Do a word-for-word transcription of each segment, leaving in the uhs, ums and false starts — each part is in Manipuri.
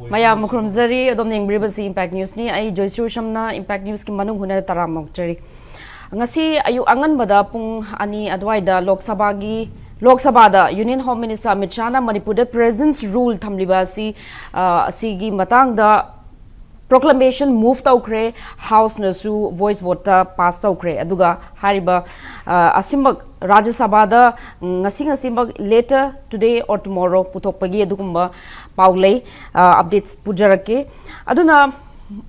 ꯃꯌꯥꯝ ꯈꯨꯔꯨꯝꯖꯔꯤ꯫ ꯑꯗꯣꯝꯅ ꯌꯦꯡꯕꯤꯔꯤꯕꯁꯤ Impact Newsꯅꯤ꯫ ꯑꯩ ꯖꯣꯏꯁ꯭ꯔꯤ ꯁꯝꯅ Impact Newsꯀꯤ ꯃꯅꯨꯡ ꯍꯨꯠꯅ ꯇꯔꯥꯝꯅ ꯑꯣꯛꯆꯔꯤ꯫ ꯉꯁꯤ ꯑꯌꯨꯛ ꯑꯉꯟꯕꯗ ꯄꯨꯡ ꯑꯅꯤ ꯑꯗꯨꯋꯥꯏꯗ ꯂꯣꯛ ꯁꯚꯥꯒꯤ, ꯂꯣꯛ ꯁꯚꯥꯗ Union Home Minister ꯑꯃꯤꯠ ꯁꯥꯍꯅ ꯃꯅꯤꯄꯨꯔꯗ Presence Rule ꯊꯝꯂꯤꯕ ꯑꯁꯤ, ꯑ, ꯑꯁꯤꯒꯤ ꯃꯇꯥꯡꯗ proclamation move ꯇꯧꯈ꯭ꯔꯦ, Houseꯅꯁꯨ voice voteꯇ pass ꯇꯧꯈ꯭ꯔꯦ꯫ ꯑꯗꯨꯒ ꯍꯥꯏꯔꯤꯕ, ꯑ, ꯑꯁꯤꯃꯛ ꯔꯥꯖ꯭ꯌ ꯁꯚꯥꯗ, ꯎꯝ, ꯉꯁꯤ, ꯉꯁꯤꯃꯛ later today or tomorrow ꯄꯨꯊꯣꯛꯄꯒꯤ ꯑꯗꯨꯒꯨꯝꯕ ꯄꯥꯎ ꯂꯩ, ꯑ, updates ꯄꯨꯖꯔꯛꯀꯦ꯫ ꯑꯗꯨꯅ,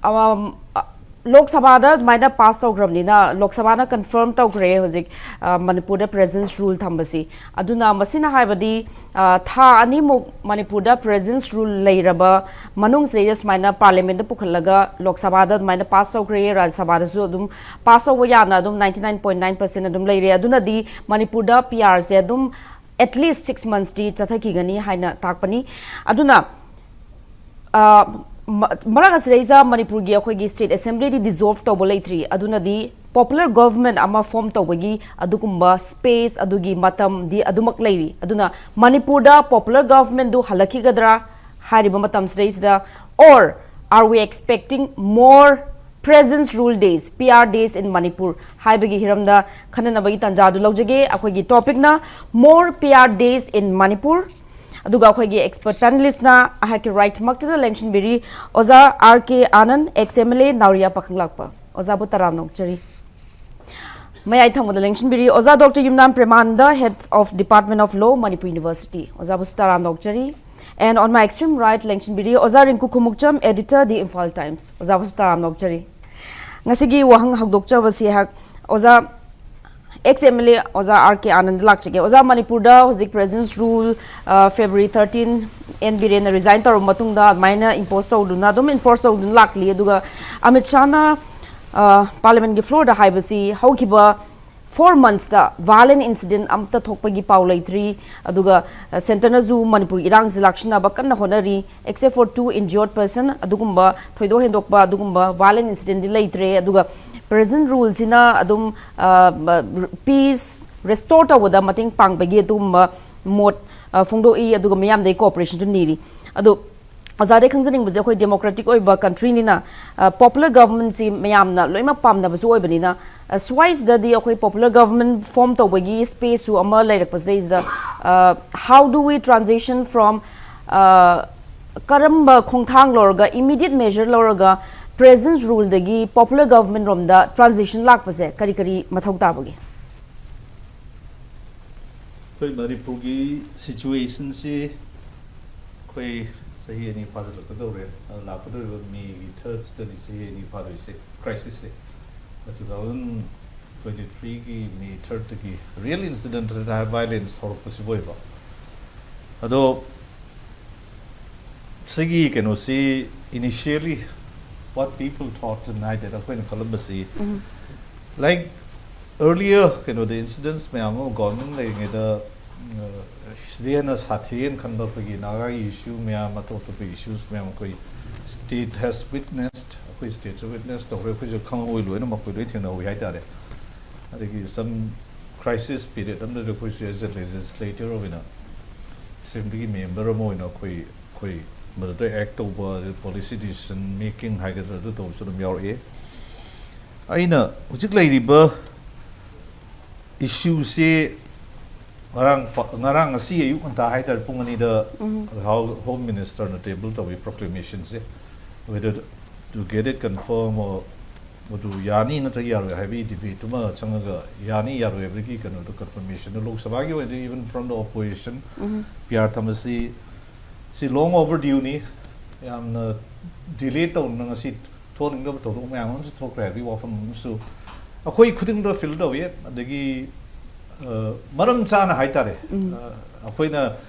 ꯑꯝ, ꯑ, ꯂꯣꯛ ꯁꯚꯥꯗ ꯑꯗꯨꯃꯥꯏꯅ pass ꯇꯧꯈ꯭ꯔꯕꯅꯤꯅ, ꯂꯣꯛ ꯁꯚꯥꯅ confirm ꯇꯧꯈ꯭ꯔꯦ ꯍꯧꯖꯤꯛ, ꯑ, ꯃꯅꯤꯄꯨꯔꯗ Presence Rule ꯊꯝꯕꯁꯤ꯫ ꯑꯗꯨꯅ ꯃꯁꯤꯅ ꯍꯥꯏꯕꯗꯤ, ꯑ, ꯊꯥ ꯑꯅꯤꯃꯨꯛ ꯃꯅꯤꯄꯨꯔꯗ Presence Rule ꯂꯩꯔꯕ ꯃꯅꯨꯡꯁꯤꯗꯩꯗ ꯁꯨꯃꯥꯏꯅ Parliamentꯇ ꯄꯨꯈꯠꯂꯒ ꯂꯣꯛ ꯁꯚꯥꯗ ꯑꯗꯨꯃꯥꯏꯅ pass ꯇꯧꯈ꯭ꯔꯦ, ꯔꯥꯖ꯭ꯌ ꯁꯚꯥꯗꯁꯨ ꯑꯗꯨꯝ pass ꯇꯧꯕ ꯌꯥꯅ ꯑꯗꯨꯝ ninety nine point nine percent ꯑꯗꯨꯝ ꯂꯩꯔꯦ꯫ ꯑꯗꯨꯅꯗꯤ ꯃꯅꯤꯄꯨꯔꯗ PRꯁꯦ ꯑꯗꯨꯝ at least six monthsꯇꯤ ꯆꯠꯊꯈꯤꯒꯅꯤ ꯍꯥꯏꯅ ꯇꯥꯛꯄꯅꯤ꯫ ꯑꯗꯨꯅ, ꯑ, ꯃ-, ꯃꯔꯛ ꯑꯁꯤꯗꯩꯁꯤꯗ ꯃꯅꯤꯄꯨꯔꯒꯤ ꯑꯩꯈꯣꯏꯒꯤ State Assemblyꯗꯤ dissolve ꯇꯧꯕ ꯂꯩꯇ꯭ꯔꯤ꯫ ꯑꯗꯨꯅꯗꯤ popular government ꯑꯃ form ꯇꯧꯕꯒꯤ ꯑꯗꯨꯒꯨꯝꯕ space, ꯑꯗꯨꯒꯤ ꯃꯇꯝꯗꯤ ꯑꯗꯨꯃꯛ ꯂꯩꯔꯤ꯫ ꯑꯗꯨꯅ ꯃꯅꯤꯄꯨꯔꯗ popular governmentꯗꯨ ꯍꯜꯂꯛꯈꯤꯒꯗ꯭ꯔꯥ ꯍꯥꯏꯔꯤꯕ ꯃꯇꯝꯁꯤꯗꯩꯁꯤꯗ, or are we expecting more Presence Rule days, PR days in Manipur ꯍꯥꯏꯕꯒꯤ ꯍꯤꯔꯝꯗ ꯈꯟꯅꯅꯕꯒꯤ ꯇꯥꯟꯖꯥꯗꯨ ꯂꯧꯖꯒꯦ꯫ ꯑꯩꯈꯣꯏꯒꯤ topicꯅ more PR days in Manipur꯫ ꯑꯗꯨꯒ ꯑꯩꯈꯣꯏꯒꯤ expert panelistꯅ ꯑꯩꯍꯥꯛꯀꯤ rightꯃꯛꯇꯗ ꯂꯦꯡꯁꯤꯟꯕꯤꯔꯤ ꯑꯣꯖꯥ R K Anand, ex MLA, ꯅꯥꯎꯔꯤꯌꯥ ꯄꯥꯈꯪꯂꯥꯛꯄ꯫ ꯑꯣꯖꯥꯕꯨ ꯇꯔꯥꯝꯅ ꯑꯣꯛꯆꯔꯤ꯫ ꯃꯌꯥꯏ ꯊꯪꯕꯗ ꯂꯦꯡꯁꯤꯟꯕꯤꯔꯤ ꯑꯣꯖꯥ Doctor Yumnam ꯄ꯭ꯔꯦꯃꯥꯅꯟꯗ, Head of Department of Law, Manipur University꯫ ꯑꯣꯖꯥꯕꯨꯁꯨ ꯇꯔꯥꯝꯅ ꯑꯣꯛꯆꯔꯤ꯫ And on my extreme right ꯂꯦꯡꯁꯤꯟꯕꯤꯔꯤ ꯑꯣꯖꯥ ꯔꯤꯡꯀꯨ Khumukcham, editor, The Imphal Times꯫ ꯑꯣꯖꯥꯕꯨꯁꯨ ꯇꯔꯥꯝꯅ ꯑꯣꯛꯆꯔꯤ꯫ ꯉꯁꯤꯒꯤ ꯋꯥꯍꯪ ꯍꯧꯗꯣꯛꯆꯕꯁꯤ ꯑꯩꯍꯥꯛ ꯑꯣꯖꯥ, ex MLA ꯑꯣꯖꯥ R K Anandꯗ ꯂꯥꯛꯆꯒꯦ꯫ ꯑꯣꯖꯥ, ꯃꯅꯤꯄꯨꯔꯗ ꯍꯧꯖꯤꯛ Presence Rule, ꯑ, February thirteen, N Birenꯅ resign ꯇꯧꯔꯕ ꯃꯇꯨꯡꯗ ꯑꯗꯨꯃꯥꯏꯅ impose ꯇꯧꯗꯨꯅ, ꯑꯗꯨꯝ enforce ꯇꯧꯗꯨꯅ ꯂꯥꯛꯂꯤ꯫ ꯑꯗꯨꯒ ꯑꯃꯤꯠ ꯁꯥꯍꯅ, ꯑ, Parliamentꯀꯤ floorꯗ ꯍꯥꯏꯕꯁꯤ ꯍꯧꯈꯤꯕ four monthsꯇ violent incident ꯑꯃꯠꯇ ꯊꯣꯛꯄꯒꯤ ꯄꯥꯎ ꯂꯩꯇ꯭ꯔꯤ꯫ ꯑꯗꯨꯒ, ꯑ, centreꯅꯁꯨ ꯃꯅꯤꯄꯨꯔꯒꯤ ꯏꯔꯥꯡꯁꯤ ꯂꯥꯛꯁꯤꯟꯅꯕ ꯀꯟꯅ ꯍꯣꯠꯅꯔꯤ꯫ Except for two injured person, ꯑꯗꯨꯒꯨꯝꯕ ꯊꯣꯏꯗꯣꯛ ꯍꯦꯟꯗꯣꯛꯄ ꯑꯗꯨꯒꯨꯝꯕ violent incidentꯗꯤ ꯂꯩꯇ꯭ꯔꯦ꯫ ꯑꯗꯨꯒ Presence Ruleꯁꯤꯅ ꯑꯗꯨꯝ, ꯑ, ꯕ-, peace restore ꯇꯧꯕꯗ ꯃꯇꯦꯡ ꯄꯥꯡꯕꯒꯤ ꯑꯗꯨꯒꯨꯝꯕ ꯃꯣꯠ, ꯑ, ꯐꯣꯡꯗꯣꯛꯏ꯫ ꯑꯗꯨꯒ ꯃꯤꯌꯥꯝꯗꯒꯤ cooperationꯁꯨ ꯅꯤꯔꯤ꯫ ꯑꯗꯣ ꯑꯣꯖꯥꯗꯩ ꯈꯪꯖꯅꯤꯡꯕꯁꯦ, ꯑꯩꯈꯣꯏ democratic ꯑꯣꯏꯕ countryꯅꯤꯅ, popular governmentꯁꯤ ꯃꯌꯥꯝꯅ ꯂꯣꯏꯅꯃꯛ ꯄꯥꯝꯅꯕꯁꯨ ꯑꯣꯏꯕꯅꯤꯅ, ꯁ꯭ꯋꯥꯏꯁꯤꯗꯗꯤ ꯑꯩꯈꯣꯏ popular government form ꯇꯧꯕꯒꯤ spaceꯁꯨ ꯑꯃ ꯂꯩꯔꯛꯄꯁꯤꯗꯩꯁꯤꯗ, how do we transition from, ꯀꯔꯝꯕ ꯈꯣꯡꯊꯥꯡ ꯂꯧꯔꯒ, immediate measure ꯂꯧꯔꯒ present ruleꯗꯒꯤ popular government ꯔꯣꯝꯗ transition ꯂꯥꯛꯄꯁꯦ ꯀꯔꯤ ꯀꯔꯤ ꯃꯊꯧ ꯇꯥꯕꯒꯦ? ꯑꯩꯈꯣꯏ ꯃꯅꯤꯄꯨꯔꯒꯤ situationꯁꯤ ꯑꯩꯈꯣꯏ ꯆꯍꯤ ꯑꯅꯤ ꯐꯥꯖꯤꯜꯂꯛꯀꯗꯧꯔꯦ꯫ ꯂꯥꯛꯀꯗꯧꯔꯤꯕ Mayꯒꯤ thirdꯇꯅꯤ ꯆꯍꯤ ꯑꯅꯤ ꯐꯥꯗꯣꯏꯁꯦ, crisisꯁꯦ꯫ Two thousand twenty threeꯒꯤ May thirdꯇꯒꯤ real incident violence ꯍꯧꯔꯛꯄꯁꯤꯕꯨ ꯑꯣꯏꯕ꯫ ꯑꯗꯣ ꯁꯤꯒꯤ ꯀꯩꯅꯣꯁꯤ initially what people thought ꯍꯥꯏꯇꯥꯔꯦ, ꯑꯩꯈꯣꯏꯅ ꯈꯜꯂꯝꯕꯁꯤ, like, earlier ꯀꯩꯅꯣꯗ incidents ꯃꯌꯥꯝ ꯑꯃ government ꯂꯩꯔꯤꯉꯩꯗ ꯁꯤꯗꯤ ꯍꯦꯟꯅ ꯁꯥꯊꯤꯅ ꯈꯟꯕ, ꯑꯩꯈꯣꯏꯒꯤ ꯅꯥꯒꯥꯒꯤ issue ꯃꯌꯥꯝ, ꯑꯇꯣꯞ ꯑꯇꯣꯞꯄ issues ꯃꯌꯥꯝ ꯑꯩꯈꯣꯏ state has witnessed, ꯑꯩꯈꯣꯏ stateꯁꯨ witness ꯇꯧꯈ꯭ꯔꯦ, ꯑꯩꯈꯣꯏꯁꯨ ꯈꯪꯍꯧꯋꯤ, ꯂꯣꯏꯅꯃꯛ ꯑꯩꯈꯣꯏ ꯂꯣꯏ ꯊꯦꯡꯅꯍꯧꯋꯤ ꯍꯥꯏꯇꯥꯔꯦ꯫ ꯑꯗꯒꯤ some crisis period ꯑꯃꯗꯗꯤ ꯑꯩꯈꯣꯏꯁꯨ as a legislator ꯑꯣꯏꯅ, assemblyꯒꯤ member ꯑꯃ ꯑꯣꯏꯅ ꯑꯩꯈꯣꯏ ꯑꯩꯈꯣꯏ ꯃꯗꯨꯗ act ꯇꯧꯕ, ꯑꯗꯩ policy decision making ꯍꯥꯏꯒꯗ꯭ꯔꯥ, ꯑꯗꯨ ꯇꯧꯕꯁꯨ ꯑꯗꯨꯝ ꯌꯥꯎꯔꯛꯏ꯫ ꯑꯩꯅ ꯍꯧꯖꯤꯛ ꯂꯩꯔꯤꯕ issueꯁꯦ ꯉꯔꯥꯡ ꯄ- ꯉꯔꯥꯡ ꯉꯁꯤ ꯑꯌꯨꯛ ꯉꯟꯇꯥ ꯍꯥꯏꯇꯥꯔꯦ, ꯄꯨꯡ ꯑꯅꯤꯗ Home Ministerꯅ table ꯇꯧꯏ proclamationꯁꯦ, whether to get it confirm or ꯃꯗꯨ ꯌꯥꯅꯤ ꯅꯠꯇ꯭ꯔꯒ ꯌꯥꯔꯣꯏ ꯍꯥꯏꯕꯒꯤ debateꯇꯨꯃ ꯆꯪꯉꯒ ꯌꯥꯅꯤ ꯌꯥꯔꯣꯏ ꯍꯥꯏꯕꯒꯤ ꯀꯩꯅꯣꯗꯣ confirmationꯗꯣ Lok Sabhaꯒꯤ ꯑꯣꯏꯅꯗꯤ even from the opposition PR ꯊꯝꯕꯁꯤ ꯁꯤ long overdueꯅꯤ꯫ ꯌꯥꯝꯅ delay ꯇꯧꯗꯅ ꯉꯁꯤ ꯊꯣꯛꯍꯟꯅꯤꯡꯗꯕ ꯊꯧꯗꯣꯛ ꯃꯌꯥꯝ ꯑꯃꯁꯨ ꯊꯣꯛꯈ꯭ꯔꯦ ꯍꯥꯏꯕꯒꯤ ꯋꯥꯐꯝ ꯑꯃꯁꯨ ꯑꯩꯈꯣꯏ ꯈꯨꯗꯤꯡꯗ feel ꯇꯧꯏ꯫ ꯑꯗꯒꯤ ꯃꯔꯝ ꯆꯥꯅ ꯍꯥꯏꯇꯥꯔꯦ, ꯑꯩꯈꯣꯏꯅ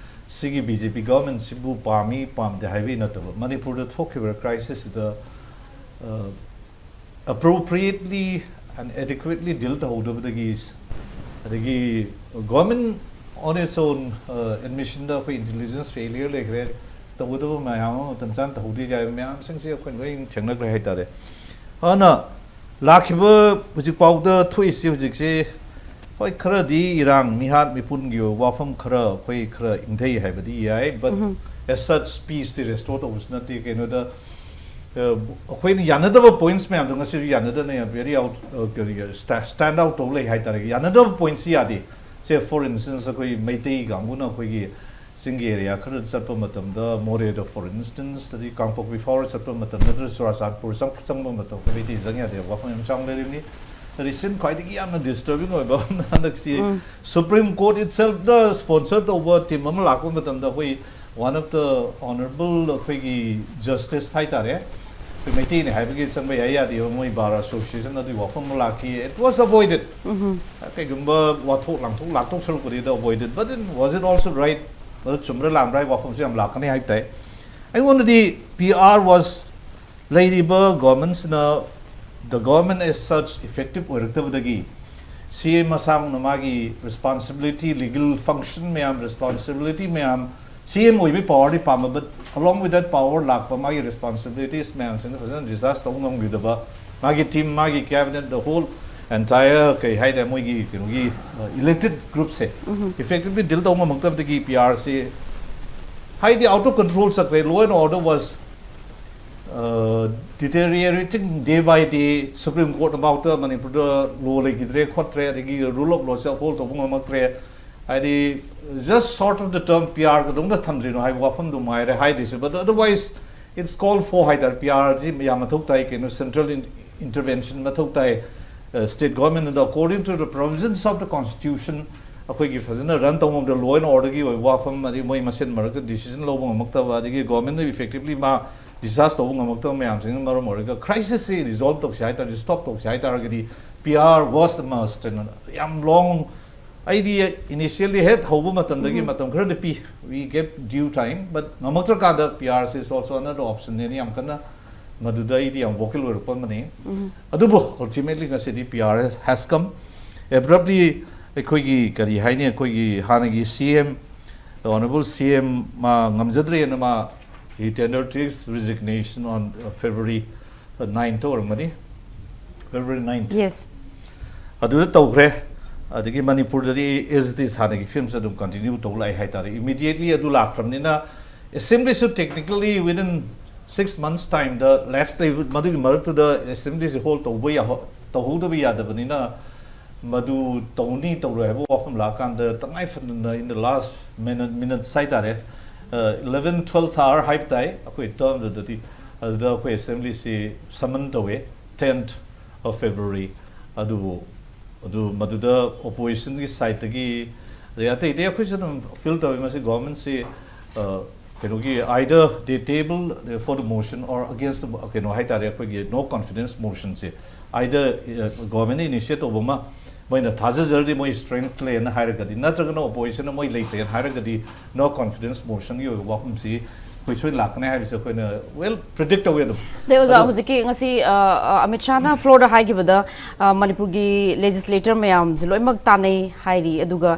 ꯁꯤꯒꯤ BJP governmentꯁꯤꯕꯨ ꯄꯥꯝꯃꯤ ꯄꯥꯝꯗꯦ ꯍꯥꯏꯕꯒꯤ ꯅꯠꯇꯕ, ꯃꯅꯤꯄꯨꯔꯗ ꯊꯣꯛꯈꯤꯕ crisisꯁꯤꯗ appropriately and adequately deal ꯇꯧꯍꯧꯗꯕꯗꯒꯤ, ꯑꯗꯒꯤ government on its own admissionꯗ ꯑꯩꯈꯣꯏ intelligence failure ꯂꯩꯈ꯭ꯔꯦ, ꯇꯧꯒꯗꯕ ꯃꯌꯥꯝ ꯑꯃ ꯃꯇꯝ ꯆꯥꯅ ꯇꯧꯍꯧꯗꯦ ꯀꯥꯏꯕ ꯃꯌꯥꯝꯁꯤꯡꯁꯦ ꯑꯩꯈꯣꯏꯅ ꯂꯣꯏ ꯊꯦꯡꯅꯈ꯭ꯔꯦ ꯍꯥꯏꯇꯥꯔꯦ꯫ ꯑꯗꯨꯅ ꯂꯥꯛꯈꯤꯕ ꯍꯧꯖꯤꯛꯐꯥꯎꯗ ꯊꯣꯛꯏꯁꯤ ꯍꯧꯖꯤꯛꯁꯤ ꯍꯣꯏ, ꯈꯔꯗꯤ ꯏꯔꯥꯡ ꯃꯤꯍꯥꯠ ꯃꯤꯄꯨꯟꯒꯤ ꯑꯣꯏꯕ ꯋꯥꯐꯝ ꯈꯔ ꯑꯩꯈꯣꯏ ꯈꯔ ꯏꯪꯊꯩ ꯍꯥꯏꯕꯗꯤ ꯌꯥꯏ, but as such peace T restore ꯇꯧꯕꯁꯨ ꯅꯠꯇꯦ꯫ ꯀꯩꯅꯣꯗ, ꯑ, ꯑꯩꯈꯣꯏꯅ ꯌꯥꯅꯗꯕ points ꯃꯌꯥꯝꯗꯣ ꯉꯁꯤꯁꯨ ꯌꯥꯅꯗꯅ very out, ꯑ, ꯀꯔꯤ, sta-, stand out ꯇꯧ ꯂꯩ ꯍꯥꯏꯇꯥꯔꯦ꯫ ꯌꯥꯅꯗꯕ points ꯁꯤ ꯌꯥꯗꯦ꯫ ꯁꯦ, for instance, ꯑꯩꯈꯣꯏ ꯃꯩꯇꯩ ꯀꯥꯡꯕꯨꯅ ꯑꯩꯈꯣꯏꯒꯤ ꯆꯤꯡꯒꯤ area ꯈꯔꯗ ꯆꯠꯄ ꯃꯇꯝꯗ, ꯃꯣꯔꯦꯗ for instance, ꯑꯗꯩ ꯀꯥꯡꯄꯣꯛꯄꯤ ꯐꯥꯎꯔ ꯆꯠꯄ ꯃꯇꯝ, ꯅꯠꯇ꯭ꯔꯒ ꯆꯨꯔꯥꯆꯥꯟꯄꯨꯔ ꯆꯪ-, ꯆꯪꯕ ꯃꯇꯝꯗ ꯃꯩꯇꯩ ꯆꯪ ꯌꯥꯗꯦ ꯍꯥꯏꯕ ꯋꯥꯐꯝ ꯌꯥꯝ ꯆꯥꯎꯅ ꯂꯩꯔꯤꯕꯅꯤ꯫ Recent ꯈ꯭ꯋꯥꯏꯗꯒꯤ ꯌꯥꯝꯅ disturbing ꯑꯣꯏꯕ ꯑꯃꯅ ꯍꯟꯗꯛꯁꯤ Supreme Court itself ꯅ sponsor ꯇꯧꯕ team ꯑꯃ ꯂꯥꯛꯄ ꯃꯇꯝꯗ ꯑꯩꯈꯣꯏ one of the honorable ꯑꯩꯈꯣꯏꯒꯤ justice ꯍꯥꯏꯇꯥꯔꯦ, ꯑꯩꯈꯣꯏ ꯃꯩꯇꯩꯅꯦ ꯍꯥꯏꯕꯒꯤ ꯆꯪꯕ ꯌꯥꯏ ꯌꯥꯗꯦꯕ, ꯃꯣꯏ bar association ꯑꯗꯨꯒꯤ ꯋꯥꯐꯝ ꯑꯃ ꯂꯥꯛꯈꯤ, it was avoided꯫ ꯀꯩꯒꯨꯝꯕ ꯋꯥꯊꯣꯛ ꯂꯥꯡꯊꯣꯛ ꯂꯥꯛꯇꯧ ꯁꯔꯨꯛꯄꯨꯗꯤ ꯑꯗꯨ avoided, but then was it also right? ꯑꯗꯨ ꯆꯨꯝꯕ꯭ꯔꯥ ꯂꯥꯟꯕ꯭ꯔꯥ ꯍꯥꯏꯕ ꯋꯥꯐꯝꯁꯨ ꯌꯥꯝ ꯂꯥꯛꯀꯅꯤ ꯍꯥꯏꯕ ꯇꯥꯏ꯫ ꯑꯩꯉꯣꯟꯗꯗꯤ P R was ꯂꯩꯔꯤꯕ government ꯁꯤꯅ, the government as such effective ꯑꯣꯏꯔꯛꯇꯕꯗꯒꯤ C M ꯃꯁꯥꯃꯛꯅ ꯃꯥꯒꯤ responsibility, legal function ꯃꯌꯥꯝ, responsibility ꯃꯌꯥꯝ, C M ꯑꯣꯏꯕꯒꯤ power ꯗꯤ ꯄꯥꯝꯕ, but along with that power ꯂꯥꯛꯄ ꯃꯥꯒꯤ responsibilities ꯃꯌꯥꯝꯁꯤꯡꯗꯣ ꯐꯖꯅ discharge ꯇꯧꯕ ꯉꯝꯈꯤꯗꯕ, ꯃꯥꯒꯤ team, ꯃꯥꯒꯤ cabinet, the whole entire ꯀꯩ ꯍꯥꯏꯇꯥꯔꯦ, ꯃꯣꯏꯒꯤ ꯀꯩꯅꯣꯒꯤ, uh, elected group ꯁꯦ effectively deal ꯇꯧꯕ ꯉꯝꯃꯛꯇꯕꯗꯒꯤ P R ꯁꯤ ꯍꯥꯏꯗꯤ out of control ꯆꯠꯈ꯭ꯔꯦ꯫ Law and order was, uh, deteriorating day by day꯫ Supreme Court ꯐꯥꯎꯗ ꯃꯅꯤꯄꯨꯔꯗ law ꯂꯩꯈꯤꯗ꯭ꯔꯦ ꯈꯣꯠꯇ꯭ꯔꯦ, ꯑꯗꯒꯤ rule of law say uphold ꯇꯧꯕ ꯉꯝꯃꯛꯇ꯭ꯔꯦ꯫ ꯍꯥꯏꯗꯤ, just short of the term P R ꯀꯩꯗꯧꯅ ꯊꯝꯗ꯭ꯔꯤꯅꯣ ꯍꯥꯏꯕ ꯋꯥꯐꯝꯗꯨ ꯃꯉꯥꯏꯔꯦ ꯍꯥꯏꯗꯣꯏꯁꯦ꯫ But otherwise, it's called for ꯍꯥꯏꯇꯥꯔꯦ꯫ P R ꯁꯤ ꯌꯥꯝ ꯃꯊꯧ ꯇꯥꯏ꯫ ꯀꯩꯅꯣ, central in-, intervention ꯃꯊꯧ ꯇꯥꯏ꯫ Uh, state government ꯑꯗꯣ according to the provisions of the constitution ꯑꯩꯈꯣꯏꯒꯤ ꯐꯖꯅ run ꯇꯧꯕ ꯉꯝꯗ, law and order ꯒꯤ ꯑꯣꯏꯕ ꯋꯥꯐꯝ, ꯑꯗꯒꯤ ꯃꯣꯏ ꯃꯁꯦꯟ ꯃꯔꯛꯇ decision ꯂꯧꯕ ꯉꯝꯃꯛꯇꯕ, ꯑꯗꯒꯤ government ꯅ effectively ꯃꯥ discharge ꯇꯧꯕ ꯉꯝꯃꯛꯇꯕ ꯃꯌꯥꯝꯁꯤꯡꯅ ꯃꯔꯝ ꯑꯣꯏꯔꯒ crisis ꯁꯤ resolve ꯇꯧꯁꯤ ꯍꯥꯏꯇꯥꯔꯗꯤ, stop ꯇꯧꯁꯤ ꯍꯥꯏꯇꯥꯔꯒꯗꯤ P R was a must ꯍꯥꯏꯅ ꯌꯥꯝ long, ꯑꯩꯗꯤ initially ꯍꯦꯛ ꯍꯧꯕ ꯃꯇꯝꯗꯒꯤ ꯃꯇꯝ ꯈꯔꯗꯤ ꯄꯤ, we gave due time, but ꯉꯝꯃꯛꯇ꯭ꯔꯀꯥꯟꯗ P R ꯁꯤ is also another option ꯅꯦꯅ ꯌꯥꯝ ꯀꯟꯅ ꯃꯗꯨꯗ ꯑꯩꯗꯤ ꯌꯥꯝ vocal ꯑꯣꯏꯔꯛꯄ ꯑꯃꯅꯤ꯫ ꯑꯗꯨꯕꯨ ultimately ꯉꯁꯤꯗꯤ P R has come abruptly꯫ ꯑꯩꯈꯣꯏꯒꯤ ꯀꯔꯤ ꯍꯥꯏꯅꯤ, ꯑꯩꯈꯣꯏꯒꯤ ꯍꯥꯟꯅꯒꯤ C M, the honorable C M ꯃꯥ ꯉꯝꯖꯗ꯭ꯔꯦꯅ ꯃꯥ he tendered his resignation on, uh, February ninth ꯑꯣꯏꯔꯝꯒꯅꯤ, February ninth꯫ Yes. ꯑꯗꯨꯗ ꯇꯧꯈ꯭ꯔꯦ꯫ ꯑꯗꯒꯤ ꯃꯅꯤꯄꯨꯔꯗꯗꯤ ꯑꯦꯁ ꯗꯤ ꯁꯥꯟꯅꯒꯤ ꯐꯤꯕꯝꯁꯦ ꯑꯗꯨꯝ ꯀꯟꯇꯤꯅ꯭ꯌꯨ ꯇꯧ ꯂꯥꯛꯑꯦ ꯍꯥꯏꯇꯥꯔꯦ꯫ ꯏꯃꯤꯗꯤꯌꯦꯠꯂꯤ ꯑꯗꯨ ꯂꯥꯛꯈ꯭ꯔꯕꯅꯤꯅ ꯑꯦꯁꯦꯝꯕ꯭ꯂꯤꯁꯨ technically within six months time ꯗ ꯂꯦꯞꯁ ꯂꯩꯕ, ꯃꯗꯨꯒꯤ ꯃꯔꯛꯇꯨꯗ ꯑꯦꯁꯦꯝꯕ꯭ꯂꯤꯁꯦ ꯍꯣꯜ ꯇꯧꯕ ꯌꯥꯍ-, ꯇꯧꯍꯧꯗꯕ ꯌꯥꯗꯕꯅꯤꯅ ꯃꯗꯨ ꯇꯧꯅꯤ ꯇꯧꯔꯣꯏ ꯍꯥꯏꯕ ꯋꯥꯐꯝ ꯂꯥꯛꯑꯀꯥꯟꯗ ꯇꯉꯥꯏ ꯐꯗꯅ in the last minute, minutes ꯍꯥꯏꯇꯥꯔꯦ, eleven twelfth hour ꯍꯥꯏꯕ ꯇꯥꯏ ꯑꯩꯈꯣꯏ ꯇꯔꯝꯗꯨꯗꯗꯤ, ꯑꯗꯨꯗ ꯑꯩꯈꯣꯏ ꯑꯦꯁꯦꯝꯕ꯭ꯂꯤꯁꯤ summon ꯇꯧꯋꯦ, tenth of February꯫ ꯑꯗꯨꯕꯨ ꯑꯗꯨ ꯃꯗꯨꯗ ꯑꯣꯄꯣꯖꯤꯁꯟꯒꯤ ꯁꯥꯏꯠꯇꯒꯤ, ꯑꯗꯩ ꯑꯇꯩ ꯑꯇꯩ ꯑꯩꯈꯣꯏꯁꯨ ꯑꯗꯨꯝ ꯐꯤꯜ ꯇꯧꯋꯤ, ꯃꯁꯤ ꯒꯣꯔꯃꯦꯟꯁꯤ ꯀꯩꯅꯣꯒꯤ either they table for the motion or against the, ꯀꯩꯅꯣ ꯍꯥꯏꯇꯥꯔꯦ, ꯑꯩꯈꯣꯏꯒꯤ no confidence motion ꯁꯦ either ꯒꯣꯔꯃꯦꯟꯅ ꯏꯅꯤꯁꯤꯌꯦꯠ ꯇꯧꯕ ꯑꯃ ꯃꯣꯏꯅ ꯊꯥꯖꯖꯔꯗꯤ ꯃꯣꯏ ꯁ꯭ꯇ꯭ꯔꯦꯡꯊ ꯂꯩꯌꯦꯅ ꯍꯥꯏꯔꯒꯗꯤ, ꯅꯠꯇ꯭ꯔꯒꯅ ꯑꯣꯄꯣꯖꯤꯁꯟꯅ ꯃꯣꯏ ꯂꯩꯇ꯭ꯔꯦꯅ ꯍꯥꯏꯔꯒꯗꯤ no confidence motion ꯒꯤ ꯑꯣꯏꯕ ꯋꯥꯐꯝꯁꯤ ꯑꯩꯈꯣꯏ ꯁꯣꯏꯅ ꯂꯥꯛꯀꯅꯤ ꯍꯥꯏꯕꯁꯤ ꯑꯩꯈꯣꯏꯅ well predict ꯇꯧꯋꯤ ꯑꯗꯨꯝ꯫ ꯑꯗꯩ ꯑꯣꯖꯥ, ꯑꯗꯣ ꯍꯧꯖꯤꯛꯀꯤ ꯉꯁꯤ ꯑ, ꯑ, ꯑꯃꯤꯠ ꯁꯥꯍꯅ ꯐ꯭ꯂꯣꯔꯗ ꯍꯥꯏꯈꯤꯕꯗ, ꯑ, ꯃꯅꯤꯄꯨꯔꯒꯤ ꯂꯦꯖꯤꯁꯂꯦꯇꯔ ꯃꯌꯥꯝꯁꯦ ꯂꯣꯏꯅꯃꯛ ꯇꯥꯟꯅꯩ ꯍꯥꯏꯔꯤ, ꯑꯗꯨꯒ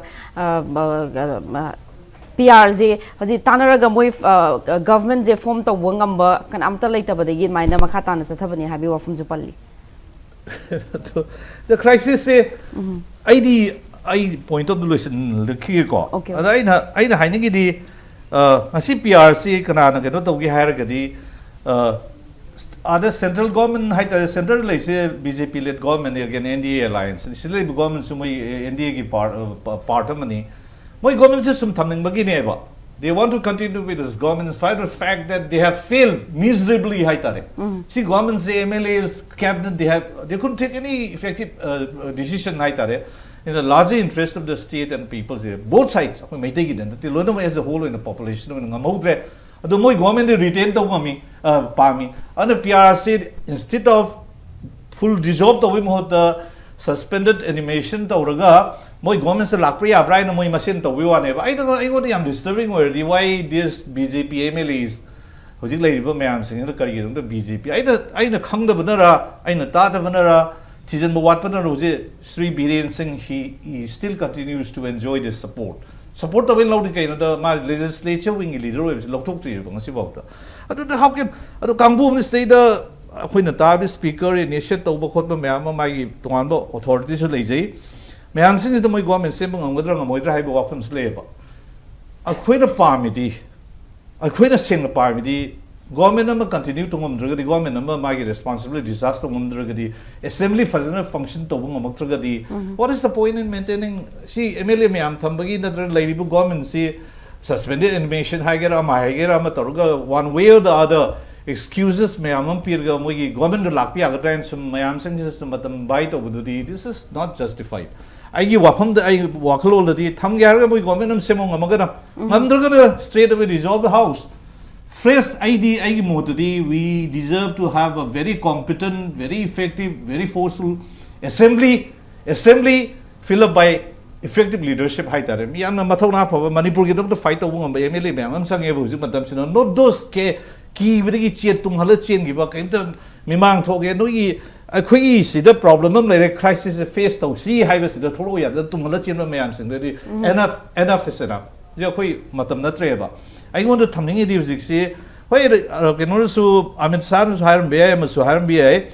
ꯄꯤ ꯑꯥꯔꯁꯦ ꯍꯧꯖꯤꯛ ꯇꯥꯟꯅꯔꯒ ꯃꯣꯏ ꯒꯚꯔꯟꯃꯦꯟꯁꯦ ꯐꯣꯝ ꯇꯧꯕ ꯉꯝꯕ ꯀꯅꯥꯝꯇ ꯂꯩꯇꯕꯗꯒꯤ ꯑꯗꯨꯃꯥꯏꯅ ꯃꯈꯥ ꯇꯥꯅ ꯆꯠꯊꯕꯅꯤ ꯍꯥꯏꯕꯒꯤ ꯋꯥꯐꯝꯁꯨ ꯄꯜꯂꯤ꯫ ꯑꯗꯣ, the crisis ꯁꯦ ꯑꯩꯗꯤ ꯑꯩ ꯄꯣꯏꯟꯠ ꯑꯃꯗ ꯂꯣꯏꯁꯤꯜꯂꯛꯈꯤꯒꯦꯀꯣ꯫ Okay, okay. ꯑꯗ ꯑꯩꯅ ꯑꯩꯅ ꯍꯥꯏꯅꯤꯡꯉꯤꯗꯤ, ꯑ, ꯉꯁꯤ ꯄꯤ ꯑꯥꯔ ꯁꯤ ꯀꯅꯥꯅ ꯀꯩꯅꯣ ꯇꯧꯒꯦ ꯍꯥꯏꯔꯒꯗꯤ, ꯑ, ꯑꯥꯗ ꯁꯦꯟꯇ꯭ꯔꯦꯜ ꯒꯣꯔꯃꯦꯟ ꯍꯥꯏꯇꯥꯔꯦ, ꯁꯦꯟꯇ꯭ꯔꯦꯜ ꯂꯩꯁꯦ ꯕꯤ ꯖꯦ ꯄꯤ ꯂꯦꯗ ꯒꯣꯔꯃꯦꯟ, again ꯑꯦꯟ ꯗꯤ ꯑꯦ ꯑꯦꯂꯥꯏꯟꯁ, ꯁꯤ ꯂꯩꯕ ꯒꯣꯔꯃꯦꯟꯁꯨ ꯃꯣꯏ ꯑꯦꯟ ꯗꯤ ꯑꯦꯒꯤ ꯄꯥꯔꯠ ꯑꯃꯅꯤ꯫ ꯃꯣꯏ ꯒꯣꯔꯃꯦꯟꯁꯦ ꯁꯨꯝ ꯊꯝꯅꯤꯡꯕꯒꯤꯅꯦꯕ꯫ They want to continue with this government in spite of the fact that they have failed miserably ꯍꯥꯏꯇꯥꯔꯦ꯫ ꯁꯤ ꯒꯣꯔꯃꯦꯟꯁꯦ, M L As, cabinet, they have, they couldn't take any effective, uh, decision ꯍꯥꯏꯇꯥꯔꯦ, in the larger interest of the state and people say, both sides, ꯑꯩꯈꯣꯏ ꯃꯩꯇꯩꯒꯤꯗ ꯅꯠꯇꯦ, ꯂꯣꯏꯅꯃꯛ as a whole ꯑꯣꯏꯅ ꯄꯣꯄꯨꯂꯦꯁꯟ ꯑꯣꯏꯅ ꯉꯝꯍꯧꯗ꯭ꯔꯦ꯫ ꯑꯗꯣ ꯃꯣꯏ ꯒꯣꯔꯃꯦꯟꯗꯤ ꯔꯤꯇꯦꯟ ꯇꯧꯕ ꯉꯝꯃꯤ, ꯑ, ꯄꯥꯝꯃꯤ꯫ ꯑꯗꯨꯅ P R C instead of full dissolve ꯇꯧꯕꯒꯤ ꯃꯍꯨꯠꯇ suspended animation ꯇꯧꯔꯒ ꯃꯣꯏ ꯒꯣꯔꯃꯦꯟꯁꯦ ꯂꯥꯛꯄ ꯌꯥꯕ꯭ꯔꯥ ꯍꯥꯏꯅ ꯃꯣꯏ ꯃꯁꯦꯟ ꯇꯧꯕꯒꯤ ꯋꯥꯅꯦꯕ꯫ ꯑꯩꯅ, ꯑꯩꯉꯣꯟꯗ ꯌꯥꯝ disturbing ꯑꯣꯏꯔꯗꯤ, why this B J P M L As, ꯍꯧꯖꯤꯛ ꯂꯩꯔꯤꯕ ꯃꯌꯥꯝꯁꯤꯡꯁꯤꯅ ꯀꯔꯤꯒꯤꯗꯃꯛꯇ B J P? ꯑꯩꯅ, ꯑꯩꯅ ꯈꯪꯗꯕꯅꯔ, ꯑꯩꯅ ꯇꯥꯗꯕꯅꯔ, ꯊꯤꯖꯤꯟꯕ ꯋꯥꯠꯄꯅꯔ, ꯍꯧꯖꯤꯛ ꯁ꯭ꯔꯤ ꯕꯤꯔꯦꯟ ꯁꯤꯡ, he, he still continues to enjoy this support꯫ Support ꯇꯧꯕꯩ ꯂꯧꯔꯤ ꯀꯩꯅꯣꯗ ꯃꯥ ꯂꯦꯖꯤꯁꯂꯦꯆꯔ ꯋꯤꯡꯒꯤ ꯂꯤꯗꯔ ꯑꯣꯏꯕꯁꯤ ꯂꯧꯊꯣꯛꯇ꯭ꯔꯤꯑꯕ ꯉꯁꯤꯐꯥꯎꯗ꯫ ꯑꯗꯨꯗ how can, ꯑꯗꯣ ꯀꯥꯡꯕꯨ ꯑꯃꯅ ꯁꯤꯗꯩꯗ ꯑꯩꯈꯣꯏꯅ ꯇꯥꯕ ꯁ꯭ꯄꯤꯀꯔ ꯏꯅꯤꯁꯤꯌꯦꯠ ꯇꯧꯕ ꯈꯣꯠꯄ ꯃꯌꯥꯝ ꯑꯃ ꯃꯥꯒꯤ ꯇꯣꯉꯥꯟꯕ ꯑꯣꯊꯣꯔꯤꯇꯤꯁꯨ ꯂꯩꯖꯩ꯫ ꯃꯌꯥꯝꯁꯤꯡꯁꯤꯗ ꯃꯣꯏ ꯒꯣꯔꯃꯦꯟ ꯁꯦꯝꯕ ꯉꯝꯒꯗ꯭ꯔꯥ ꯉꯝꯃꯣꯏꯗ꯭ꯔꯥ ꯍꯥꯏꯕ ꯋꯥꯐꯝꯁꯨ ꯂꯩꯌꯦꯕ꯫ ꯑꯩꯈꯣꯏꯅ ꯄꯥꯝꯃꯤꯗꯤ, ꯑꯩꯈꯣꯏꯅ ꯁꯦꯡꯅ ꯄꯥꯝꯃꯤꯗꯤ, ꯒꯣꯔꯃꯦꯟ ꯑꯃ ꯀꯟꯇꯤꯅ꯭ꯌꯨ ꯇꯧ ꯉꯝꯗ꯭ꯔꯒꯗꯤ, ꯒꯣꯔꯃꯦꯟ ꯑꯃ ꯃꯥꯒꯤ ꯔꯦꯁꯄꯣꯟꯁꯤꯕꯤꯂꯤꯇꯤ ꯗꯤꯁꯆꯥꯔꯖ ꯇꯧ ꯉꯝꯗ꯭ꯔꯒꯗꯤ, ꯑꯦꯁꯦꯝꯕ꯭ꯂꯤ ꯐꯖꯅ ꯐꯪꯁꯟ ꯇꯧꯕ ꯉꯝꯃꯛꯇ꯭ꯔꯒꯗꯤ, what is the point in maintaining? ꯁꯤ ꯑꯦꯝ ꯑꯦꯜ ꯑꯦ ꯃꯌꯥꯝ ꯊꯝꯕꯒꯤ ꯅꯠꯇ꯭ꯔꯒ ꯂꯩꯔꯤꯕ ꯒꯣꯔꯃꯦꯟꯁꯤ ꯁꯁꯄꯦꯟꯗꯦꯠ ꯑꯦꯅꯤꯃꯦꯁꯟ ꯍꯥꯏꯒꯦꯔꯥ, ꯑꯃ ꯍꯥꯏꯒꯦꯔꯥ, ꯑꯃ ꯇꯧꯔꯒ, one way or the other, excuses ꯃꯌꯥꯝ ꯑꯃ ꯄꯤꯔꯒ ꯃꯣꯏꯒꯤ ꯒꯣꯔꯃꯦꯟꯗ ꯂꯥꯛꯄ ꯌꯥꯒꯗ꯭ꯔꯥ ꯍꯥꯏꯅ ꯁꯨꯝ ꯃꯌꯥꯝꯁꯤꯡꯁꯤꯗ ꯁꯨꯝ ꯃꯇꯝ ꯕꯥꯏ ꯇꯧꯕꯗꯨꯗꯤ, this is not justified. ꯑꯩꯒꯤ ꯋꯥꯐꯝꯗ, ꯑꯩ ꯋꯥꯈꯜꯂꯣꯟꯗꯗꯤ, ꯊꯝꯒꯦ ꯍꯥꯏꯔꯒ ꯃꯣꯏ ꯒꯣꯔꯃꯦꯟ ꯑꯃ ꯁꯦꯝꯃꯣ ꯉꯝꯃꯒꯅ, ꯉꯝꯗ꯭ꯔꯒꯅ straight away dissolve the house. Fresh, ꯑꯩꯗꯤ ꯑꯩꯒꯤ ꯃꯣꯠꯇꯗꯤ, we deserve to have a very competent, very effective, very forceful assembly, assembly fill up by effective leadership ꯍꯥꯏꯇꯥꯔꯦ꯫ ꯃꯤ ꯌꯥꯝꯅ ꯃꯊꯧꯅꯥ ꯐꯕ, ꯃꯅꯤꯄꯨꯔꯒꯤꯗꯃꯛꯇ ꯐꯥꯏꯠ ꯇꯧꯕ ꯉꯝꯕ ꯑꯦꯝ ꯑꯦꯜ ꯑꯦ ꯃꯌꯥꯝ ꯑꯃ ꯆꯪꯉꯦꯕ ꯍꯧꯖꯤꯛ ꯃꯇꯝꯁꯤꯗ꯫ Not those ꯀꯦ-, ꯀꯤꯕꯗꯒꯤ ꯆꯦꯠ ꯇꯨꯡꯍꯜꯂ ꯆꯦꯟꯈꯤꯕ, ꯀꯩꯝꯇ ꯃꯤꯃꯥꯡ ꯊꯣꯛꯑꯒꯦ, ꯅꯣꯏꯒꯤ, ꯑꯩꯈꯣꯏꯒꯤ ꯁꯤꯗ ꯄ꯭ꯔꯣꯕ꯭ꯂꯦꯝ ꯑꯃ ꯂꯩꯔꯦ, ꯀ꯭ꯔꯥꯏꯁꯤꯁꯁꯦ ꯐꯦꯁ ꯇꯧꯁꯤ ꯍꯥꯏꯕꯁꯤꯗ ꯊꯣꯛꯂꯛꯑꯣ ꯌꯥꯗꯅ ꯇꯨꯡꯍꯜꯂ ꯆꯦꯟꯕ ꯃꯌꯥꯝꯁꯤꯡꯗꯨꯗꯤ, enough, enough is enough꯫ ꯍꯧꯖꯤꯛ ꯑꯩꯈꯣꯏ ꯃꯇꯝ ꯅꯠꯇ꯭ꯔꯦꯕ꯫ ꯑꯩꯉꯣꯟꯗ ꯊꯝꯅꯤꯡꯉꯤꯗꯤ ꯍꯧꯖꯤꯛꯁꯤ, ꯍꯣꯏ, ꯔ-, ꯀꯩꯅꯣꯅꯁꯨ, ꯑꯃꯤꯠ ꯁꯥꯍꯅꯁꯨ ꯍꯥꯏꯔꯝꯕ ꯌꯥꯏ, ꯑꯃꯁꯨ ꯍꯥꯏꯔꯝꯕ ꯌꯥꯏ,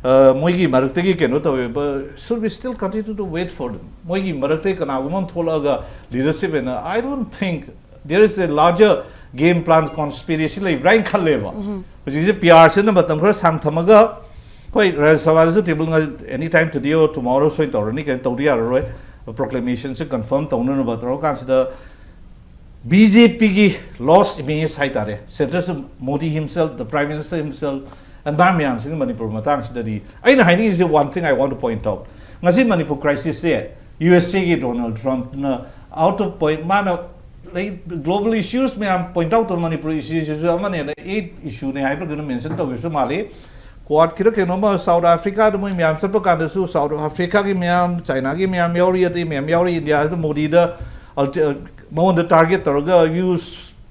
ꯑ, ꯃꯣꯏꯒꯤ ꯃꯔꯛꯇꯒꯤ ꯀꯩꯅꯣ ꯇꯧꯋꯦꯕ, should we still continue to wait for them? ꯃꯣꯏꯒꯤ ꯃꯔꯛꯇꯒꯤ ꯀꯅꯥꯒꯨꯝꯕ ꯑꯃ ꯊꯣꯛꯂꯛꯑꯒ ꯂꯤꯗꯔꯁꯤꯞ ꯑꯣꯏꯅ, I don't think there is a larger game plan conspiracy ꯂꯩꯕ꯭ꯔꯥ ꯍꯥꯏꯅ ꯈꯜꯂꯦꯕ꯫ ꯍꯧꯖꯤꯛꯁꯦ ꯄꯤ ꯑꯥꯔ ꯁꯤꯅ ꯃꯇꯝ ꯈꯔ ꯁꯥꯡ ꯊꯝꯃꯒ, ꯍꯣꯏ, ꯔꯥꯖ꯭ꯌ ꯁꯚꯥꯗꯁꯨ ꯇꯦꯕꯜ ꯉ-, any time today or tomorrow ꯁꯣꯏꯅ ꯇꯧꯔꯅꯤ, ꯀꯩꯅꯣ ꯇꯧꯗ ꯌꯥꯔꯔꯣꯏ, ꯄ꯭ꯔꯣꯀ꯭ꯂꯦꯃꯦꯁꯟꯁꯦ ꯀꯟꯐꯥꯔꯝ ꯇꯧꯅꯅꯕ ꯇꯧꯔꯀꯥꯟꯁꯤꯗ, ꯕꯤ ꯖꯦ ꯄꯤꯒꯤ lost image ꯍꯥꯏꯇꯥꯔꯦ, ꯁꯦꯟꯇꯔꯁꯨ Modi himself, the Prime Minister himself, and ꯃꯥ ꯃꯌꯥꯝꯁꯤꯅ ꯃꯅꯤꯄꯨꯔ ꯃꯇꯥꯡꯁꯤꯗꯗꯤ ꯑꯩꯅ ꯍꯥꯏꯅꯤꯡꯉꯤꯁꯦ, one thing I want to point out, ꯉꯁꯤ ꯃꯅꯤꯄꯨꯔ crisis ꯁꯦ ꯌꯨ ꯑꯦꯁ ꯑꯦꯒꯤ ꯗꯣꯅꯥꯜꯗ ꯇ꯭ꯔꯝꯞꯅ out of point, ꯃꯥꯅ ꯂꯩ, global issues ꯃꯌꯥꯝ point out ꯇꯧ, ꯃꯅꯤꯄꯨꯔ ꯏꯁꯨꯁꯤꯁꯨ ꯑꯃꯅꯦꯅ eight issue ꯅꯦ ꯍꯥꯏꯕ꯭ꯔꯥ ꯀꯩꯅꯣ ꯃꯦꯟꯁꯟ ꯇꯧꯈꯤꯕꯁꯨ ꯃꯥꯜꯂꯤ꯫ ꯀ꯭ꯋꯥꯗꯀꯤꯔ ꯀꯩꯅꯣꯝꯃ ꯁꯥꯎꯠ ꯑꯐ꯭ꯔꯤꯀꯥꯗ ꯃꯣꯏ ꯃꯌꯥꯝ ꯆꯠꯄ ꯀꯥꯟꯗꯁꯨ ꯁꯥꯎꯠ ꯑꯐ꯭ꯔꯤꯀꯥꯒꯤ ꯃꯌꯥꯝ, ꯆꯥꯏꯅꯥꯒꯤ ꯃꯌꯥꯝ ꯌꯥꯎꯔꯤ, ꯑꯇꯩ ꯃꯌꯥꯝ ꯌꯥꯎꯔꯤ, ꯏꯟꯗꯤꯌꯥꯗ ꯃꯣꯗꯤꯗ ꯑꯜꯇ-, ꯃꯉꯣꯟꯗ ꯇꯥꯔꯒꯦꯠ ꯇꯧꯔꯒ, "You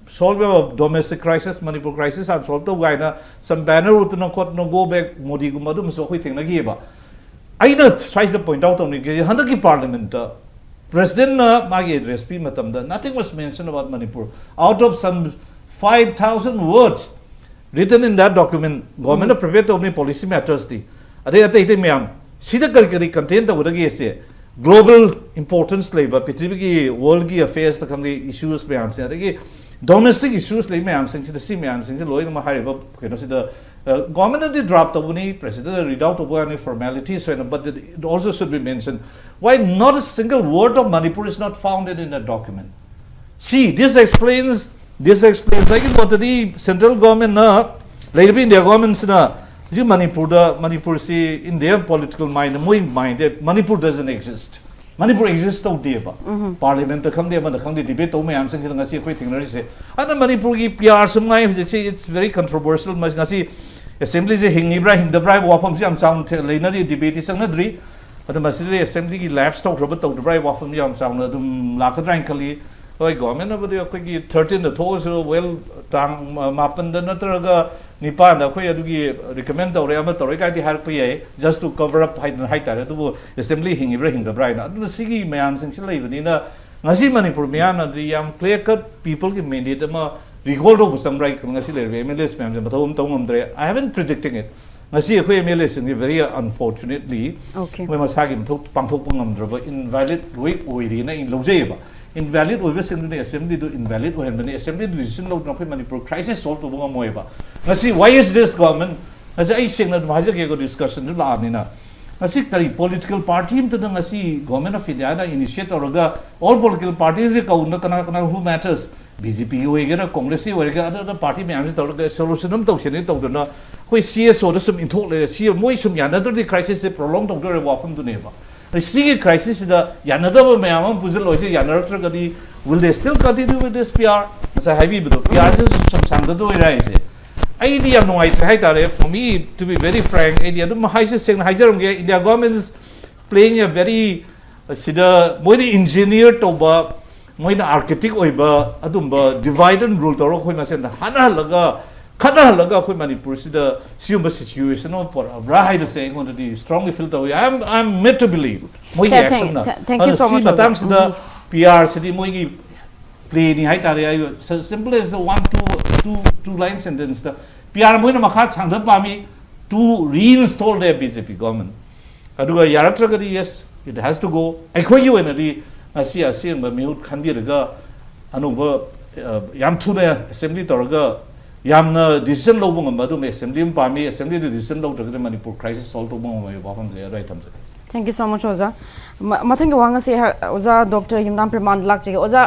solve your domestic crisis, Manipur crisis, ꯑꯩ ꯁꯣꯜꯕ ꯇꯧꯒꯦ" ꯍꯥꯏꯅ some banner ꯎꯠꯇꯅ ꯈꯣꯠꯇꯅ, "Go back ꯃꯣꯗꯤꯒꯨꯝꯕ" ꯑꯗꯨꯝꯕꯁꯨ ꯑꯩꯈꯣꯏ ꯊꯦꯡꯅꯈꯤꯑꯕ꯫ ꯑꯩꯅ ꯁ꯭ꯋꯥꯏꯁꯤꯗ ꯄꯣꯏꯟꯠ ꯑꯥꯎꯠ ꯇꯧꯅꯤꯡꯉꯤꯁꯦ, ꯍꯟꯗꯛꯀꯤ ꯄꯥꯔꯂꯤꯌꯥꯃꯦꯟꯠꯇ ꯄ꯭ꯔꯦꯁꯤꯗꯦꯟꯠꯅ ꯃꯥꯒꯤ ꯑꯦꯗ꯭ꯔꯦꯁ ꯄꯤ ꯃꯇꯝꯗ, nothing was mentioned about Manipur. Out of some five thousand words written in that document, ꯒꯣꯔꯃꯦꯟꯠꯅ ꯄ꯭ꯔꯤꯄꯦꯌꯔ ꯇꯧꯕꯅꯤ ꯄꯣꯂꯤꯁꯤ ꯃꯦꯇꯔꯁꯇꯤ, ꯑꯗꯩ ꯑꯇꯩ ꯑꯇꯩ ꯃꯌꯥꯝ, ꯁꯤꯗ ꯀꯔꯤ ꯀꯔꯤ ꯀꯟꯇꯦꯟ ꯇꯧꯒꯗꯒꯦꯁꯦ, global importance ꯂꯩꯕ, ꯄ꯭ꯔꯤꯊꯤꯕꯤꯒꯤ, worldꯒꯤ affairsꯇ ꯈꯪꯗꯦ, issues ꯃꯌꯥꯝꯁꯦ, ꯑꯗꯒꯤ domestic issues ꯂꯩ ꯃꯌꯥꯝꯁꯤꯡꯁꯤꯗ, ꯁꯤ ꯃꯌꯥꯝꯁꯤꯡꯁꯦ ꯂꯣꯏꯅꯃꯛ ꯍꯥꯏꯔꯤꯕ ꯀꯩꯅꯣꯁꯤꯗ, uh, governmentꯅꯗꯤ draft ꯇꯧꯕꯅꯤ, presidentꯅ read out ꯇꯧꯕ ꯌꯥꯅꯤ, formalities ꯑꯣꯏꯅ, but it also should be mentioned. Why not a single word of Manipur is not found in a document? See, this explains, this explains, ꯑꯩꯒꯤ ꯃꯣꯠꯇꯗꯤ central governmentꯅ, ꯂꯩꯔꯤꯕ India governmentꯁꯤꯅ ꯍꯧꯖꯤꯛ ꯃꯅꯤꯄꯨꯔꯗ, ꯃꯅꯤꯄꯨꯔꯁꯤ in their political mind, ꯃꯣꯏ mindꯗ Manipur doesn't exist. Manipur exist ꯇꯧꯗꯦꯕ꯫ Parliamentꯇ ꯈꯪꯗꯦ, ꯑꯃꯗ ꯈꯪꯗꯦ, debate ꯇꯧꯕ ꯃꯌꯥꯝꯁꯤꯡꯁꯤꯗ ꯉꯁꯤ ꯑꯩꯈꯣꯏ ꯊꯦꯡꯅꯔꯤꯁꯦ꯫ ꯑꯗꯨꯅ ꯃꯅꯤꯄꯨꯔꯒꯤ P R ꯁꯨ ꯉꯥꯏ ꯍꯧꯖꯤꯛꯁꯤ, it's very controversial꯫ ꯉꯁꯤ assemblyꯁꯦ ꯍꯤꯡꯉꯤꯕ꯭ꯔꯥ ꯍꯤꯡꯗꯕ꯭ꯔꯥ ꯍꯥꯏꯕ ꯋꯥꯐꯝꯁꯨ ꯌꯥꯝ ꯆꯥꯎꯅ ꯊꯦ-, ꯂꯩꯅꯔꯤ, debateꯇꯤ ꯆꯪꯅꯗ꯭ꯔꯤ꯫ ꯑꯗꯣ ꯃꯁꯤꯗ assemblyꯒꯤ lapse ꯇꯧꯈ꯭ꯔꯕ ꯇꯧꯗꯕ꯭ꯔꯥ ꯍꯥꯏꯕ ꯋꯥꯐꯝ ꯌꯥꯝ ꯆꯥꯎꯅ ꯑꯗꯨꯝ ꯂꯥꯛꯀꯗ꯭ꯔꯥ ꯍꯥꯏꯅ ꯈꯜꯂꯤ꯫ ꯍꯣꯏ, governmentꯅꯕꯨꯗꯤ ꯑꯩꯈꯣꯏꯒꯤ thirteenꯗ ꯊꯣꯛꯑꯁꯨ, well, ꯇꯥꯡ ꯃꯥꯄꯟꯗ ꯅꯠꯇ꯭ꯔꯒ ꯅꯤꯄꯥꯟꯗ ꯑꯩꯈꯣꯏ ꯑꯗꯨꯒꯤ recommend ꯇꯧꯔꯦ, ꯑꯃ ꯇꯧꯔꯦ ꯀꯥꯏꯗꯤ ꯍꯥꯏꯔꯛꯄ ꯌꯥꯏ, just to cover up ꯍꯥꯏꯗꯅ ꯍꯥꯏꯇꯥꯔꯦ꯫ ꯑꯗꯨꯕꯨ assembly ꯍꯤꯡꯉꯤꯕ꯭ꯔꯥ ꯍꯤꯡꯗꯕ꯭ꯔꯥ ꯍꯥꯏꯅ꯫ ꯑꯗꯨꯅ ꯁꯤꯒꯤ ꯃꯌꯥꯝꯁꯤꯡꯁꯤ ꯂꯩꯕꯅꯤꯅ ꯉꯁꯤ ꯃꯅꯤꯄꯨꯔ ꯃꯤꯌꯥꯝꯅꯗꯤ ꯌꯥꯝ clear cut peopleꯒꯤ mandate ꯑꯃ recall ꯇꯧꯕ ꯆꯪꯕ꯭ꯔꯥ ꯍꯥꯏ ꯈꯜꯂꯤ꯫ ꯉꯁꯤ ꯂꯩꯔꯤꯕ M L As ꯃꯌꯥꯝꯁꯦ ꯃꯊꯧ ꯑꯃ ꯇꯧ ꯉꯝꯗ꯭ꯔꯦ꯫ I haven't predicting it. ꯉꯁꯤ ꯑꯩꯈꯣꯏ M L Aꯁꯤꯡꯁꯦ very unfortunately Okay. ꯃꯣꯏ ꯃꯁꯥꯒꯤ ꯃꯊꯧ ꯄꯥꯡꯊꯣꯛꯄ ꯉꯝꯗ꯭ꯔꯕ invalid ꯂꯣꯏ ꯑꯣꯏꯔꯤꯅ ꯑꯩꯅ ꯂꯧꯖꯩꯑꯕ꯫ Invalid ꯑꯣꯏꯕꯁꯤꯡꯗꯨꯅ assemblyꯗꯨ invalid ꯑꯣꯏꯍꯟꯕꯅꯤ, assembly decision ꯂꯧꯗꯅ ꯑꯩꯈꯣꯏ ꯃꯅꯤꯄꯨꯔ crisis solve ꯇꯧꯕ ꯉꯝꯃꯣꯏꯕ꯫ ꯉꯁꯤ why is this government? ꯉꯁꯤ ꯑꯩ ꯁꯦꯡꯅ ꯑꯗꯨꯝ ꯍꯥꯏꯖꯒꯦꯀꯣ, discussionꯁꯨ ꯂꯥꯛꯑꯕꯅꯤꯅ꯫ ꯉꯁꯤ ꯀꯔꯤ political party ꯑꯃꯇꯅ ꯉꯁꯤ Government of Indiaꯅ initiate ꯇꯧꯔꯒ all political partiesꯁꯦ ꯀꯧꯅ ꯀꯅꯥ ꯀꯅꯥ who matters? BJPꯒꯤ ꯑꯣꯏꯒꯦꯔꯥ, Congressꯀꯤ ꯑꯣꯏꯒꯦꯔꯥ, ꯑꯗ ꯑꯗ party ꯃꯌꯥꯝꯁꯤ ꯇꯧꯔꯒ solution ꯑꯃ ꯇꯧꯁꯦꯅ ꯇꯧꯗꯅ ꯑꯩꯈꯣꯏ CSOꯗ ꯁꯨꯝ ꯏꯟꯊꯣꯛ ꯂꯩꯔꯦ꯫ ꯁꯤ ꯃꯣꯏ ꯁꯨꯝ ꯌꯥꯅꯗ꯭ꯔꯗꯤ crisisꯁꯦ prolong ꯇꯧꯗꯣꯔꯦ ꯋꯥꯐꯝꯗꯨꯅꯦꯕ꯫ ꯑꯗ ꯁꯤꯒꯤ crisisꯁꯤꯗ ꯌꯥꯅꯗꯕ ꯃꯌꯥꯝ ꯑꯃ ꯄꯨꯁꯤꯜꯂꯣꯏꯁꯦ, ꯌꯥꯅꯔꯛꯇ꯭ꯔꯒꯗꯤ will they still continue with this PR? ꯉꯁꯥꯏ ꯍꯥꯏꯕꯤꯕꯗꯣ, PRꯁꯦ ꯁꯨꯝ ꯁꯨꯝ ꯁꯥꯡꯗꯗꯣꯏꯔꯥ ꯍꯥꯏꯁꯦ? ꯑꯩꯗꯤ ꯌꯥꯝ ꯅꯨꯡꯉꯥꯏꯇ꯭ꯔꯦ ꯍꯥꯏꯇꯥꯔꯦ꯫ For me, to be very frank, ꯑꯩꯗꯤ ꯑꯗꯨꯝ ꯍꯥꯏꯁꯦ ꯁꯦꯡꯅ ꯍꯥꯏꯖꯔꯝꯒꯦ, India government is playing a very, ꯁꯤꯗ ꯃꯣꯏꯅ engineer ꯇꯧꯕ, ꯃꯣꯏꯅ architect ꯑꯣꯏꯕ ꯑꯗꯨꯝꯕ divide and rule ꯇꯧꯔꯒ ꯑꯩꯈꯣꯏ ꯃꯁꯦꯟꯗ ꯍꯥꯠꯅꯍꯜꯂꯒ, ꯈꯠꯅꯍꯜꯂꯒ ꯑꯩꯈꯣꯏ ꯃꯅꯤꯄꯨꯔꯁꯤꯗ ꯁꯤꯒꯨꯝꯕ situation ꯑꯃ ꯄꯨꯔꯛꯑꯕ꯭ꯔꯥ ꯍꯥꯏꯕꯁꯦ ꯑꯩꯉꯣꯟꯗꯗꯤ strongly feel ꯇꯧꯏ꯫ I am, I am made to believe ꯃꯣꯏꯒꯤ Thank, thank, actionꯅ꯫ Thank you ꯑꯗꯨꯅ so ꯁꯤ much, ꯃꯇꯥꯡꯁꯤꯗ PRꯁꯤꯗꯤ ꯃꯣꯏꯒꯤ playꯅꯤ ꯍꯥꯏꯇꯥꯔꯦ꯫ ꯑꯩ simple as the one, two, two, two line sentenceꯇ PR ꯃꯣꯏꯅ ꯃꯈꯥ ꯁꯥꯡꯊꯕ ꯄꯥꯝꯃꯤ, to reinstall the BJP government꯫ ꯑꯗꯨꯒ ꯌꯥꯔꯛꯇ꯭ꯔꯒꯗꯤ, yes, It has to go. ꯑꯩꯈꯣꯏꯒꯤ ꯑꯣꯏꯅꯗꯤ ꯉꯁꯤ ꯑꯁꯦꯡꯕ ꯃꯤꯍꯨꯠ ꯈꯟꯕꯤꯔꯒ ꯑꯅꯧꯕ, ꯑ, ꯌꯥꯝ ꯊꯨꯅ ꯑꯦꯁꯦꯝꯕ꯭ꯂꯤ ꯇꯧꯔꯒ ꯌꯥꯝꯅ ꯗꯤꯁꯤꯖꯟ ꯂꯧꯕ ꯉꯝꯕ ꯑꯗꯨꯝꯕ ꯑꯦꯁꯦꯝꯕ꯭ꯂꯤ ꯑꯃ ꯄꯥꯝꯃꯤ꯫ ꯑꯦꯁꯦꯝꯕ꯭ꯂꯤꯗ ꯗꯤꯁꯤꯖꯟ ꯂꯧꯗ꯭ꯔꯒꯗꯤ ꯃꯅꯤꯄꯨꯔ ꯀ꯭ꯔꯥꯏꯁꯤꯁ ꯁꯣꯜꯕ ꯇꯧꯕ ꯉꯝꯃꯣꯏꯕ ꯋꯥꯐꯝꯁꯦ ꯑꯗꯨꯋꯥꯏ ꯊꯝꯖꯒꯦ꯫ Thank you so much, ꯑꯣꯖꯥ꯫ ꯃ- ꯃꯊꯪꯒꯤ ꯋꯥꯍꯪ ꯑꯁꯤ ꯍ- ꯑꯣꯖꯥ ꯗꯣꯛꯇꯔ ꯌꯨꯝꯅꯥꯝ ꯄ꯭ꯔꯦꯃꯥꯟꯗ ꯂꯥꯛꯆꯒꯦ꯫ ꯑꯣꯖꯥ,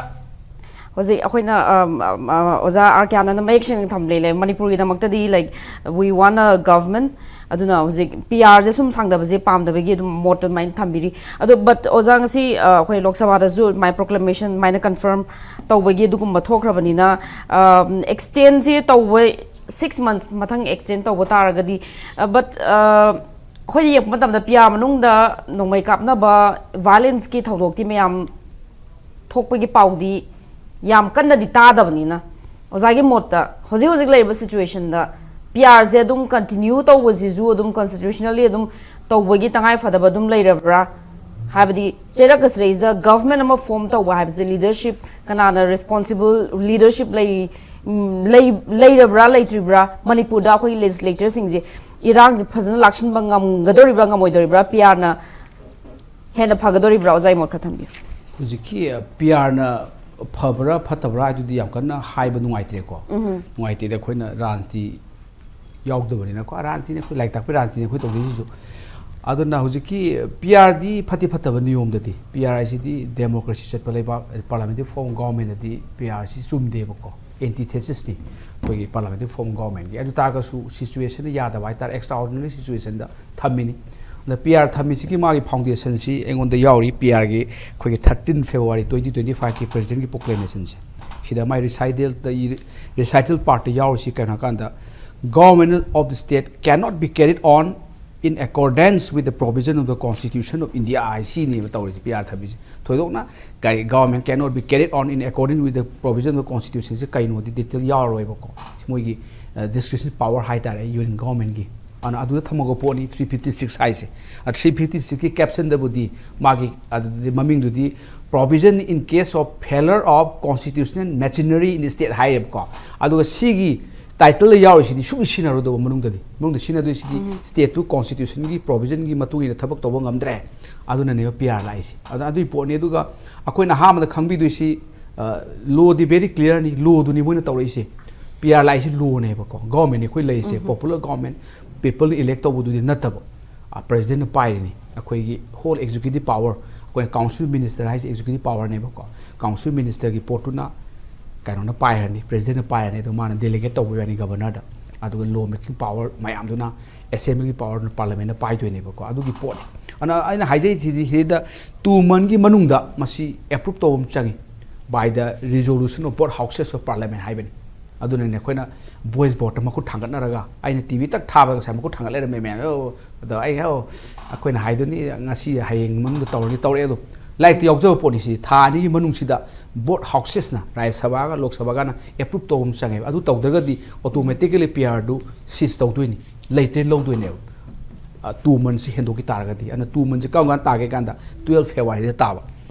ꯍꯧꯖꯤꯛ ꯑꯩꯈꯣꯏꯅ, ꯑꯝ, ꯑꯝ, ꯑ, ꯑꯣꯖꯥ ꯑꯥꯔ ꯀ꯭ꯌꯥꯅꯟꯗ ꯃꯌꯦꯛ ꯁꯦꯡꯅ ꯊꯝꯂꯦ, ꯂꯩ, ꯃꯅꯤꯄꯨꯔꯒꯤꯗꯃꯛꯇꯗꯤ, like, we want a government, ꯑꯗꯨꯅ ꯍꯧꯖꯤꯛ ꯄꯤ ꯑꯥꯔꯁꯦ ꯁꯨꯝ ꯁꯥꯡꯗꯕꯁꯦ ꯄꯥꯝꯗꯕꯒꯤ ꯑꯗꯨꯝ ꯃꯣꯠ ꯑꯗꯨꯃꯥꯏꯅ ꯊꯝꯕꯤꯔꯤ꯫ ꯑꯗꯣ, but ꯑꯣꯖꯥ, ꯉꯁꯤ, ꯑ, ꯑꯩꯈꯣꯏ ꯂꯣꯛ ꯁꯚꯥꯗꯁꯨ my proclamation ꯑꯗꯨꯃꯥꯏꯅ ꯀꯟꯐꯥꯔꯝ ꯇꯧꯕꯒꯤ ꯑꯗꯨꯒꯨꯝꯕ ꯊꯣꯛꯈ꯭ꯔꯕꯅꯤꯅ, ꯑꯦꯛꯁꯇꯦꯟꯁꯦ ꯇꯧꯕ, six months ꯃꯊꯪ ꯑꯦꯛꯁꯇꯦꯟ ꯇꯧꯕ ꯇꯥꯔꯒꯗꯤ, but ꯑꯩꯈꯣꯏꯅ ꯌꯦꯡꯕ ꯃꯇꯝꯗ ꯄꯤ ꯑꯥꯔ ꯃꯅꯨꯡꯗ ꯅꯣꯡꯃꯩ ꯀꯥꯞꯅꯕ, ꯚꯥꯏꯂꯦꯟꯁꯀꯤ ꯊꯧꯗꯣꯛꯇꯤ ꯃꯌꯥꯝ ꯊꯣꯛꯄꯒꯤ ꯄꯥꯎꯗꯤ ꯌꯥꯝ ꯀꯟꯅꯗꯤ ꯇꯥꯗꯕꯅꯤꯅ, ꯑꯣꯖꯥꯒꯤ ꯃꯣꯠꯇ ꯍꯧꯖꯤꯛ ꯍꯧꯖꯤꯛ ꯂꯩꯔꯤꯕ ꯁꯤꯆꯨꯋꯦꯁꯟꯗ ꯄꯤ ꯑꯥꯔꯁꯦ ꯑꯗꯨꯝ ꯀꯟꯇꯤꯅ꯭ꯌꯨ ꯇꯧꯕꯁꯤꯁꯨ ꯑꯗꯨꯝ ꯀꯟꯁꯇꯤꯇ꯭ꯌꯨꯁꯅꯦꯜꯂꯤ ꯑꯗꯨꯝ ꯇꯧꯕꯒꯤ ꯇꯉꯥꯏ ꯐꯗꯕ ꯑꯗꯨꯝ ꯂꯩꯔꯕ꯭ꯔꯥ? ꯍꯥꯏꯕꯗꯤ ꯆꯩꯔꯛ ꯑꯁꯤꯗꯩꯁꯤꯗ ꯒꯚꯔꯟꯃꯦꯟ ꯑꯃ ꯐꯣꯝ ꯇꯧꯕ ꯍꯥꯏꯕꯁꯦ ꯂꯤꯗꯔꯁꯤꯞ, ꯀꯅꯥꯅ ꯔꯦꯁꯄꯣꯟꯁꯤꯕꯜ ꯂꯤꯗꯔꯁꯤꯞ ꯂꯩ, ꯎꯝ, ꯂꯩ-, ꯂꯩꯔꯕ꯭ꯔꯥ ꯂꯩꯇ꯭ꯔꯤꯕ꯭ꯔꯥ? ꯃꯅꯤꯄꯨꯔꯗ ꯑꯩꯈꯣꯏꯒꯤ ꯂꯦꯖꯤꯁꯂꯦꯇꯔꯁꯤꯡꯁꯦ ꯏꯔꯥꯡꯁꯦ ꯐꯖꯅ ꯂꯥꯛꯁꯤꯟꯕ ꯉꯝꯒꯗꯧꯔꯤꯕ꯭ꯔꯥ ꯉꯝꯃꯣꯏꯗꯧꯔꯤꯕ꯭ꯔꯥ? ꯄꯤ ꯑꯥꯔꯅ ꯍꯦꯟꯅ ꯐꯒꯗꯧꯔꯤꯕ꯭ꯔꯥ? ꯑꯣꯖꯥꯒꯤ ꯃꯣꯠ ꯈꯔ ꯊꯝꯕꯤꯌꯨ꯫ ꯍꯧꯖꯤꯛꯀꯤ ꯄꯤ ꯑꯥꯔꯅ ꯐꯕ꯭ꯔꯥ ꯐꯠꯇꯕ꯭ꯔꯥ ꯍꯥꯏꯗꯨꯗꯤ ꯌꯥꯝ ꯀꯟꯅ ꯍꯥꯏꯕ ꯅꯨꯡꯉꯥꯏꯇ꯭ꯔꯦꯀꯣ꯫ ꯅꯨꯡꯉꯥꯏꯇꯦꯗꯤ ꯑꯩꯈꯣꯏꯅ ꯔꯥꯖꯅꯤꯇꯤ ꯌꯥꯎꯗꯕꯅꯤꯅꯀꯣ꯫ ꯔꯥꯖꯅꯤꯇꯤꯅꯤ ꯑꯩꯈꯣꯏ, ꯂꯥꯏꯔꯤꯛ ꯇꯥꯛꯄꯤ ꯔꯥꯖꯅꯤꯇꯤꯅꯤ ꯑꯩꯈꯣꯏ ꯇꯧꯗꯣꯏꯁꯤꯁꯨ꯫ ꯑꯗꯨꯅ ꯍꯧꯖꯤꯛꯀꯤ ꯄꯤ ꯑꯥꯔꯗꯤ ꯐꯠꯇꯤ ꯐꯠꯇꯕ ꯅꯤꯌꯣꯝꯗꯗꯤ, ꯄꯤ ꯑꯥꯔ ꯍꯥꯏꯁꯤꯗꯤ ꯗꯦꯃꯣꯀ꯭ꯔꯦꯁꯤ ꯆꯠꯄ ꯂꯩꯕꯥꯛ, ꯄꯥꯔꯂꯥꯃꯦꯟꯇꯔꯤ ꯐꯣꯔꯝ ꯒꯣꯚꯔꯟꯃꯦꯟꯗꯗꯤ ꯄꯤ ꯑꯥꯔ ꯁꯤ ꯆꯨꯝꯗꯦꯕꯀꯣ, ꯑꯦꯟꯇꯤꯊꯦꯁꯤꯁꯅꯤ ꯑꯩꯈꯣꯏꯒꯤ ꯄꯥꯔꯂꯥꯃꯦꯟꯇꯔꯤ ꯐꯣꯔꯝ ꯒꯣꯚꯔꯟꯃꯦꯟꯒꯤ꯫ ꯑꯗꯨ ꯇꯥꯔꯒꯁꯨ ꯁꯤꯆꯨꯋꯦꯁꯟꯅ ꯌꯥꯗꯕ ꯍꯥꯏꯇꯥꯔꯦ, ꯑꯦꯛꯁꯇ꯭ꯔꯥꯑꯣꯔꯗꯤꯅꯔꯤ ꯁꯤꯆꯨꯋꯦꯁꯟꯗ ꯊꯝꯃꯤꯅꯤ꯫ ꯑꯗ ꯄꯤ ꯑꯥꯔ ꯊꯝꯃꯤꯁꯤꯒꯤ ꯃꯥꯒꯤ ꯐꯥꯎꯟꯗꯦꯁꯟꯁꯤ ꯑꯩꯉꯣꯟꯗ ꯌꯥꯎꯔꯤ, ꯄꯤ ꯑꯥꯔꯒꯤ ꯑꯩꯈꯣꯏꯒꯤ ꯊꯥꯔꯇꯤꯟ ꯐꯦꯕ꯭ꯔꯨꯋꯥꯔꯤ ꯇ꯭ꯋꯦꯟꯇꯤ ꯇ꯭ꯋꯦꯟꯇꯤ ꯐꯥꯏꯚꯀꯤ ꯄ꯭ꯔꯦꯁꯤꯗꯦꯟꯒꯤ ꯄ꯭ꯔꯣꯀ꯭ꯂꯦꯃꯦꯁꯟꯁꯦ꯫ ꯁꯤꯗ ꯃꯥꯏ ꯔꯤꯁꯥꯏꯇꯦꯜꯗ, ꯔꯤꯁꯥꯏꯇꯦꯜ ꯄꯥꯔꯠꯇ ꯌꯥꯎꯔꯤꯁꯤ ꯀꯩꯅꯣ ꯍꯥꯏꯀꯥꯟꯗ, "Government of the state cannot be carried on in accordance with the provision of the Constitution of India" ꯍꯥꯏ ꯁꯤꯅꯦꯕ ꯇꯧꯔꯤꯁꯦ ꯄꯤ ꯑꯥꯔ ꯊꯝꯃꯤꯁꯦ꯫ ꯊꯣꯏꯗꯣꯛꯅ ꯀꯔꯤ "Government cannot be carried on in accordance with the provision of the Constitution" ꯁꯤ ꯀꯩꯅꯣꯗꯤ ꯗꯤꯇꯦꯜ ꯌꯥꯎꯔꯔꯣꯏꯕꯀꯣ꯫ ꯃꯣꯏꯒꯤ ꯗꯤꯁꯀ꯭ꯔꯤꯁꯟ ꯄꯋꯥꯔ ꯍꯥꯏꯇꯥꯔꯦ ꯌꯨꯅꯤꯌꯟ ꯒꯣꯚꯔꯟꯃꯦꯟꯒꯤ꯫ ꯑꯗꯨꯅ ꯑꯗꯨꯗ ꯊꯝꯃꯒ ꯄꯣꯠꯅꯤ ꯊ꯭ꯔꯤ ꯐꯤꯐꯇꯤ ꯁꯤꯛꯁ ꯍꯥꯏꯁꯦ꯫ ꯊ꯭ꯔꯤ ꯐꯤꯐꯇꯤ ꯁꯤꯛꯁꯀꯤ ꯀꯦꯞꯁꯟꯗꯕꯨꯗꯤ ꯃꯥꯒꯤ ꯑꯗꯨꯗꯤ ꯃꯃꯤꯡꯗꯨꯗꯤ "Provision in case of failure of constitutional machinery in the state" ꯍꯥꯏꯌꯦꯕꯀꯣ꯫ ꯑꯗꯨꯒ ꯁꯤꯒꯤ ꯇꯥꯏꯇꯜꯗ ꯌꯥꯎꯔꯤꯁꯤꯗꯤ ꯁꯨꯡꯁꯤ ꯁꯤꯖꯤꯟꯅꯔꯣꯏꯗꯕ ꯃꯅꯨꯡꯗꯗꯤ꯫ ꯃꯅꯨꯡꯗ ꯁꯤꯖꯤꯟꯅꯗꯣꯏꯁꯤꯗꯤ ꯁ꯭ꯇꯦꯠꯇꯨ ꯀꯣꯟꯁꯇꯤꯇ꯭ꯌꯨꯁꯟꯒꯤ ꯄ꯭ꯔꯣꯕꯤꯖꯟꯒꯤ ꯃꯇꯨꯡ ꯏꯟꯅ ꯊꯕꯛ ꯇꯧꯕ ꯉꯝꯗ꯭ꯔꯦ, ꯑꯗꯨꯅꯅꯦꯕ ꯄꯤ ꯑꯥꯔ ꯂꯥꯛꯏꯁꯦ꯫ ꯑꯗꯨꯅ ꯑꯗꯨꯒꯤ ꯄꯣꯠꯅꯤ꯫ ꯑꯗꯨꯒ ꯑꯩꯈꯣꯏꯅ ꯑꯍꯥꯟꯕꯗ ꯈꯪꯕꯤꯗꯣꯏꯁꯤ, ꯂꯣꯗꯤ ꯚꯦꯔꯤ ꯀ꯭ꯂꯤꯌꯥꯔꯅꯤ, ꯂꯣꯗꯨꯅꯤ ꯃꯣꯏꯅ ꯇꯧꯔꯛꯏꯁꯦ꯫ ꯄꯤ ꯑꯥꯔ ꯂꯥꯛꯏꯁꯤ ꯂꯣꯅꯦꯕꯀꯣ, ꯒꯣꯔꯃꯦꯟꯅꯤ ꯑꯩꯈꯣꯏ ꯂꯩꯔꯤꯁꯦ, ꯄꯣꯄꯨꯂꯔ ꯒꯣꯔꯃꯦꯟ, ꯄꯤꯄꯜꯅ ꯏꯂꯦꯛ ꯇꯧꯕꯗꯨꯗꯤ ꯅꯠꯇꯕ, ꯄ꯭ꯔꯦꯁꯤꯗꯦꯟꯅ ꯄꯥꯏꯔꯤꯅꯤ꯫ ꯑꯩꯈꯣꯏꯒꯤ ꯍꯣꯜ ꯑꯦꯛꯖꯤꯀ꯭ꯌꯨꯇꯤꯞ ꯄꯥꯋꯔ, ꯑꯩꯈꯣꯏꯅ ꯀꯥꯎꯟꯁꯤꯜ ꯃꯤꯅꯤꯁꯇꯔ ꯍꯥꯏꯁꯦ ꯑꯦꯛꯖꯤꯀ꯭ꯌꯨꯇꯤꯞ ꯄꯥꯋꯔꯅꯦꯕꯀꯣ꯫ ꯀꯥꯎꯟꯁꯤꯜ ꯃꯤꯅꯤꯁꯇꯔꯒꯤ ꯄꯣꯠꯇꯨꯅ ꯀꯩꯅꯣꯅ ꯄꯥꯏꯔꯅꯤ, ꯄ꯭ꯔꯦꯁꯤꯗꯦꯟꯅ ꯄꯥꯏꯔꯅꯤ, ꯑꯗꯣ ꯃꯥꯅ ꯗꯦꯂꯤꯒꯦꯠ ꯇꯧꯕ ꯌꯥꯅꯤ ꯒꯕꯔꯅꯔꯗ꯫ ꯑꯗꯨꯒ ꯂꯣ ꯃꯦꯀꯤꯡ ꯄꯥꯋꯔ ꯃꯌꯥꯝꯗꯨꯅ ꯑꯦꯁꯦꯝꯕ꯭ꯂꯤꯒꯤ ꯄꯥꯋꯔꯅ ꯄꯥꯔꯂꯤꯌꯥꯃꯦꯟꯅ ꯄꯥꯏꯗꯣꯏꯅꯦꯕꯀꯣ꯫ ꯑꯗꯨꯒꯤ ꯄꯣꯠꯅꯤ꯫ ꯑꯗꯨꯅ ꯑꯩꯅ ꯍꯥꯏꯖꯩꯁꯤꯗꯤ ꯁꯤꯗ ꯇꯨ ꯃꯟꯒꯤ ꯃꯅꯨꯡꯗ ꯃꯁꯤ ꯑꯦꯄ꯭ꯔꯨꯞ ꯇꯧꯕ ꯑꯃ ꯆꯪꯉꯤ, by the resolution of both houses of parliament ꯍꯥꯏꯕꯅꯤ꯫ ꯑꯗꯨꯅꯅꯦ ꯑꯩꯈꯣꯏꯅ ꯚꯣꯏꯁ ꯕꯣꯠꯇ ꯃꯈꯨꯠ ꯊꯥꯡꯒꯠꯅꯔꯒ, ꯑꯩꯅ ꯇꯤ ꯚꯤ ꯇꯛ ꯊꯥꯕꯗ ꯉꯁꯥꯏ ꯃꯈꯨꯠ ꯊꯥꯡꯒꯠ ꯂꯩꯔꯝꯃꯦ ꯃꯌꯥꯝ꯫ ꯑꯣ, ꯑꯗꯣ ꯑꯩ, ꯑꯣ, ꯑꯩꯈꯣꯏꯅ ꯍꯥꯏꯗꯨꯅꯤ, ꯉꯁꯤ ꯍꯌꯦꯡ ꯃꯅꯨꯡꯗ ꯇꯧꯔꯅꯤ, ꯇꯧꯔꯛꯑꯦ꯫ ꯑꯗꯣ ꯂꯥꯏꯔꯤꯛꯇ ꯌꯥꯎꯖꯕ ꯄꯣꯠꯅꯤ꯫ ꯁꯤ ꯊꯥ ꯑꯅꯤꯒꯤ ꯃꯅꯨꯡꯁꯤꯗ ꯕꯣꯠ ꯍꯥꯎꯁꯦꯁꯅ, ꯔꯥꯖ꯭ꯌ ꯁꯚꯥꯒ ꯂꯣꯛ ꯁꯚꯥꯒꯅ ꯑꯦꯄ꯭ꯔꯨꯞ ꯇꯧꯕ ꯑꯃ ꯆꯪꯉꯦꯕ꯫ ꯑꯗꯨ ꯇꯧꯗ꯭ꯔꯒꯗꯤ ꯑꯣꯇꯣꯃꯦꯇꯤꯀꯦꯂꯤ ꯄꯤ ꯑꯥꯔꯗꯨ ꯁꯤꯖ ꯇꯧꯗꯣꯏꯅꯤ, ꯂꯩꯇ꯭ꯔꯦ ꯂꯧꯗꯣꯏꯅꯦꯕ꯫ ꯇꯨ ꯃꯟꯁꯤ ꯍꯦꯟꯗꯣꯛꯈꯤ ꯇꯥꯔꯒꯗꯤ꯫ ꯑꯗꯨꯅ ꯇꯨ ꯃꯟꯁꯤ ꯀꯔꯝ ꯀꯥꯟꯗ ꯇꯥꯒꯦ ꯀꯥꯟꯗ, ꯇꯨꯌꯦꯜꯐ ꯐꯦꯕ꯭ꯔꯨꯋꯥꯔꯤꯗ ꯇꯥꯕ꯫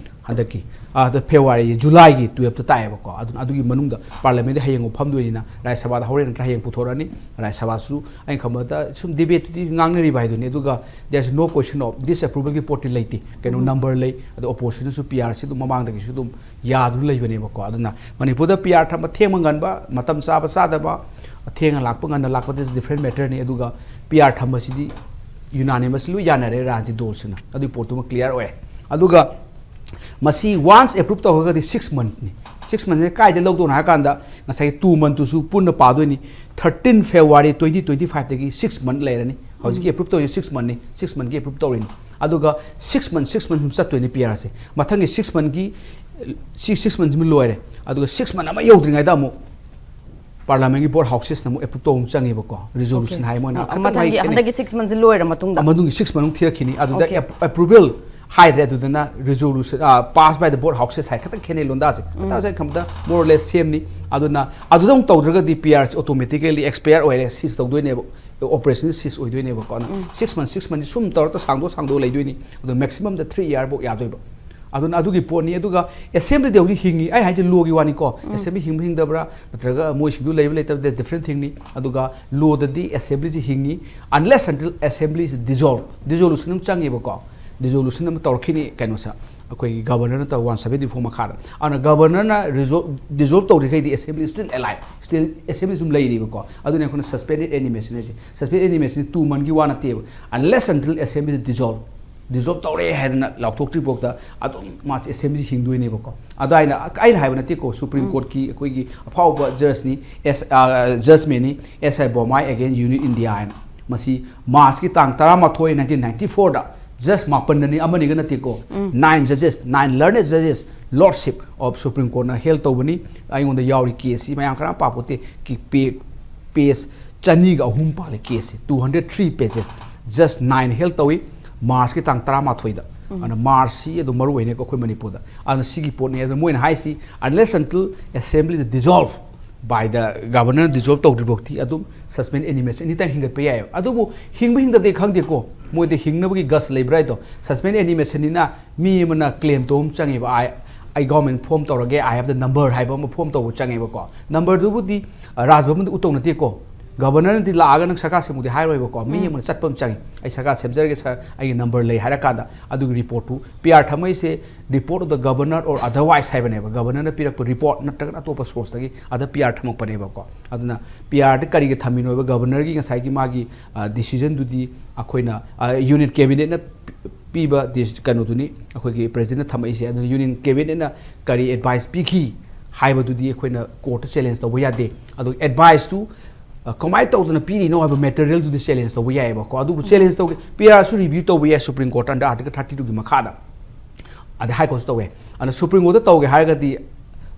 ꯍꯟꯗꯛꯀꯤ, ꯑ, ꯐꯦꯕ꯭ꯔꯨꯋꯥꯔꯤ, ꯖꯨꯂꯥꯏꯒꯤ ꯇꯨꯌꯦꯜꯐꯇ ꯇꯥꯏꯌꯦꯕꯀꯣ꯫ ꯑꯗꯨꯅ ꯑꯗꯨꯒꯤ ꯃꯅꯨꯡꯗ ꯄꯥꯔꯂꯤꯌꯥꯃꯦꯟꯗ ꯍꯌꯦꯡ ꯐꯝꯗꯣꯏꯅꯤꯅ, ꯔꯥꯖ꯭ꯌ ꯁꯚꯥꯗ ꯍꯣꯔꯦꯟ ꯅꯠꯇ꯭ꯔ ꯍꯌꯦꯡ ꯄꯨꯊꯣꯔꯛꯑꯅꯤ꯫ ꯔꯥꯖ꯭ꯌ ꯁꯚꯥꯁꯨ ꯑꯩꯅ ꯈꯟꯕꯗ ꯁꯨꯝ ꯗꯤꯕꯦꯠꯇꯨꯗꯤ ꯉꯥꯡꯅꯔꯤꯕ ꯍꯥꯏꯗꯨꯅꯤ꯫ ꯑꯗꯨꯒ there is no question of disapprovalꯒꯤ ꯄꯣꯠꯇꯤ ꯂꯩꯇꯦ꯫ ꯀꯩꯅꯣ, ꯅꯝꯕꯔ ꯂꯩ, ꯑꯗꯣ ꯑꯣꯄꯣꯖꯤꯁꯟꯅꯁꯨ ꯄꯤ ꯑꯥꯔꯁꯤ ꯑꯗꯨꯝ ꯃꯃꯥꯡꯗꯒꯤꯁꯨ ꯑꯗꯨꯝ ꯌꯥꯗꯨꯅ ꯂꯩꯕꯅꯦꯕꯀꯣ꯫ ꯑꯗꯨꯅ ꯃꯅꯤꯄꯨꯔꯗ ꯄꯤ ꯑꯥꯔ ꯊꯝꯕ ꯊꯦꯡꯕ ꯉꯟꯕ, ꯃꯇꯝ ꯆꯥꯕ ꯆꯥꯗꯕ, ꯊꯦꯡꯅ ꯂꯥꯛꯄ ꯉꯟꯅ ꯂꯥꯛꯄ, that's different matterꯅꯤ꯫ ꯑꯗꯨꯒ ꯄꯤ ꯑꯥꯔ ꯊꯝꯕꯁꯤꯗꯤ unanimous ꯂꯣꯏ ꯌꯥꯅꯔꯦ ꯔꯥꯖꯅꯤꯇꯤ ꯗꯣꯜꯁꯤꯡꯅ, ꯑꯗꯨꯒꯤ ꯄꯣꯠꯇꯨꯃ clear ꯑꯣꯏꯔꯦ꯫ ꯑꯗꯨꯒ ꯃꯁꯤ once approve ꯇꯧꯔꯒꯗꯤ six monthꯅꯤ꯫ Six monthꯁꯦ ꯀꯥꯏꯗ ꯂꯧꯗꯣꯏꯅꯣ ꯍꯥꯏ ꯀꯥꯟꯗ, ꯉꯁꯥꯏꯒꯤ two monthꯇꯨꯁꯨ ꯄꯨꯟꯅ ꯄꯥꯗꯣꯏꯅꯤ꯫ Thirteen February twenty twenty fiveꯇꯒꯤ six month ꯂꯩꯔꯅꯤ꯫ ꯍꯧꯖꯤꯛꯀꯤ approve ꯇꯧꯔꯤꯁꯦ six monthꯅꯤ, six monthꯀꯤ approve ꯇꯧꯔꯤꯅꯤ꯫ ꯑꯗꯨꯒ six month, six month ꯁꯨꯝ ꯆꯠꯇꯣꯏꯅꯤ ꯄꯤ ꯑꯥꯔꯁꯦ꯫ ꯃꯊꯪꯒꯤ six monthꯀꯤ, ꯁꯤ six monthꯁꯤꯃ ꯂꯣꯏꯔꯦ꯫ ꯑꯗꯨꯒ six month ꯑꯃ ꯌꯧꯗ꯭ꯔꯤꯉꯩꯗ ꯑꯃꯨꯛ ꯄꯥꯔꯂꯤꯌꯥꯃꯦꯟꯒꯤ ꯕꯣꯠ ꯍꯥꯎꯁꯦꯁꯅ ꯑꯃꯨꯛ ꯑꯦꯄ꯭ꯔꯨꯞ ꯇꯧꯕ ꯑꯃ ꯆꯪꯉꯦꯕꯀꯣ, ꯔꯤꯖꯣꯂꯨꯁꯟ ꯍꯥꯏ ꯃꯣꯏꯅ꯫ ꯑ, ꯈꯇꯪ ꯃꯊꯪꯒꯤ, ꯍꯥꯏ ꯈꯦꯠꯅꯩ꯫ ꯍꯟꯗꯛꯀꯤ six monthꯁꯤ ꯂꯣꯏꯔ ꯃꯇꯨꯡꯗ? ꯃꯅꯨꯡꯒꯤ six month ꯊꯤꯔꯛꯈꯤꯅꯤ, ꯑꯗꯨꯗ Okay. ꯑꯦꯞ-, ꯑꯦꯄ꯭ꯔꯨꯚꯦꯜ ꯍꯥꯏꯗ꯭ꯔꯦ, ꯑꯗꯨꯗꯅ ꯔꯤꯖꯣꯂꯨꯁꯟ, ꯑ, passed by the board houses ꯍꯥꯏ, ꯈꯇꯪ ꯈꯦꯠꯅꯩ ꯂꯣꯟꯗꯥꯁꯦ꯫ ꯎꯝ꯫ ꯃꯇꯥꯡꯁꯦ ꯑꯩꯅ ꯈꯟꯕꯗ more or less same ꯅꯤ꯫ ꯑꯗꯨꯅ ꯑꯗꯨꯗ ꯑꯃꯨꯛ ꯇꯧꯗ꯭ꯔꯒꯗꯤ ꯄꯤ ꯑꯥꯔꯁꯤ automatically expire ꯑꯣꯏꯔꯦ, cease ꯇꯧꯗꯣꯏꯅꯦꯕ, ꯑꯣꯄꯔꯦꯁꯟꯁꯤ cease ꯑꯣꯏꯗꯣꯏꯅꯦꯕꯀꯣ꯫ ꯑꯗꯨꯅ ꯎꯝ꯫ Six month, six month ꯁꯨꯝ ꯇꯧꯔꯒ ꯁꯥꯡꯗꯣꯛ ꯁꯥꯡꯗꯣꯛ ꯂꯩꯗꯣꯏꯅꯤ꯫ ꯑꯗꯣ maximumꯗ three year ꯐꯥꯎ ꯌꯥꯗꯣꯏꯕ꯫ ꯑꯗꯨꯅ ꯑꯗꯨꯒꯤ ꯄꯣꯠꯅꯤ꯫ ꯑꯗꯨꯒ ꯑꯦꯁꯦꯝꯕ꯭ꯂꯤꯗꯤ ꯍꯧꯖꯤꯛ ꯍꯤꯡꯉꯤ꯫ ꯑꯩ ꯍꯥꯏꯁꯦ ꯂꯣꯒꯤ ꯋꯥꯅꯤꯀꯣ꯫ ꯑꯦꯁꯦꯝꯕ꯭ꯂꯤ ꯍꯤꯡꯕ ꯍꯤꯡꯗꯕ꯭ꯔꯥ, ꯅꯠꯇ꯭ꯔꯒ ꯃꯣꯏꯁꯤꯡꯗꯨ ꯂꯩꯕ ꯂꯩꯇꯕ, ꯗꯤꯐ꯭ꯔꯦꯟ ꯊꯤꯡꯅꯤ꯫ ꯑꯗꯨꯒ ꯂꯣꯗꯗꯤ ꯑꯦꯁꯦꯝꯕ꯭ꯂꯤꯁꯤ ꯍꯤꯡꯉꯤ, unless until assembly is dissolve, dissolution ꯑꯃ ꯆꯪꯉꯦꯕꯀꯣ꯫ Dissolution ꯑꯃ ꯇꯧꯔꯛꯈꯤꯅꯤ ꯀꯩꯅꯣꯁꯦ, ꯑꯩꯈꯣꯏꯒꯤ ꯒꯕꯔꯅꯔꯅ ꯇꯧ ꯋꯥꯟ ꯁꯕꯦꯟꯇꯤ ꯐꯣꯔ ꯃꯈꯥꯗ꯫ ꯑꯗꯨꯅ ꯒꯕꯔꯅꯔꯅ ꯗꯤꯖꯣꯜꯕ ꯇꯧꯗ꯭ꯔꯤꯈꯩꯗꯤ assembly still alive, still assembly ꯑꯗꯨꯝ ꯂꯩꯔꯤꯕꯀꯣ꯫ ꯑꯗꯨꯅ ꯑꯩꯈꯣꯏꯅ suspended animation ꯍꯥꯏꯁꯦ꯫ Suspended animation ꯇꯨ ꯃꯟꯒꯤ ꯋꯥ ꯅꯠꯇꯦꯕ, unless until assembly dissolve꯫ Dissolve ꯇꯧꯔꯦ ꯍꯥꯏꯗꯅ ꯂꯥꯎꯊꯣꯛꯇ꯭ꯔꯤ ꯐꯥꯎꯗ ꯑꯗꯨꯝ ꯃꯥꯁꯦ ꯑꯦꯁꯦꯝꯕ꯭ꯂꯤ ꯍꯤꯡꯗꯣꯏꯅꯦꯕꯀꯣ꯫ ꯑꯗꯣ ꯑꯩꯅ, ꯑꯩꯅ ꯍꯥꯏꯕ ꯅꯠꯇꯦꯀꯣ, ꯁꯨꯄ꯭ꯔꯤꯝ ꯀꯣꯔꯠꯀꯤ ꯑꯩꯈꯣꯏꯒꯤ ꯑꯐꯥꯎꯕ ꯖꯁꯅꯤ, ꯑꯦꯁ, ꯑ, ꯖꯁꯃꯦꯟꯅꯤ, ꯑꯦꯁ ꯑꯥꯏ ꯕꯣꯃꯥꯏ against Union India ꯍꯥꯏꯅ꯫ ꯃꯁꯤ ꯃꯥꯔꯆꯀꯤ ꯇꯥꯡ ꯇꯔꯥꯃꯥꯊꯣꯏ, ꯅꯥꯏꯟꯇꯤꯟ ꯅꯥꯏꯟꯇꯤ ꯐꯣꯔꯗ, ꯖꯁ ꯃꯥꯄꯟꯗꯅꯤ, ꯑꯃꯅꯤꯒ ꯅꯠꯇꯦꯀꯣ, nine judges, nine learned judges, lordship of Supreme Courtꯅ ꯍꯦꯜ ꯇꯧꯕꯅꯤ꯫ ꯑꯩꯉꯣꯟꯗ ꯌꯥꯎꯔꯤ ꯀꯦꯁꯁꯤ ꯃꯌꯥꯝ ꯀꯅꯥ ꯄꯥꯄꯣꯠꯇꯦ꯫ ꯀꯤ-, ꯄꯦ-, ꯄꯦꯖ ꯆꯅꯤꯒ ꯑꯍꯨꯝ ꯄꯥꯜꯂꯤ ꯀꯦꯁꯁꯤ, two hundred three pages, ꯖꯁ ꯅꯥꯏꯟ ꯍꯦꯜ ꯇꯧꯏ ꯃꯥꯔꯆꯀꯤ ꯇꯥꯡ ꯇꯔꯥꯃꯥꯊꯣꯏꯗ꯫ ꯑꯗꯨꯅ ꯃꯥꯔꯆꯁꯤ ꯑꯗꯨꯝ ꯃꯔꯨ ꯑꯣꯏꯅꯀꯣ ꯑꯩꯈꯣꯏ ꯃꯅꯤꯄꯨꯔꯗ꯫ ꯑꯗꯨꯅ ꯁꯤꯒꯤ ꯄꯣꯠꯅꯤ꯫ ꯑꯗꯨ ꯃꯣꯏꯅ ꯍꯥꯏꯁꯤ, unless until assembly dissolve by the governor, dissolve ꯇꯧꯗ꯭ꯔꯤꯐꯥꯎꯗꯤ ꯑꯗꯨꯝ suspend animation anytime ꯍꯤꯡꯒꯠꯄ ꯌꯥꯏꯑꯕ꯫ ꯑꯗꯨꯕꯨ ꯍꯤꯡꯕ ꯍꯤꯡꯗꯕꯗꯤ ꯈꯪꯗꯦꯀꯣ, ꯃꯣꯏꯗ ꯍꯤꯡꯅꯕꯒꯤ ꯒꯁ ꯂꯩꯕ꯭ꯔꯥ ꯍꯥꯏꯗꯣ꯫ Suspend animationꯅꯤꯅ ꯃꯤ ꯑꯃꯅ ꯀ꯭ꯂꯦꯝ ꯇꯧꯕ ꯑꯃ ꯆꯪꯉꯦꯕ, "ꯑꯩ, ꯑꯩ ꯒꯣꯔꯃꯦꯟ ꯐꯣꯝ ꯇꯧꯔꯒꯦ, I have the number" ꯍꯥꯏꯕ ꯑꯃ ꯐꯣꯝ ꯇꯧꯕ ꯆꯪꯉꯦꯕꯀꯣ꯫ ꯅꯝꯕꯔꯗꯨꯕꯨꯗꯤ, ꯑ, ꯔꯥꯖ ꯚꯕꯟꯗ ꯎꯠꯇꯧ ꯅꯠꯇꯦꯀꯣ꯫ ꯒꯕꯔꯅꯔꯅꯗꯤ ꯂꯥꯛꯑꯒ ꯅꯪ ꯁꯔꯀꯥꯔ ꯁꯦꯝꯃꯨꯗꯤ ꯍꯥꯏꯔꯣꯏꯕꯀꯣ꯫ ꯃꯤ ꯑꯃꯅ ꯆꯠꯄ ꯑꯃ ꯆꯪꯉꯤ, "ꯑꯩ ꯁꯔꯀꯥꯔ ꯁꯦꯝꯖꯔꯒꯦ ꯁꯥꯔ, ꯑꯩꯒꯤ ꯅꯝꯕꯔ ꯂꯩ" ꯍꯥꯏꯔꯀꯥꯟꯗ ꯑꯗꯨꯒꯤ ꯔꯤꯄꯣꯔꯠꯇꯨ ꯄꯤ ꯑꯥꯔ ꯊꯝꯃꯛꯏꯁꯦ, "Report of the governor or otherwise" ꯍꯥꯏꯕꯅꯦꯕ꯫ ꯒꯕꯔꯅꯔꯅ ꯄꯤꯔꯛꯄ ꯔꯤꯄꯣꯔꯠ ꯅꯠꯇ꯭ꯔꯒꯅ ꯑꯇꯣꯞꯄ ꯁꯣꯔꯁꯇꯒꯤ ꯑꯗ ꯄꯤ ꯑꯥꯔ ꯊꯝꯃꯛꯄꯅꯦꯕꯀꯣ꯫ ꯑꯗꯨꯅ ꯄꯤ ꯑꯥꯔꯗ ꯀꯔꯤꯒꯤ ꯊꯝꯃꯤꯅꯣ ꯍꯥꯏꯕ, ꯒꯕꯔꯅꯔꯒꯤ ꯉꯁꯥꯏꯒꯤ ꯃꯥꯒꯤ, ꯑ, decisionꯗꯨꯗꯤ ꯑꯩꯈꯣꯏꯅ, ꯑ, ꯌꯨꯅꯤꯌꯟ ꯀꯦꯕꯤꯅꯦꯠꯅ ꯄꯤꯕ ꯗꯤꯁ-, ꯀꯩꯅꯣꯗꯨꯅꯤ ꯑꯩꯈꯣꯏꯒꯤ ꯄ꯭ꯔꯦꯁꯤꯗꯦꯟꯠꯅ ꯊꯝꯃꯛꯏꯁꯦ꯫ ꯑꯗꯨꯅ ꯌꯨꯅꯤꯌꯟ ꯀꯦꯕꯤꯅꯦꯠꯅ ꯀꯔꯤ ꯑꯦꯗꯚꯥꯏꯁ ꯄꯤꯈꯤ ꯍꯥꯏꯕꯗꯨꯗꯤ ꯑꯩꯈꯣꯏꯅ ꯀꯣꯔꯠꯇ ꯆꯦꯂꯦꯟꯖ ꯇꯧꯕ ꯌꯥꯗꯦ꯫ ꯑꯗꯨꯒ ꯑꯦꯗꯚꯥꯏꯁꯇꯨ, ꯑ, ꯀꯃꯥꯏꯅ ꯇꯧꯗꯅ ꯄꯤꯔꯤꯅꯣ ꯍꯥꯏꯕ ꯃꯦꯇꯔꯤꯌꯦꯜꯗꯨꯗꯤ ꯆꯦꯂꯦꯟꯖ ꯇꯧꯕ ꯌꯥꯏꯑꯕꯀꯣ꯫ ꯑꯗꯨꯕꯨ ꯆꯦꯂꯦꯟꯖ ꯇꯧꯒꯦ, ꯄꯤ ꯑꯥꯔꯁꯨ ꯔꯤꯚ꯭ꯌꯨ ꯇꯧꯕ ꯌꯥꯏ ꯁꯨꯄ꯭ꯔꯤꯝ ꯀꯣꯔꯠꯇ under Article thirty twoꯒꯤ ꯃꯈꯥꯗ꯫ ꯑꯗ ꯍꯥꯏ ꯀꯣꯔꯠꯁꯨ ꯇꯧꯋꯦ꯫ ꯑꯗꯨꯅ ꯁꯨꯄ꯭ꯔꯤꯝ ꯀꯣꯔꯠꯇ ꯇꯧꯒꯦ ꯍꯥꯏꯔꯒꯗꯤ,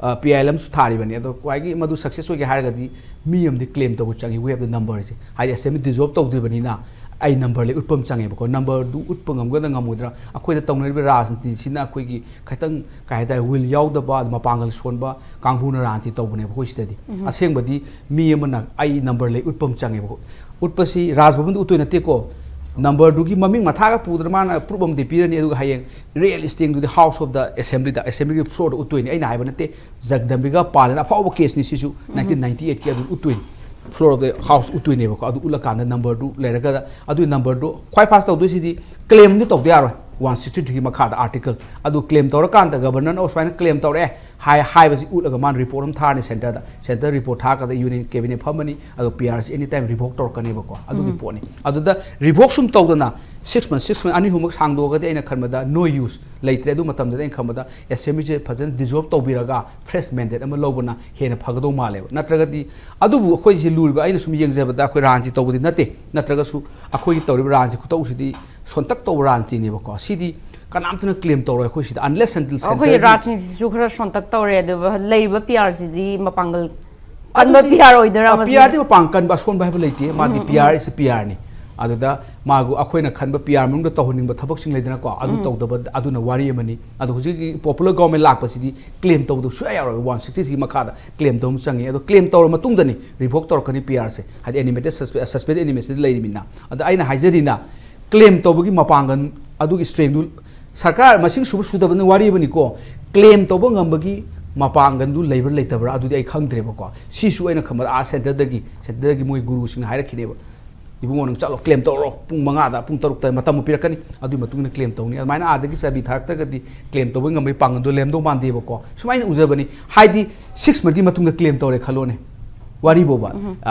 ꯑ, ꯄꯤ ꯑꯥꯏ ꯑꯦꯜ ꯑꯃꯁꯨ ꯊꯥꯔꯤꯕꯅꯤ꯫ ꯑꯗꯣ ꯈ꯭ꯋꯥꯏꯒꯤ ꯃꯗꯨ ꯁꯛꯁꯦꯁ ꯑꯣꯏꯒꯦ ꯍꯥꯏꯔꯒꯗꯤ ꯃꯤ ꯑꯃꯗꯤ ꯀ꯭ꯂꯦꯝ ꯇꯧꯕ ꯆꯪꯉꯤ, "We have the numberꯁꯦ", ꯍꯥꯏꯗꯤ ꯑꯦꯁꯦꯝꯕ꯭ꯂꯤ ꯗꯤꯖꯣꯜꯕ ꯇꯧꯗ꯭ꯔꯤꯕꯅꯤꯅ ꯑꯩ ꯅꯝꯕꯔ ꯂꯩ ꯎꯠꯄ ꯑꯃ ꯆꯪꯉꯦꯕꯀꯣ꯫ ꯅꯝꯕꯔꯗꯨ ꯎꯠꯄ ꯉꯝꯒꯗ꯭ꯔꯥ ꯉꯝꯃꯣꯏꯗ꯭ꯔꯥ, ꯑꯩꯈꯣꯏꯗ ꯇꯧꯅꯔꯤꯕ ꯔꯥꯖꯅꯤꯇꯤꯁꯤꯅ ꯑꯩꯈꯣꯏꯒꯤ ꯈꯤꯇꯪ, ꯀꯩ ꯍꯥꯏꯇꯥꯔꯦ, ꯋꯤꯜ ꯌꯥꯎꯗꯕ, ꯑꯗ ꯃꯄꯥꯡꯒꯜ ꯁꯣꯟꯕ ꯀꯥꯡꯕꯨꯅ ꯔꯥꯖꯅꯤꯇꯤ ꯇꯧꯕꯅꯦꯕ ꯑꯩꯈꯣꯏ ꯁꯤꯗꯗꯤ꯫ ꯑꯁꯦꯡꯕꯗꯤ ꯃꯤ ꯑꯃꯅ ꯑꯩ ꯅꯝꯕꯔ ꯂꯩ ꯎꯠꯄ ꯑꯃ ꯆꯪꯉꯦꯕꯀꯣ꯫ ꯎꯠꯄꯁꯤ ꯔꯥꯖ ꯚꯕꯟꯗ ꯎꯠꯇꯣꯏ ꯅꯠꯇꯦꯀꯣ, ꯅꯝꯕꯔꯗꯨꯒꯤ ꯃꯃꯤꯡ ꯃꯊꯥꯒ ꯄꯨꯗꯅ ꯃꯥꯅ ꯄ꯭ꯔꯨꯞ ꯑꯃꯗꯤ ꯄꯤꯔꯅꯤ, ꯑꯗꯨꯒ ꯍꯌꯦꯡ ꯔꯤꯌꯦꯜ ꯏꯁꯇꯦꯡꯗꯨꯗꯤ ꯍꯥꯎꯁ ꯑꯣꯐ ꯗ ꯑꯦꯁꯦꯝꯕ꯭ꯂꯤꯗ, ꯑꯦꯁꯦꯝꯕ꯭ꯂꯤꯒꯤ ꯐ꯭ꯂꯣꯔꯗ ꯎꯠꯇꯣꯏꯅꯤ꯫ ꯑꯩꯅ ꯍꯥꯏꯕ ꯅꯠꯇꯦ, ꯖꯒꯗꯝꯕꯤꯀꯥ ꯄꯥꯜꯅ ꯑꯐꯥꯎꯕ ꯀꯦꯁꯅꯤ ꯁꯤꯁꯨ, ꯅꯥꯏꯟꯇꯤꯟ ꯅꯥꯏꯟꯇꯤ ꯑꯩꯠꯀꯤ ꯑꯗꯨ ꯎꯠꯇꯣꯏꯅꯤ, ꯐ꯭ꯂꯣꯔ ꯑꯣꯐ ꯗ ꯍꯥꯎꯁ ꯎꯠꯇꯣꯏꯅꯦꯕꯀꯣ꯫ ꯑꯗꯨ ꯎꯠꯂꯀꯥꯟꯗ ꯅꯝꯕꯔꯗꯨ ꯂꯩꯔꯒꯗ, ꯑꯗꯨꯒꯤ ꯅꯝꯕꯔꯗꯨ ꯈ꯭ꯋꯥꯏ ꯐꯥꯔꯁ ꯇꯧꯗꯣꯏꯁꯤꯗꯤ ꯀ꯭ꯂꯦꯝꯗꯤ ꯇꯧꯗ ꯌꯥꯔꯣꯏ, ꯋꯥꯟ ꯁꯤꯛꯁꯇꯤ ꯊ꯭ꯔꯤꯒꯤ ꯃꯈꯥꯗ ꯑꯥꯔꯇꯤꯀꯜ ꯑꯗꯨ ꯀ꯭ꯂꯦꯝ ꯇꯧꯔꯀꯥꯟꯗ ꯒꯕꯔꯅꯔꯅ ꯁꯨꯃꯥꯏꯅ ꯀ꯭ꯂꯦꯝ ꯇꯧꯔꯛꯑꯦ ꯍꯥꯏ, ꯍꯥꯏꯕꯁꯤ ꯎꯠꯂꯒ ꯃꯥꯅ ꯔꯤꯄꯣꯔꯠ ꯑꯃ ꯊꯥꯔꯅꯤ ꯁꯦꯟꯇꯔꯗ, ꯁꯦꯟꯇꯔ ꯔꯤꯄꯣꯔꯠ ꯊꯥꯔꯀꯥꯟꯗ ꯌꯨꯅꯤꯌꯟ ꯀꯦꯕꯤꯅꯦꯠ ꯐꯝꯃꯅꯤ, ꯑꯗꯨꯒ ꯄꯤ ꯑꯥꯔ ꯁꯤ ꯑꯦꯅꯤ ꯇꯥꯏꯝ ꯔꯤꯚꯣꯛ ꯇꯧꯔꯛꯀꯅꯦꯕꯀꯣ꯫ ꯑꯗꯨꯒꯤ ꯄꯣꯠꯅꯤ꯫ ꯑꯗꯨꯗ ꯔꯤꯚꯣꯛ ꯁꯨꯝ ꯇꯧꯗꯅ ꯁꯤꯛꯁ ꯃꯟ, ꯁꯤꯛꯁ ꯃꯟ ꯑꯅꯤ ꯑꯍꯨꯝꯃꯛ ꯁꯥꯡꯗꯣꯛꯑꯒꯗꯤ ꯑꯩꯅ ꯈꯟꯕꯗ ꯅꯣ ꯌꯨꯁ ꯂꯩꯇ꯭ꯔꯦ꯫ ꯑꯗꯨ ꯃꯇꯝꯗꯨꯗ ꯑꯩꯅ ꯈꯟꯕꯗ ꯑꯦꯁꯦꯝꯕ꯭ꯂꯤꯁꯦ ꯐꯖꯅ ꯗꯤꯖꯣꯜꯕ ꯇꯧꯕꯤꯔꯒ ꯐ꯭ꯔꯦꯁ ꯃꯦꯟꯗꯦꯠ ꯑꯃ ꯂꯧꯕꯅ ꯍꯦꯟꯅ ꯐꯒꯗꯧ ꯃꯥꯜꯂꯦꯕ꯫ ꯅꯠꯇ꯭ꯔꯒꯗꯤ, ꯑꯗꯨꯕꯨ ꯑꯩꯈꯣꯏꯁꯤ ꯂꯨꯔꯤꯕ, ꯑꯩꯅ ꯁꯨꯝ ꯌꯦꯡꯖꯕꯗ ꯑꯩꯈꯣꯏ ꯔꯥꯟꯁꯤ ꯇꯧꯕꯗꯤ ꯅꯠꯇꯦ, ꯅꯠꯇ꯭ꯔꯒꯁꯨ ꯑꯩꯈꯣꯏꯒꯤ ꯇꯧꯔꯤꯕ ꯔꯥꯟꯁꯤ ꯈꯨꯇꯧꯁꯤꯗꯤ ꯁꯣꯟꯇꯛ ꯇꯧꯕ ꯔꯥꯟꯁꯤꯅꯦꯕꯀꯣ꯫ ꯁꯤꯗꯤ ꯀꯅꯥꯝꯇꯅ ꯀ꯭ꯂꯦꯝ ꯇꯧꯔꯣꯏ ꯑꯩꯈꯣꯏ ꯁꯤꯗ, unless until ꯑꯩꯈꯣꯏꯒꯤ centreꯒꯤ ꯔꯥꯖꯅꯤꯇꯤꯁꯤꯁꯨ ꯈꯔ ꯁꯣꯟꯇꯛ ꯇꯧꯔꯦ, ꯑꯗꯨꯒ ꯂꯩꯔꯤꯕ ꯄꯤ ꯑꯥꯔꯁꯤꯗꯤ ꯃꯄꯥꯡꯒꯜ ꯀꯟꯕ ꯑꯗꯨꯗꯤ, ꯄꯤ ꯑꯥꯔ ꯑꯣꯏꯗꯣꯏꯔꯥ ꯑ, ꯃꯁꯤꯗꯤ? ꯄꯤ ꯑꯥꯔꯗꯤ ꯃꯄꯥꯡ ꯀꯟꯕ ꯑꯁꯣꯟꯕ ꯍꯥꯏꯕ ꯂꯩꯇꯦ꯫ ꯃꯥꯗꯤ ꯄꯤ ꯑꯥꯔ is ꯄꯤ ꯑꯥꯔꯅꯤ꯫ ꯑꯗꯨꯗ ꯃꯥꯒꯨ ꯑꯩꯈꯣꯏꯅ ꯈꯟꯕ ꯄꯤ ꯑꯥꯔ ꯃꯅꯨꯡꯗ ꯇꯧꯍꯟꯅꯤꯡꯕ ꯊꯕꯛꯁꯤꯡ ꯂꯩꯗꯅꯀꯣ, ꯑꯗꯨ ꯇꯧꯗꯕ, ꯑꯗꯨꯅ ꯋꯥꯔꯤ ꯑꯃꯅꯤ꯫ ꯑꯗꯣ ꯍꯧꯖꯤꯛꯀꯤ ꯄꯣꯄꯨꯂꯔ ꯒꯣꯚꯔꯟꯃꯦꯟ ꯂꯥꯛꯄꯁꯤꯗꯤ ꯀ꯭ꯂꯦꯝ ꯇꯧꯕꯗꯣ ꯁꯨꯡꯌꯥ ꯌꯥꯔꯣꯏ꯫ ꯋꯥꯟ ꯁꯤꯛꯁꯇꯤ ꯊ꯭ꯔꯤ ꯃꯈꯥꯗ ꯀ꯭ꯂꯦꯝ ꯇꯧꯕ ꯑꯃ ꯆꯪꯉꯤ꯫ ꯑꯗꯣ ꯀ꯭ꯂꯦꯝ ꯇꯧꯔ ꯃꯇꯨꯡꯗꯅꯤ ꯔꯤꯚꯣꯛ ꯇꯧꯔꯛꯀꯅꯤ ꯄꯤ ꯑꯥꯔꯁꯦ, ꯍꯥꯏꯗꯤ ꯑꯦꯅꯤꯃꯦꯇꯦꯠ ꯁꯁꯄꯦꯟ, ꯁꯁꯄꯦꯟ ꯑꯦꯅꯤꯃꯦꯁꯟꯗ ꯂꯩꯔꯤꯃꯤꯅ꯫ ꯑꯗ ꯑꯩꯅ ꯍꯥꯏꯖꯔꯤꯅ, ꯀ꯭ꯂꯦꯝ ꯇꯧꯕꯒꯤ ꯃꯄꯥꯡꯒꯜ ꯑꯗꯨꯒꯤ ꯁ꯭ꯇꯔꯦꯡꯗꯨ ꯁꯔꯀꯥꯔ ꯃꯁꯤꯡ ꯁꯨꯕ ꯁꯨꯗꯕꯅ ꯋꯥꯔꯤꯕꯅꯤꯀꯣ, ꯀ꯭ꯂꯦꯝ ꯇꯧꯕ ꯉꯝꯕꯒꯤ ꯃꯄꯥꯡꯒꯜꯗꯨ ꯂꯩꯕ꯭ꯔꯥ ꯂꯩꯇꯕ꯭ꯔꯥ ꯑꯗꯨꯗꯤ ꯑꯩ ꯈꯪꯗ꯭ꯔꯦꯕꯀꯣ꯫ ꯁꯤꯁꯨ ꯑꯩꯅ ꯈꯟꯕꯗ ꯑꯥ ꯁꯦꯟꯇꯔꯗꯒꯤ, ꯁꯦꯟꯇꯔꯗꯒꯤ ꯃꯣꯏ ꯒꯨꯔꯨꯁꯤꯡꯅ ꯍꯥꯏꯔꯛꯈꯤꯅꯦꯕ, "ꯏꯕꯨꯡꯉꯣ, ꯅꯪ ꯆꯠꯂꯣ, ꯀ꯭ꯂꯦꯝ ꯇꯧꯔꯣ, ꯄꯨꯡ ꯃꯉꯥꯗ, ꯄꯨꯡ ꯇꯔꯨꯛꯇ ꯃꯇꯝ ꯑꯃ ꯄꯤꯔꯛꯀꯅꯤ, ꯑꯗꯨꯒꯤ ꯃꯇꯨꯡ ꯏꯟꯅ ꯀ꯭ꯂꯦꯝ ꯇꯧꯅꯤ"꯫ ꯑꯗꯨꯃꯥꯏꯅ ꯑꯥꯗꯒꯤ ꯆꯥꯕꯤ ꯊꯥꯔꯛꯇ꯭ꯔꯒꯗꯤ ꯀ꯭ꯂꯦꯝ ꯇꯧꯕ ꯉꯝꯕꯒꯤ ꯄꯥꯡꯒꯜꯗꯣ ꯂꯩꯔꯝꯗꯧ ꯃꯥꯟꯗꯦꯕꯀꯣ꯫ ꯁꯨꯃꯥꯏꯅ ꯎꯖꯕꯅꯤ꯫ ꯍꯥꯏꯗꯤ, ꯁꯤꯛꯁ ꯃꯟꯊꯀꯤ ꯃꯇꯨꯡꯗ ꯀ꯭ꯂꯦꯝ ꯇꯧꯔꯦ ꯈꯜꯂꯣꯅꯦ, ꯋꯥꯔꯤꯕꯣꯕ,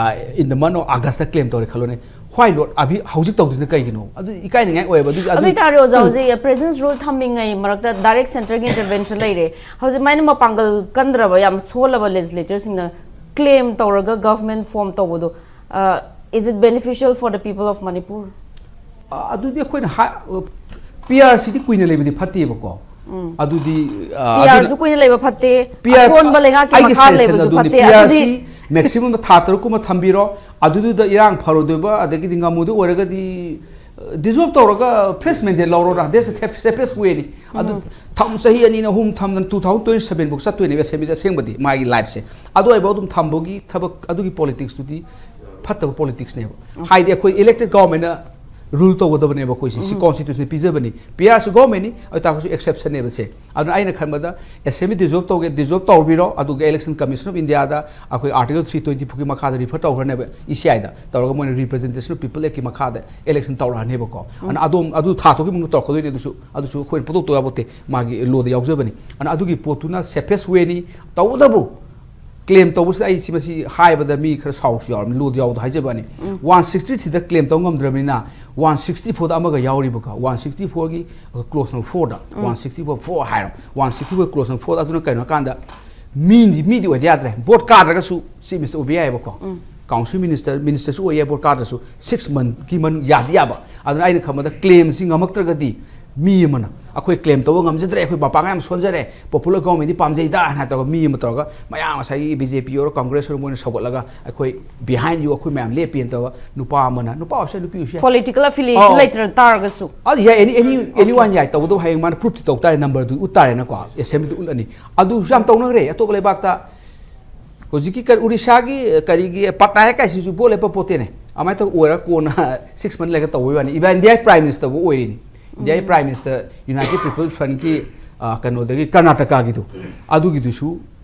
in the month of August claim ꯇꯧꯔꯦ ꯈꯜꯂꯣꯅꯦ, "Why not? ꯑꯚꯤ ꯍꯧꯖꯤꯛ ꯇꯧꯗ꯭ꯔꯤꯅ ꯀꯩꯒꯤꯅꯣ?" ꯑꯗꯨ ꯏꯀꯥꯏꯅꯤꯡꯉꯥꯏ ꯑꯣꯏꯌꯦꯕ꯫ ꯑꯗꯨꯒꯤ, ꯑꯗꯨ ꯑꯗꯨ ꯑꯣꯏꯇꯥꯔꯗꯤ ꯑꯣꯖꯥ, ꯎꯝ꯫ ꯍꯧꯖꯤꯛ ꯄ꯭ꯔꯦꯖꯦꯟꯁ ꯔꯨꯜ ꯊꯝꯃꯤꯉꯩ ꯃꯔꯛꯇ ꯗꯥꯏꯔꯦꯛ ꯁꯦꯟꯇꯔꯒꯤ ꯏꯟꯇꯔꯚꯦꯟꯁꯟ ꯂꯩꯔꯦ꯫ ꯍꯧꯖꯤꯛ ꯃꯥꯏꯅ ꯃꯄꯥꯡꯒꯜ ꯀꯟꯗ꯭ꯔꯕ, ꯌꯥꯝ ꯁꯣꯜꯂꯕ ꯂꯦꯖꯤꯁꯂꯦꯇꯔꯁꯤꯡꯅ ꯀ꯭ꯂꯦꯝ ꯇꯧꯔꯒ ꯒꯚꯔꯟꯃꯦꯟ ꯐꯣꯔꯝ ꯇꯧꯕꯗꯣ, uh, is it beneficial for the people of Manipur? ꯑ, ꯑꯗꯨꯗꯤ ꯑꯩꯈꯣꯏꯅ ꯍꯥꯏ-, ꯄꯤ ꯑꯥꯔ ꯁꯤꯗꯤ ꯀꯨꯏꯅ ꯂꯩꯕꯗꯤ ꯐꯠꯇꯦꯕꯀꯣ꯫ ꯑꯗꯨꯗꯤ, ꯑ, ꯄꯤ ꯑꯥꯔꯁꯨ ꯑꯗꯨꯅ ꯀꯨꯏꯅ ꯂꯩꯕ ꯐꯠꯇꯦ, ꯄꯤ ꯑꯥꯔ ꯑꯁꯣꯟꯕ ꯂꯩꯉꯥꯛꯀꯤ ꯑꯩꯒꯤ ꯃꯈꯥ ꯁꯖꯦꯁꯟ ꯂꯩꯕꯁꯨ ꯑꯗꯨꯅꯤ, ꯐꯠꯇꯦ꯫ ꯄꯤ ꯑꯥꯔ ꯁꯤ ꯑꯗꯨꯗꯤ ꯃꯦꯛꯁꯤꯃꯝꯗ ꯊꯥ ꯇꯔꯨꯛ ꯀꯨꯝꯕ ꯊꯝꯕꯤꯔꯣ, ꯑꯗꯨꯗꯨꯗ ꯏꯔꯥꯡ ꯐꯔꯣꯏꯗꯣꯏꯕ, ꯑꯗꯒꯤꯗꯤ ꯉꯝꯃꯣꯏꯗꯣꯏ ꯑꯣꯏꯔꯒꯗꯤ, ꯗꯤꯖꯣꯜꯕ ꯇꯧꯔꯒ ꯐ꯭ꯔꯦꯁ ꯃꯦꯟꯗꯦꯠ ꯂꯧꯔꯣꯔꯥ, that's the safest way ꯅꯤ꯫ ꯑꯗꯨ ꯊꯝ-, ꯆꯍꯤ ꯑꯅꯤ ꯑꯍꯨꯝ ꯊꯝꯗꯅ two thousand twenty seven ꯐꯥꯎ ꯆꯠꯇꯣꯏꯅꯦꯕ ꯑꯦꯁꯦꯝꯕ꯭ꯂꯤꯁꯦ ꯑꯁꯦꯡꯕꯗꯤ, ꯃꯥꯒꯤ ꯂꯥꯏꯐꯁꯦ꯫ ꯑꯗꯨ ꯑꯣꯏꯕ ꯑꯗꯨꯝ ꯊꯝꯕꯒꯤ ꯊꯕꯛ, ꯑꯗꯨꯒꯤ ꯄꯣꯂꯤꯇꯤꯛꯁꯇꯨꯗꯤ ꯐꯠꯇꯕ ꯄꯣꯂꯤꯇꯤꯛꯁꯅꯦꯕ꯫ ꯍꯥꯏꯗꯤ ꯑꯩꯈꯣꯏ ꯏꯂꯦꯛꯇꯦꯗ ꯒꯚꯔꯟꯃꯦꯟꯅ ꯔꯨꯜ ꯇꯧꯒꯗꯕꯅꯦꯕ ꯑꯩꯈꯣꯏꯁꯦ꯫ ꯁꯤ ꯀꯣꯟꯁꯇꯤꯇ꯭ꯌꯨꯁꯟ ꯄꯤꯖꯕꯅꯤ꯫ ꯄꯤ ꯑꯥꯔꯁꯨ ꯒꯣꯔꯃꯦꯟꯅꯤ, ꯑꯗꯨ ꯇꯥꯔꯒꯁꯨ ꯑꯦꯛꯁꯦꯞꯁꯟꯅꯦꯕ ꯁꯦ꯫ ꯑꯗꯨꯅ ꯑꯩꯅ ꯈꯟꯕꯗ ꯑꯦꯁꯦꯝꯕ꯭ꯂꯤ ꯗꯤꯖꯣꯜꯕ ꯇꯧꯒꯦ, ꯗꯤꯖꯣꯜꯕ ꯇꯧꯕꯤꯔꯣ, ꯑꯗꯨꯒ ꯏꯂꯦꯛꯁꯟ ꯀꯃꯤꯁꯟ ꯑꯣꯐ ꯏꯟꯗꯤꯌꯥꯗ ꯑꯩꯈꯣꯏ ꯑꯥꯔꯇꯤꯀꯜ ꯊ꯭ꯔꯤ ꯇ꯭ꯋꯦꯟꯇꯤ ꯐꯣꯔꯒꯤ ꯃꯈꯥꯗ ꯔꯤꯐꯔ ꯇꯧꯈ꯭ꯔꯅꯦꯕ, ꯏ ꯁꯤ ꯑꯥꯏꯗ ꯇꯧꯔꯒ ꯃꯣꯏꯅ ꯔꯤꯄ꯭ꯔꯖꯦꯟꯇꯦꯁꯟ ꯑꯣꯐ ꯄꯤꯄꯜ ꯑꯦꯛꯀꯤ ꯃꯈꯥꯗ ꯏꯂꯦꯛꯁꯟ ꯇꯧꯔꯛꯑꯅꯦꯕꯀꯣ꯫ ꯑꯗꯨꯅ ꯑꯗꯣꯝ ꯑꯗꯨ ꯊꯥ ꯇꯔꯨꯛꯀꯤ ꯃꯅꯨꯡꯗ ꯇꯧꯔꯛꯀꯗꯣꯏꯅꯤ꯫ ꯑꯗꯨꯁꯨ, ꯑꯗꯨꯁꯨ ꯑꯩꯈꯣꯏꯅ ꯄꯨꯊꯣꯛꯇ ꯌꯥꯄꯣꯠꯇꯦ, ꯃꯥꯒꯤ ꯂꯣꯗ ꯌꯥꯎꯖꯕꯅꯤ꯫ ꯑꯗꯨꯅ ꯑꯗꯨꯒꯤ ꯄꯣꯠꯇꯨꯅ ꯁꯦꯐꯦꯁ ꯋꯦꯅꯤ꯫ ꯇꯧꯕꯇꯕꯨ ꯀ꯭ꯂꯦꯝ ꯇꯧꯕꯁꯤꯗ ꯑꯩ ꯁꯤ ꯃꯁꯤ ꯍꯥꯏꯕꯗ ꯃꯤ ꯈꯔ ꯁꯥꯎꯕꯁꯨ ꯌꯥꯎꯔꯝꯃꯤ, ꯂꯣꯗ ꯌꯥꯎꯗ ꯍꯥꯏꯖꯕꯅꯤ꯫ ꯋꯥꯟ ꯁꯤꯛꯁꯇꯤ ꯊ꯭ꯔꯤꯗ ꯀ꯭ꯂꯦꯝ ꯇꯧ ꯉꯝꯗ꯭ꯔꯕꯅꯤꯅ ꯋꯥꯟ ꯁꯤꯛꯁꯇꯤ ꯐꯣꯔꯗ ꯑꯃꯒ ꯌꯥꯎꯔꯤꯕꯀꯣ, ꯋꯥꯟ ꯁꯤꯛꯁꯇꯤ ꯐꯣꯔꯒꯤ ꯀ꯭ꯂꯣꯖ ꯅꯝꯕꯔ ꯐꯣꯔꯗ, ꯋꯥꯟ ꯁꯤꯛꯁꯇꯤ ꯐꯣꯔ ꯐꯣꯔ ꯍꯥꯏꯔꯣ, one sixty four close number ꯐꯣꯔꯗ꯫ ꯑꯗꯨꯅ ꯀꯩꯅꯣ ꯍꯥꯏꯀꯥꯟꯗ ꯃꯤꯗꯤ, ꯃꯤꯗꯤ ꯑꯣꯏꯗ ꯌꯥꯗ꯭ꯔꯦ꯫ ꯚꯣꯠ ꯀꯥꯗ꯭ꯔꯒꯁꯨ ꯆꯤꯐ ꯃꯤꯅꯤꯁꯇꯔ ꯑꯣꯏꯕ ꯌꯥꯏꯑꯕꯀꯣ꯫ ꯀꯥꯎꯟꯁꯤꯜ ꯃꯤꯅꯤꯁꯇꯔ, ꯃꯤꯅꯤꯁꯇꯔꯁꯨ ꯑꯣꯏ ꯌꯥꯏ, ꯚꯣꯠ ꯀꯥꯗ꯭ꯔꯁꯨ ꯁꯤꯛꯁ ꯃꯟꯊꯀꯤ ꯃꯅꯨꯡ ꯌꯥꯗꯤ ꯌꯥꯕ꯫ ꯑꯗꯨꯅ ꯑꯩꯅ ꯈꯟꯕꯗ ꯀ꯭ꯂꯦꯝꯁꯤ ꯉꯝꯃꯛꯇ꯭ꯔꯒꯗꯤ ꯃꯤ ꯑꯃꯅ ꯑꯩꯈꯣꯏ ꯀ꯭ꯂꯦꯝ ꯇꯧꯕ ꯉꯝꯖꯗ꯭ꯔꯦ, ꯑꯩꯈꯣꯏ ꯃꯄꯥꯡꯒꯜ ꯌꯥꯝ ꯁꯣꯟꯖꯔꯦ, ꯄꯣꯄꯨꯂꯔ ꯒꯣꯔꯃꯦꯟꯗꯤ ꯄꯥꯝꯖꯩꯗ ꯍꯥꯏꯅ ꯇꯧꯔꯒ ꯃꯤ ꯑꯃ ꯇꯧꯔꯒ ꯃꯌꯥꯝ ꯉꯁꯥꯏꯒꯤ ꯕꯤ ꯖꯦ ꯄꯤ ꯑꯣꯏꯔꯣ ꯀꯪꯒ꯭ꯔꯦꯁ ꯑꯣꯏꯔꯣ ꯃꯣꯏꯅ ꯁꯧꯒꯠꯂꯒ ꯑꯩꯈꯣꯏ ꯕꯤꯍꯥꯏꯟ ꯌꯨ, ꯑꯩꯈꯣꯏ ꯃꯌꯥꯝ ꯂꯦꯞꯄꯤꯅ ꯇꯧꯔꯒ ꯅꯨꯄꯥ ꯑꯃꯅ, ꯅꯨꯄꯥ ꯑꯣꯏꯔꯁꯨ ꯌꯥꯏ, ꯅꯨꯄꯤ ꯑꯣꯏꯔꯁꯨ ꯌꯥꯏ꯫ ꯄꯣꯂꯤꯇꯤꯀꯦꯜ ꯑꯦꯐꯤꯂꯤꯌꯦꯁꯟ ꯑꯧ꯫ ꯂꯩꯇ꯭ꯔ ꯇꯥꯔꯒꯁꯨ꯫ ꯑꯗꯨ ꯌꯥꯏ, ꯑꯦꯅꯤ, ꯑꯦꯅꯤ, ꯑꯦꯅꯤ ꯋꯥꯟ ꯌꯥꯏ꯫ ꯇꯧꯕꯗꯕꯨ ꯍꯌꯦꯡ ꯃꯥꯅ ꯄ꯭ꯔꯨꯐꯇꯤ ꯇꯧ ꯇꯥꯔꯦ, ꯅꯝꯕꯔꯗꯨ ꯎꯠ ꯇꯥꯔꯦꯅꯀꯣ, ꯑꯦꯁꯦꯝꯕ꯭ꯂꯤꯗ ꯎꯠꯂꯅꯤ꯫ ꯑꯗꯨꯁꯨ ꯌꯥꯝ ꯇꯧꯅꯈ꯭ꯔꯦ ꯑꯇꯣꯞꯄ ꯂꯩꯕꯥꯛꯇ꯫ ꯍꯧꯖꯤꯛꯀꯤ ꯀ-, ꯎꯔꯤꯁꯥꯒꯤ, ꯀꯔꯤꯒꯤ ꯄꯠꯅꯥꯌꯛ ꯀꯥꯏꯁꯤꯁꯨ ꯚꯣꯠ ꯂꯦꯞꯄ ꯄꯣꯠꯇꯦꯅꯦ꯫ ꯑꯗꯨꯃꯥꯏꯅ ꯇꯧ ꯑꯣꯏꯔ ꯀꯣꯟꯅ ꯁꯤꯛꯁ ꯃꯟꯊ ꯂꯩꯔꯒ ꯇꯧꯕꯩ ꯋꯥꯅꯤ꯫ ꯏꯚꯟ ꯏꯟꯗꯤꯌꯥꯒꯤ ꯄ꯭ꯔꯥꯏꯝ ꯃꯤꯅꯤꯁꯇꯔꯕꯨ ꯑꯣꯏꯔꯤꯅꯤ꯫ ꯏꯟꯗꯤꯌꯥꯒꯤ ꯄ꯭ꯔꯥꯏꯝ ꯃꯤꯅꯤꯁꯇꯔ ꯌꯨꯅꯥꯏꯇꯦꯗ ꯄꯤꯄꯜ ꯐ꯭ꯔꯟꯠꯀꯤ, ꯑ, ꯀꯩꯅꯣꯗꯒꯤ ꯀꯔꯅꯥꯇꯀꯥꯒꯤꯗꯨ, ꯑꯗꯨꯒꯤꯗꯨꯁꯨ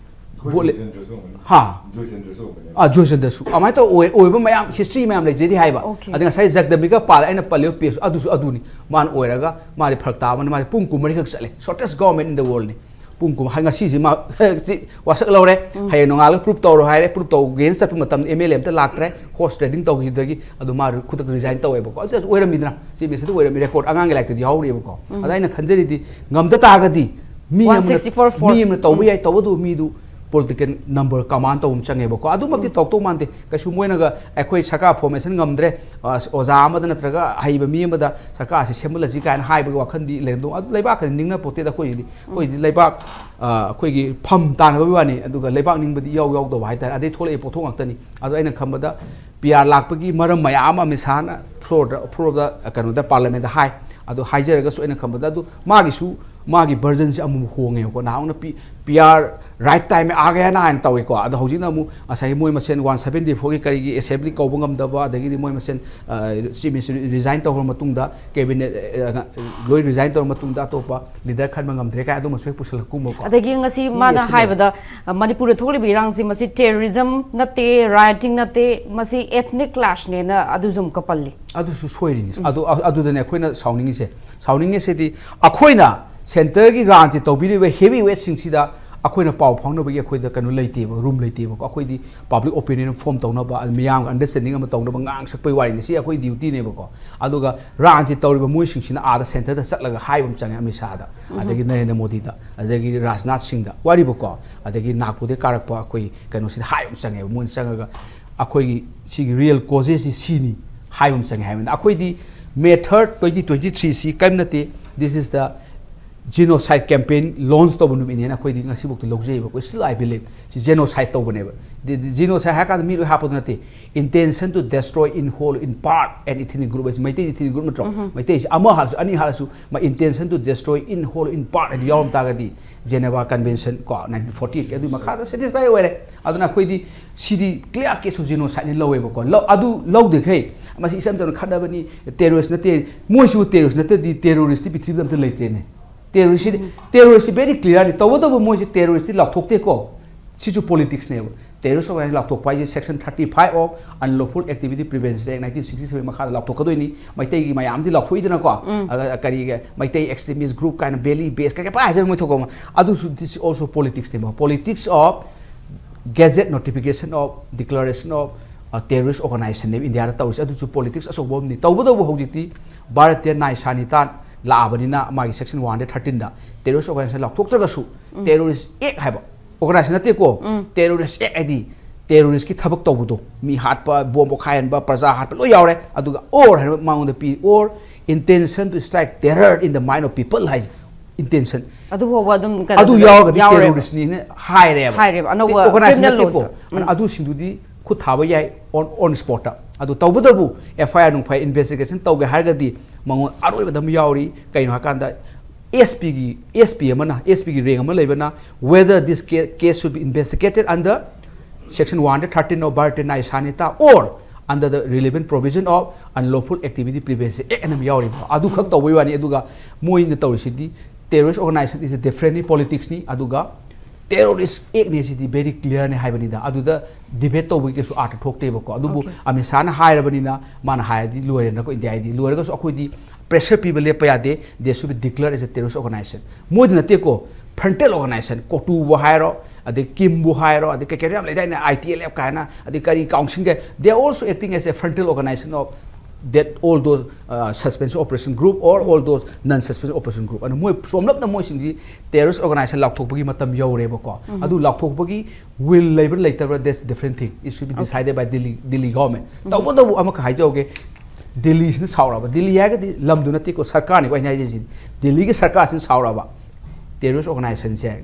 ꯑꯩꯈꯣꯏ ꯚꯣꯠ ꯂꯦ-, ꯖꯣꯏꯆꯟꯗ꯭ꯔꯁꯨ ꯑꯣꯏꯔꯝꯒꯅꯤ꯫ ꯍꯥ? ꯖꯣꯏꯆꯟꯗ꯭ꯔꯁꯨ ꯑꯣꯏꯔꯝꯒꯅꯤ꯫ ꯑꯥ, ꯖꯣꯏꯆꯟꯗ꯭ꯔꯁꯨ꯫ ꯑꯗꯨꯃꯥꯏꯅ ꯇꯧ ꯑꯣꯏ-, ꯑꯣꯏꯕ ꯃꯌꯥꯝ ꯍꯤꯁꯇ꯭ꯔꯤ ꯃꯌꯥꯝ ꯂꯩꯖꯔꯤ ꯍꯥꯏꯕ꯫ ꯑꯣꯀꯦ꯫ ꯑꯗ ꯉꯁꯥꯏ ꯖꯒꯗꯝꯕꯤꯀꯥ ꯄꯥꯜ ꯑꯩꯅ ꯄꯜꯂꯤꯕ ꯄꯦꯖ ꯑꯗꯨꯁꯨ ꯑꯗꯨꯅꯤ꯫ ꯃꯥꯅ ꯑꯣꯏꯔꯒ ꯃꯥꯗꯤ ꯐꯔꯛ ꯇꯥꯕꯅ ꯃꯥꯗꯤ ꯄꯨꯡ ꯀꯨꯟꯃꯔꯤꯈꯛ ꯆꯠꯂꯦ꯫ Shortest government in the worldꯅꯤ꯫ ꯄꯨꯡ ꯀꯨꯝ-, ꯍꯥꯏ, ꯉꯁꯤꯁꯤ ꯃꯥ ꯁꯤ ꯋꯥꯁꯛ ꯂꯧꯔꯦ꯫ ꯍꯌꯦꯡ ꯅꯣꯡꯉꯥꯜꯂꯒ ꯄ꯭ꯔꯨꯞ ꯇꯧꯔꯣ ꯍꯥꯏꯔꯦ꯫ ꯄ꯭ꯔꯨꯞ ꯇꯧꯒꯦꯅ ꯆꯠꯄ ꯃꯇꯝꯗ ꯑꯦꯝ ꯑꯦꯜ ꯑꯦ ꯑꯝꯇ ꯂꯥꯛꯇ꯭ꯔꯦ꯫ ꯍꯣꯔꯁ ꯇ꯭ꯔꯦꯗꯤꯡ ꯇꯧꯈꯤꯕꯗꯒꯤ ꯑꯗꯨ ꯃꯥ ꯈꯨꯗꯛꯇ ꯔꯤꯖꯥꯏꯟ ꯇꯧꯋꯦꯕꯀꯣ꯫ ꯑꯗꯨ ꯑꯣꯏꯔꯝꯃꯤꯗꯅ, ꯆꯤꯐ ꯃꯤꯅꯤꯁꯇꯔꯗ ꯑꯣꯏꯔꯝꯃꯤ, ꯔꯦꯀꯣꯔꯗ ꯑꯉꯥꯡꯒꯤ ꯂꯥꯏꯔꯤꯛꯇꯗꯤ ꯌꯥꯎꯔꯤꯕꯀꯣ꯫ ꯑꯗ ꯑꯩꯅ ꯈꯟꯖꯔꯤꯗꯤ ꯉꯝꯗ ꯇꯥꯔꯒꯗꯤ ꯃꯤ ꯑꯃꯅ, ꯋꯥꯟ ꯁꯤꯛꯁꯇꯤ ꯐꯣꯔ ꯐꯣꯔ꯫ ꯃꯤ ꯑꯃꯅ ꯇꯧꯕ ꯎꯝ꯫ ꯌꯥꯏ, ꯇꯧꯕꯗꯨ ꯃꯤꯗꯨ ꯄꯣꯂꯤꯇꯤꯀꯦꯜ ꯅꯝꯕꯔ ꯀꯃꯥꯟ ꯇꯧꯕ ꯑꯃ ꯆꯪꯉꯦꯕꯀꯣ꯫ ꯑꯗꯨꯃꯛꯇꯤ ꯎꯝ꯫ ꯇꯧꯔꯛꯇꯧ ꯃꯥꯟꯗꯦ꯫ ꯀꯩꯁꯨ ꯃꯣꯏꯅꯒ ꯑꯩꯈꯣꯏ ꯁꯔꯀꯥꯔ ꯐꯣꯔꯃꯦꯁꯟ ꯉꯝꯗ꯭ꯔꯦ, ꯑ, ꯑꯣꯖꯥ ꯑꯃꯗ ꯅꯠꯇ꯭ꯔꯒ ꯑꯍꯩꯕ ꯃꯤ ꯑꯃꯗ ꯁꯔꯀꯥꯔꯁꯤ ꯁꯦꯝꯍꯜꯂꯁꯤ ꯀꯥꯏꯅ ꯍꯥꯏꯕꯒꯤ ꯋꯥꯈꯜꯗꯤ ꯂꯩꯔꯝꯗꯧ, ꯑꯗꯨ ꯂꯩꯕꯥꯛꯀꯗꯤ ꯅꯤꯡꯅ ꯄꯣꯠꯇꯦꯗ ꯑꯩꯈꯣꯏꯒꯤꯗꯤ꯫ ꯑꯩꯈꯣꯏꯗꯤ ꯂꯩꯕꯥꯛ, ꯑ, ꯑꯩꯈꯣꯏꯒꯤ ꯐꯝ ꯇꯥꯅꯕꯒꯤ ꯋꯥꯅꯤ, ꯑꯗꯨꯒ ꯂꯩꯕꯥꯛ ꯅꯤꯡꯕꯗꯤ ꯏꯌꯥꯎ ꯌꯥꯎꯗꯕ ꯍꯥꯏꯇꯥꯔꯦ꯫ ꯑꯗꯩ ꯊꯣꯛꯂꯛꯏ ꯄꯣꯠꯊꯣꯛ ꯉꯥꯛꯇꯅꯤ꯫ ꯑꯗꯣ ꯑꯩꯅ ꯈꯟꯕꯗ ꯄꯤ ꯑꯥꯔ ꯂꯥꯛꯄꯒꯤ ꯃꯔꯝ ꯃꯌꯥꯝ ꯑꯃ ꯑꯃꯤꯠ ꯁꯥꯍꯅ ꯐ꯭ꯂꯣꯔꯗ, ꯐ꯭ꯂꯣꯔꯗ, ꯀꯩꯅꯣꯗ, ꯄꯥꯔꯂꯤꯌꯥꯃꯦꯟꯗ ꯍꯥꯏ꯫ ꯑꯗꯣ ꯍꯥꯏꯖꯔꯒꯁꯨ ꯑꯩꯅ ꯈꯟꯕꯗ ꯑꯗꯨ ꯃꯥꯒꯤꯁꯨ, ꯃꯥꯒꯤ ꯚꯔꯖꯟꯁꯦ ꯑꯃꯨꯛ ꯍꯣꯡꯉꯦꯕꯀꯣ꯫ ꯅꯍꯥꯟꯃꯨꯛꯅ ꯄꯤ-, ꯄꯤ ꯑꯥꯔ ꯔꯥꯏꯠ ꯇꯥꯏꯝ ꯑꯥ ꯒꯌꯥꯅ ꯍꯥꯏꯅ ꯇꯧꯏꯀꯣ꯫ ꯑꯗꯣ ꯍꯧꯖꯤꯛꯅ ꯑꯃꯨꯛ ꯉꯁꯥꯏꯒꯤ ꯃꯣꯏ ꯃꯁꯦꯟ ꯋꯥꯟ ꯁꯕꯦꯟꯇꯤ ꯐꯣꯔꯒꯤ ꯀꯔꯤꯒꯤ ꯑꯦꯁꯦꯝꯕ꯭ꯂꯤ ꯀꯧꯕ ꯉꯝꯗꯕ, ꯑꯗꯒꯤꯗꯤ ꯃꯣꯏ ꯃꯁꯦꯟ ꯆꯤꯐ ꯃꯤꯅꯤꯁꯇꯔ ꯔꯤꯖꯥꯏꯟ ꯇꯧꯈ꯭ꯔ ꯃꯇꯨꯡꯗ ꯀꯦꯕꯤꯅꯦꯠ ꯂꯣꯏ ꯔꯤꯖꯥꯏꯟ ꯇꯧꯔ ꯃꯇꯨꯡꯗ ꯑꯇꯣꯞꯄ ꯂꯤꯗꯔ ꯈꯟꯕ ꯉꯝꯗ꯭ꯔꯦ ꯀꯥꯏ ꯑꯗꯨꯃꯁꯨ ꯍꯦꯛ ꯄꯨꯁꯜꯂꯛꯀꯨꯝꯕꯀꯣ꯫ ꯑꯗꯒꯤ ꯉꯁꯤ ꯃꯥꯅ ꯍꯥꯏꯕꯗ, ꯃꯅꯤꯄꯨꯔꯗ ꯊꯣꯛꯂꯤꯕ ꯏꯔꯥꯡꯁꯤ ꯃꯁꯤ ꯇꯦꯔꯣꯔꯤꯖꯝ ꯅꯠꯇꯦ, ꯔꯥꯏꯇꯤꯡ ꯅꯠꯇꯦ, ꯃꯁꯤ ꯑꯦꯊꯅꯤꯛ ꯀ꯭ꯂꯥꯁꯅꯦꯅ ꯑꯗꯨꯁꯨ ꯑꯃꯨꯛꯀ ꯄꯜꯂꯤ꯫ ꯑꯗꯨꯁꯨ ꯁꯣꯏꯔꯤꯅꯤ꯫ ꯑꯗꯨ ꯑꯗꯨꯗꯅꯦ ꯑꯩꯈꯣꯏꯅ ꯁꯥꯎꯅꯤꯡꯉꯤꯁꯦ꯫ ꯁꯥꯎꯅꯤꯡꯉꯤꯁꯤꯗꯤ ꯑꯩꯈꯣꯏꯅ ꯁꯦꯟꯇꯔꯒꯤ ꯔꯥꯟꯁꯦ ꯇꯧꯕꯤꯔꯤꯕ ꯍꯦꯚꯤ ꯋꯦꯠꯁꯤꯡꯁꯤꯗ ꯑꯩꯈꯣꯏꯅ ꯄꯥꯎ ꯐꯥꯎꯅꯕꯒꯤ ꯑꯩꯈꯣꯏꯗ ꯀꯩꯅꯣ ꯂꯩꯇꯦꯕ, ꯔꯨꯝ ꯂꯩꯇꯦꯕꯀꯣ꯫ ꯑꯩꯈꯣꯏꯗꯤ ꯄꯕ꯭ꯂꯤꯛ ꯑꯣꯄꯤꯅꯤꯌꯟ ꯐꯣꯝ ꯇꯧꯅꯕ, ꯑꯗ ꯃꯤꯌꯥꯝꯒ ꯑꯟꯗꯔꯁꯇꯦꯟꯗꯤꯡ ꯑꯃ ꯇꯧꯅꯕ ꯉꯥꯡ ꯁꯛꯄꯩ ꯋꯥꯔꯤꯅꯤ꯫ ꯁꯤ ꯑꯩꯈꯣꯏ ꯗ꯭ꯌꯨꯇꯤꯅꯦꯕꯀꯣ꯫ ꯑꯗꯨꯒ ꯔꯥꯟꯁꯦ ꯇꯧꯔꯤꯕ ꯃꯣꯏꯁꯤꯡꯁꯤꯅ ꯑꯥꯗ ꯁꯦꯟꯇꯔꯗ ꯆꯠꯂꯒ ꯍꯥꯏꯕ ꯑꯃ ꯆꯪꯉꯦ ꯑꯃꯤꯠ ꯁꯥꯍꯗ, ꯑꯗꯒꯤ ꯅꯔꯦꯟꯗ꯭ꯔ ꯃꯣꯗꯤꯗ, ꯑꯗꯒꯤ ꯔꯥꯖꯅꯥꯊ ꯁꯤꯡꯗ ꯋꯥꯔꯤꯕꯀꯣ꯫ ꯑꯗꯒꯤ ꯅꯥꯒꯄꯨꯔꯗꯒꯤ ꯀꯥꯔꯛꯄ ꯑꯩꯈꯣꯏ ꯀꯩꯅꯣꯁꯤꯗ ꯍꯥꯏꯕ ꯑꯃ ꯆꯪꯉꯦꯕ꯫ ꯃꯣꯏꯅ ꯆꯪꯉꯒ ꯑꯩꯈꯣꯏꯒꯤ ꯁꯤꯒꯤ ꯔꯤꯌꯦꯜ ꯀꯣꯖꯦꯁꯁꯤ ꯁꯤꯅꯤ ꯍꯥꯏꯕ ꯑꯃ ꯆꯪꯉꯦ ꯍꯥꯏꯕꯅꯤꯅ꯫ ꯑꯩꯈꯣꯏꯗꯤ ꯃꯦ ꯊꯥꯔꯠ, ꯇ꯭ꯋꯦꯟꯇꯤ ꯇ꯭ꯋꯦꯟꯇꯤ ꯊ꯭ꯔꯤꯁꯤ ꯀꯔꯤꯝ ꯅꯠꯇꯦ, this is the genocide campaign launch ꯇꯧꯕ ꯅꯨꯃꯤꯠꯅꯦꯅ ꯑꯩꯈꯣꯏꯗꯤ ꯉꯁꯤꯐꯥꯎꯗ ꯂꯧꯖꯩꯑꯕ꯫ ꯑꯩꯈꯣꯏ still I believe ꯁꯤ genocide ꯇꯧꯕꯅꯦꯕ꯫ Genocide ꯍꯥꯏꯔ ꯀꯥꯟꯗ ꯃꯤ ꯂꯣꯏ ꯍꯥꯞꯄꯗꯨ ꯅꯠꯇꯦ, intention to destroy in whole, in part, an ethnic group ꯍꯥꯏꯁꯦ ꯃꯩꯇꯩ ethnic group ꯅꯠꯇ꯭ꯔꯣ? ꯃꯩꯇꯩꯁꯦ ꯑꯃ ꯍꯥꯠꯂꯁꯨ, ꯑꯅꯤ ꯍꯥꯠꯂꯁꯨ, ꯃꯥ intention to destroy in whole, in part ꯍꯥꯏꯗꯤ ꯌꯥꯎꯔꯝ ꯇꯥꯔꯒꯗꯤ Geneva Convention ꯀꯣ, ꯅꯥꯏꯟꯇꯤꯟ ꯐꯣꯔꯇꯤ ꯑꯩꯠꯀꯤ ꯑꯗꯨꯒꯤ ꯃꯈꯥꯗ satisfy ꯑꯣꯏꯔꯦ꯫ ꯑꯗꯨꯅ ꯑꯩꯈꯣꯏꯗꯤ ꯁꯤꯗꯤ clear case of genocide ꯅꯤ ꯂꯧꯋꯦꯕꯀꯣ꯫ ꯂꯧ-, ꯑꯗꯨ ꯂꯧꯗ꯭ꯔꯤꯈꯩ ꯃꯁꯤ ꯏꯆꯝ ꯆꯝꯅ ꯈꯠꯅꯕꯅꯤ, terrorist ꯅꯠꯇꯦ, ꯃꯣꯏꯁꯤꯕꯨ terrorist ꯅꯠꯇꯗꯤ terrorist ꯇꯤ ꯄ꯭ꯔꯤꯊꯤꯕꯤꯗ ꯑꯝꯇ ꯂꯩꯇ꯭ꯔꯦꯅꯦ꯫ Terrorist ꯁꯤꯗꯤ, terrorist ꯁꯤ very clear ꯅꯤ꯫ ꯇꯧꯕꯇꯕꯨ ꯃꯣꯏꯁꯤ terrorist ꯇꯤ ꯂꯥꯎꯊꯣꯛꯇꯦꯀꯣ꯫ ꯁꯤꯁꯨ politics ꯅꯦꯕ꯫ Terrorist organization ꯂꯥꯎꯊꯣꯛꯄ ꯍꯥꯏꯁꯦ section thirty five of Unlawful Activity Prevention Act nineteen sixty seven ꯃꯈꯥꯗ ꯂꯥꯎꯊꯣꯛꯀꯗꯣꯏꯅꯤ꯫ ꯃꯩꯇꯩꯒꯤ ꯃꯌꯥꯝꯗꯤ ꯂꯥꯎꯊꯣꯛꯏꯗꯅꯀꯣ꯫ ꯑꯗ ꯀꯔꯤꯒ ꯃꯩꯇꯩ extremist group ꯀꯥꯏꯅ, valley based ꯀꯩꯀꯩ ꯄꯥꯏ ꯍꯥꯏꯖꯕ ꯃꯣꯏ ꯊꯣꯛꯄ ꯑꯃ꯫ ꯑꯗꯨꯁꯨ, this is also politics ꯅꯦꯕ꯫ Politics of gazette notification of declaration of, uh, terrorist organization ꯅꯦꯕ ꯏꯟꯗꯤꯌꯥꯗ ꯇꯧꯔꯤꯁꯦ꯫ ꯑꯗꯨꯁꯨ politics ꯑꯆꯧꯕ ꯑꯃꯅꯤ꯫ ꯇꯧꯕꯇꯕꯨ ꯍꯧꯖꯤꯛꯇꯤ ꯚꯥꯔꯠꯇ ꯅꯥꯏ ꯁꯥꯅꯤꯇꯥꯟ ꯂꯥꯛꯑꯕꯅꯤꯅ ꯃꯥꯒꯤ section one hundred thirteen ꯗ terrorist organization ꯂꯥꯎꯊꯣꯛꯇ꯭ꯔꯒꯁꯨ terrorist act ꯍꯥꯏꯕ organization ꯅꯠꯇꯦꯀꯣ, terrorist act ꯍꯥꯏꯗꯤ terrorist ꯀꯤ ꯊꯕꯛ ꯇꯧꯕꯗꯣ, ꯃꯤ ꯍꯥꯠꯄ, ꯕꯣꯝ ꯄꯣꯈꯥꯏꯍꯟꯕ, ꯄ꯭ꯔꯖꯥ ꯍꯥꯠꯄ ꯂꯣꯏ ꯌꯥꯎꯔꯦ꯫ ꯑꯗꯨꯒ or ꯍꯥꯏꯕ ꯃꯉꯣꯟꯗ ꯄꯤ, or intention to strike terror in the mind of people ꯍꯥꯏꯁꯦ, intention꯫ ꯑꯗꯨ ꯐꯥꯎꯕ ꯑꯗꯨꯝ ꯀꯩꯅꯣ ꯑꯗꯨ ꯌꯥꯎꯔꯒꯗꯤ ꯌꯥꯎꯔꯦꯕ꯫ Terrorist ꯅꯤꯅ ꯍꯥꯏꯔꯦꯕ꯫ ꯍꯥꯏꯔꯦꯕ꯫ ꯑꯅꯧꯕ Organization criminal ꯅꯠꯇꯦꯀꯣ꯫ laws ꯇ꯫ ꯎꯝ꯫ ꯑꯗꯨꯁꯤꯡꯗꯨꯗꯤ ꯈꯨꯠ ꯊꯥꯕ ꯌꯥꯏ on, on spot ꯇ꯫ ꯑꯗꯨ ꯇꯧꯕꯇꯕꯨ F I R ꯅꯨꯡ ꯐꯥꯏ investigation ꯇꯧꯒꯦ ꯍꯥꯏꯔꯒꯗꯤ ꯃꯉꯣꯟ ꯑꯔꯣꯏꯕꯗ ꯑꯃ ꯌꯥꯎꯔꯤ꯫ ꯀꯩꯅꯣ ꯍꯥꯏꯀꯥꯟꯗ ꯑꯦꯁ ꯄꯤꯒꯤ ꯑꯦꯁ ꯄꯤ ꯑꯃꯅ ꯑꯦꯁ ꯄꯤꯒꯤ ꯔꯦꯡ ꯑꯃ ꯂꯩꯕꯅ whether this case should be investigated under section one thirteen of Bharatiya Nyaya Sanhita or under the relevant provision of Unlawful Activity Prevention Act ꯑꯅ ꯑꯃ ꯌꯥꯎꯔꯤꯕ ꯑꯗꯨꯈꯛ ꯇꯧꯕꯩ ꯋꯥꯅꯤ꯫ ꯑꯗꯨꯒ ꯃꯣꯏꯅ ꯇꯧꯔꯤꯁꯤꯗꯤ terrorist organization is a differently politicsꯅꯤ꯫ ꯑꯗꯨꯒ terrorist actꯅꯦ ꯁꯤꯗꯤ very clearꯅꯦ ꯍꯥꯏꯕꯅꯤꯗ꯫ ꯑꯗꯨꯗ debate ꯇꯧꯕꯒꯤ ꯀꯩꯁꯨ ꯑꯥꯔꯊ ꯊꯣꯛꯇꯦꯕꯀꯣ꯫ ꯑꯗꯨꯕꯨ ꯑꯃꯤꯠ ꯁꯥꯍꯅ ꯍꯥꯏꯔꯕꯅꯤꯅ ꯃꯥꯅ ꯍꯥꯏꯔꯗꯤ ꯂꯣꯏꯔꯦꯅꯀꯣ ꯏꯟꯗꯤꯌꯥꯗꯤ꯫ ꯂꯣꯏꯔꯒꯁꯨ ꯑꯩꯈꯣꯏꯗꯤ pressure ꯄꯤꯕ ꯂꯦꯞꯄ ꯌꯥꯗꯦ꯫ They should be declared as a terrorist organization꯫ ꯃꯣꯏꯗ ꯅꯠꯇꯦꯀꯣ, frontal organization, ꯀꯣꯇꯨꯕꯨ ꯍꯥꯏꯔꯣ, ꯑꯗꯩ ꯀꯤꯝꯕꯨ ꯍꯥꯏꯔꯣ, ꯑꯗꯩ ꯀꯩ ꯀꯩꯅꯣ ꯌꯥꯝ ꯂꯩꯗꯥꯏꯅꯦ, ꯑꯥꯏ ꯇꯤ ꯑꯦꯜ ꯑꯦꯐ ꯀꯥꯏꯅ, ꯑꯗꯩ ꯀꯔꯤ ꯀꯥꯎꯟꯁꯤꯜꯒ, they are also acting as a frontal organization of that all those uh, suspension operation group or all those non suspension operation group꯫ ꯑꯗꯨ ꯃꯣꯏ ꯁꯣꯝꯂꯞꯅ ꯃꯣꯏꯁꯤꯡꯁꯤ terrorist organization ꯂꯥꯎꯊꯣꯛꯄꯒꯤ ꯃꯇꯝ ꯌꯧꯔꯦꯕꯀꯣ꯫ ꯑꯗꯨ ꯂꯥꯎꯊꯣꯛꯄꯒꯤ will ꯂꯩꯕ꯭ꯔꯥ ꯂꯩꯇꯕ꯭ꯔꯥ, that's different thing, it should be decided by Delhi, Delhi government꯫ ꯇꯧꯕꯇꯕꯨ ꯑꯃꯈꯛ ꯍꯥꯏꯖꯍꯧꯒꯦ, ꯗꯤꯜꯂꯤꯁꯤꯅ ꯁꯥꯎꯔꯛꯑꯕ, ꯗꯤꯜꯂꯤ ꯍꯥꯏꯔꯒꯗꯤ ꯂꯝꯗꯨ ꯅꯠꯇꯦꯀꯣ, ꯁꯔꯀꯥꯔꯅꯤꯀꯣ ꯑꯩꯅ ꯍꯥꯏꯖꯩꯁꯤ꯫ ꯗꯤꯜꯂꯤꯒꯤ ꯁꯔꯀꯥꯔꯁꯤꯅ ꯁꯥꯎꯔꯛꯑꯕ, terrorist organizationꯁꯦ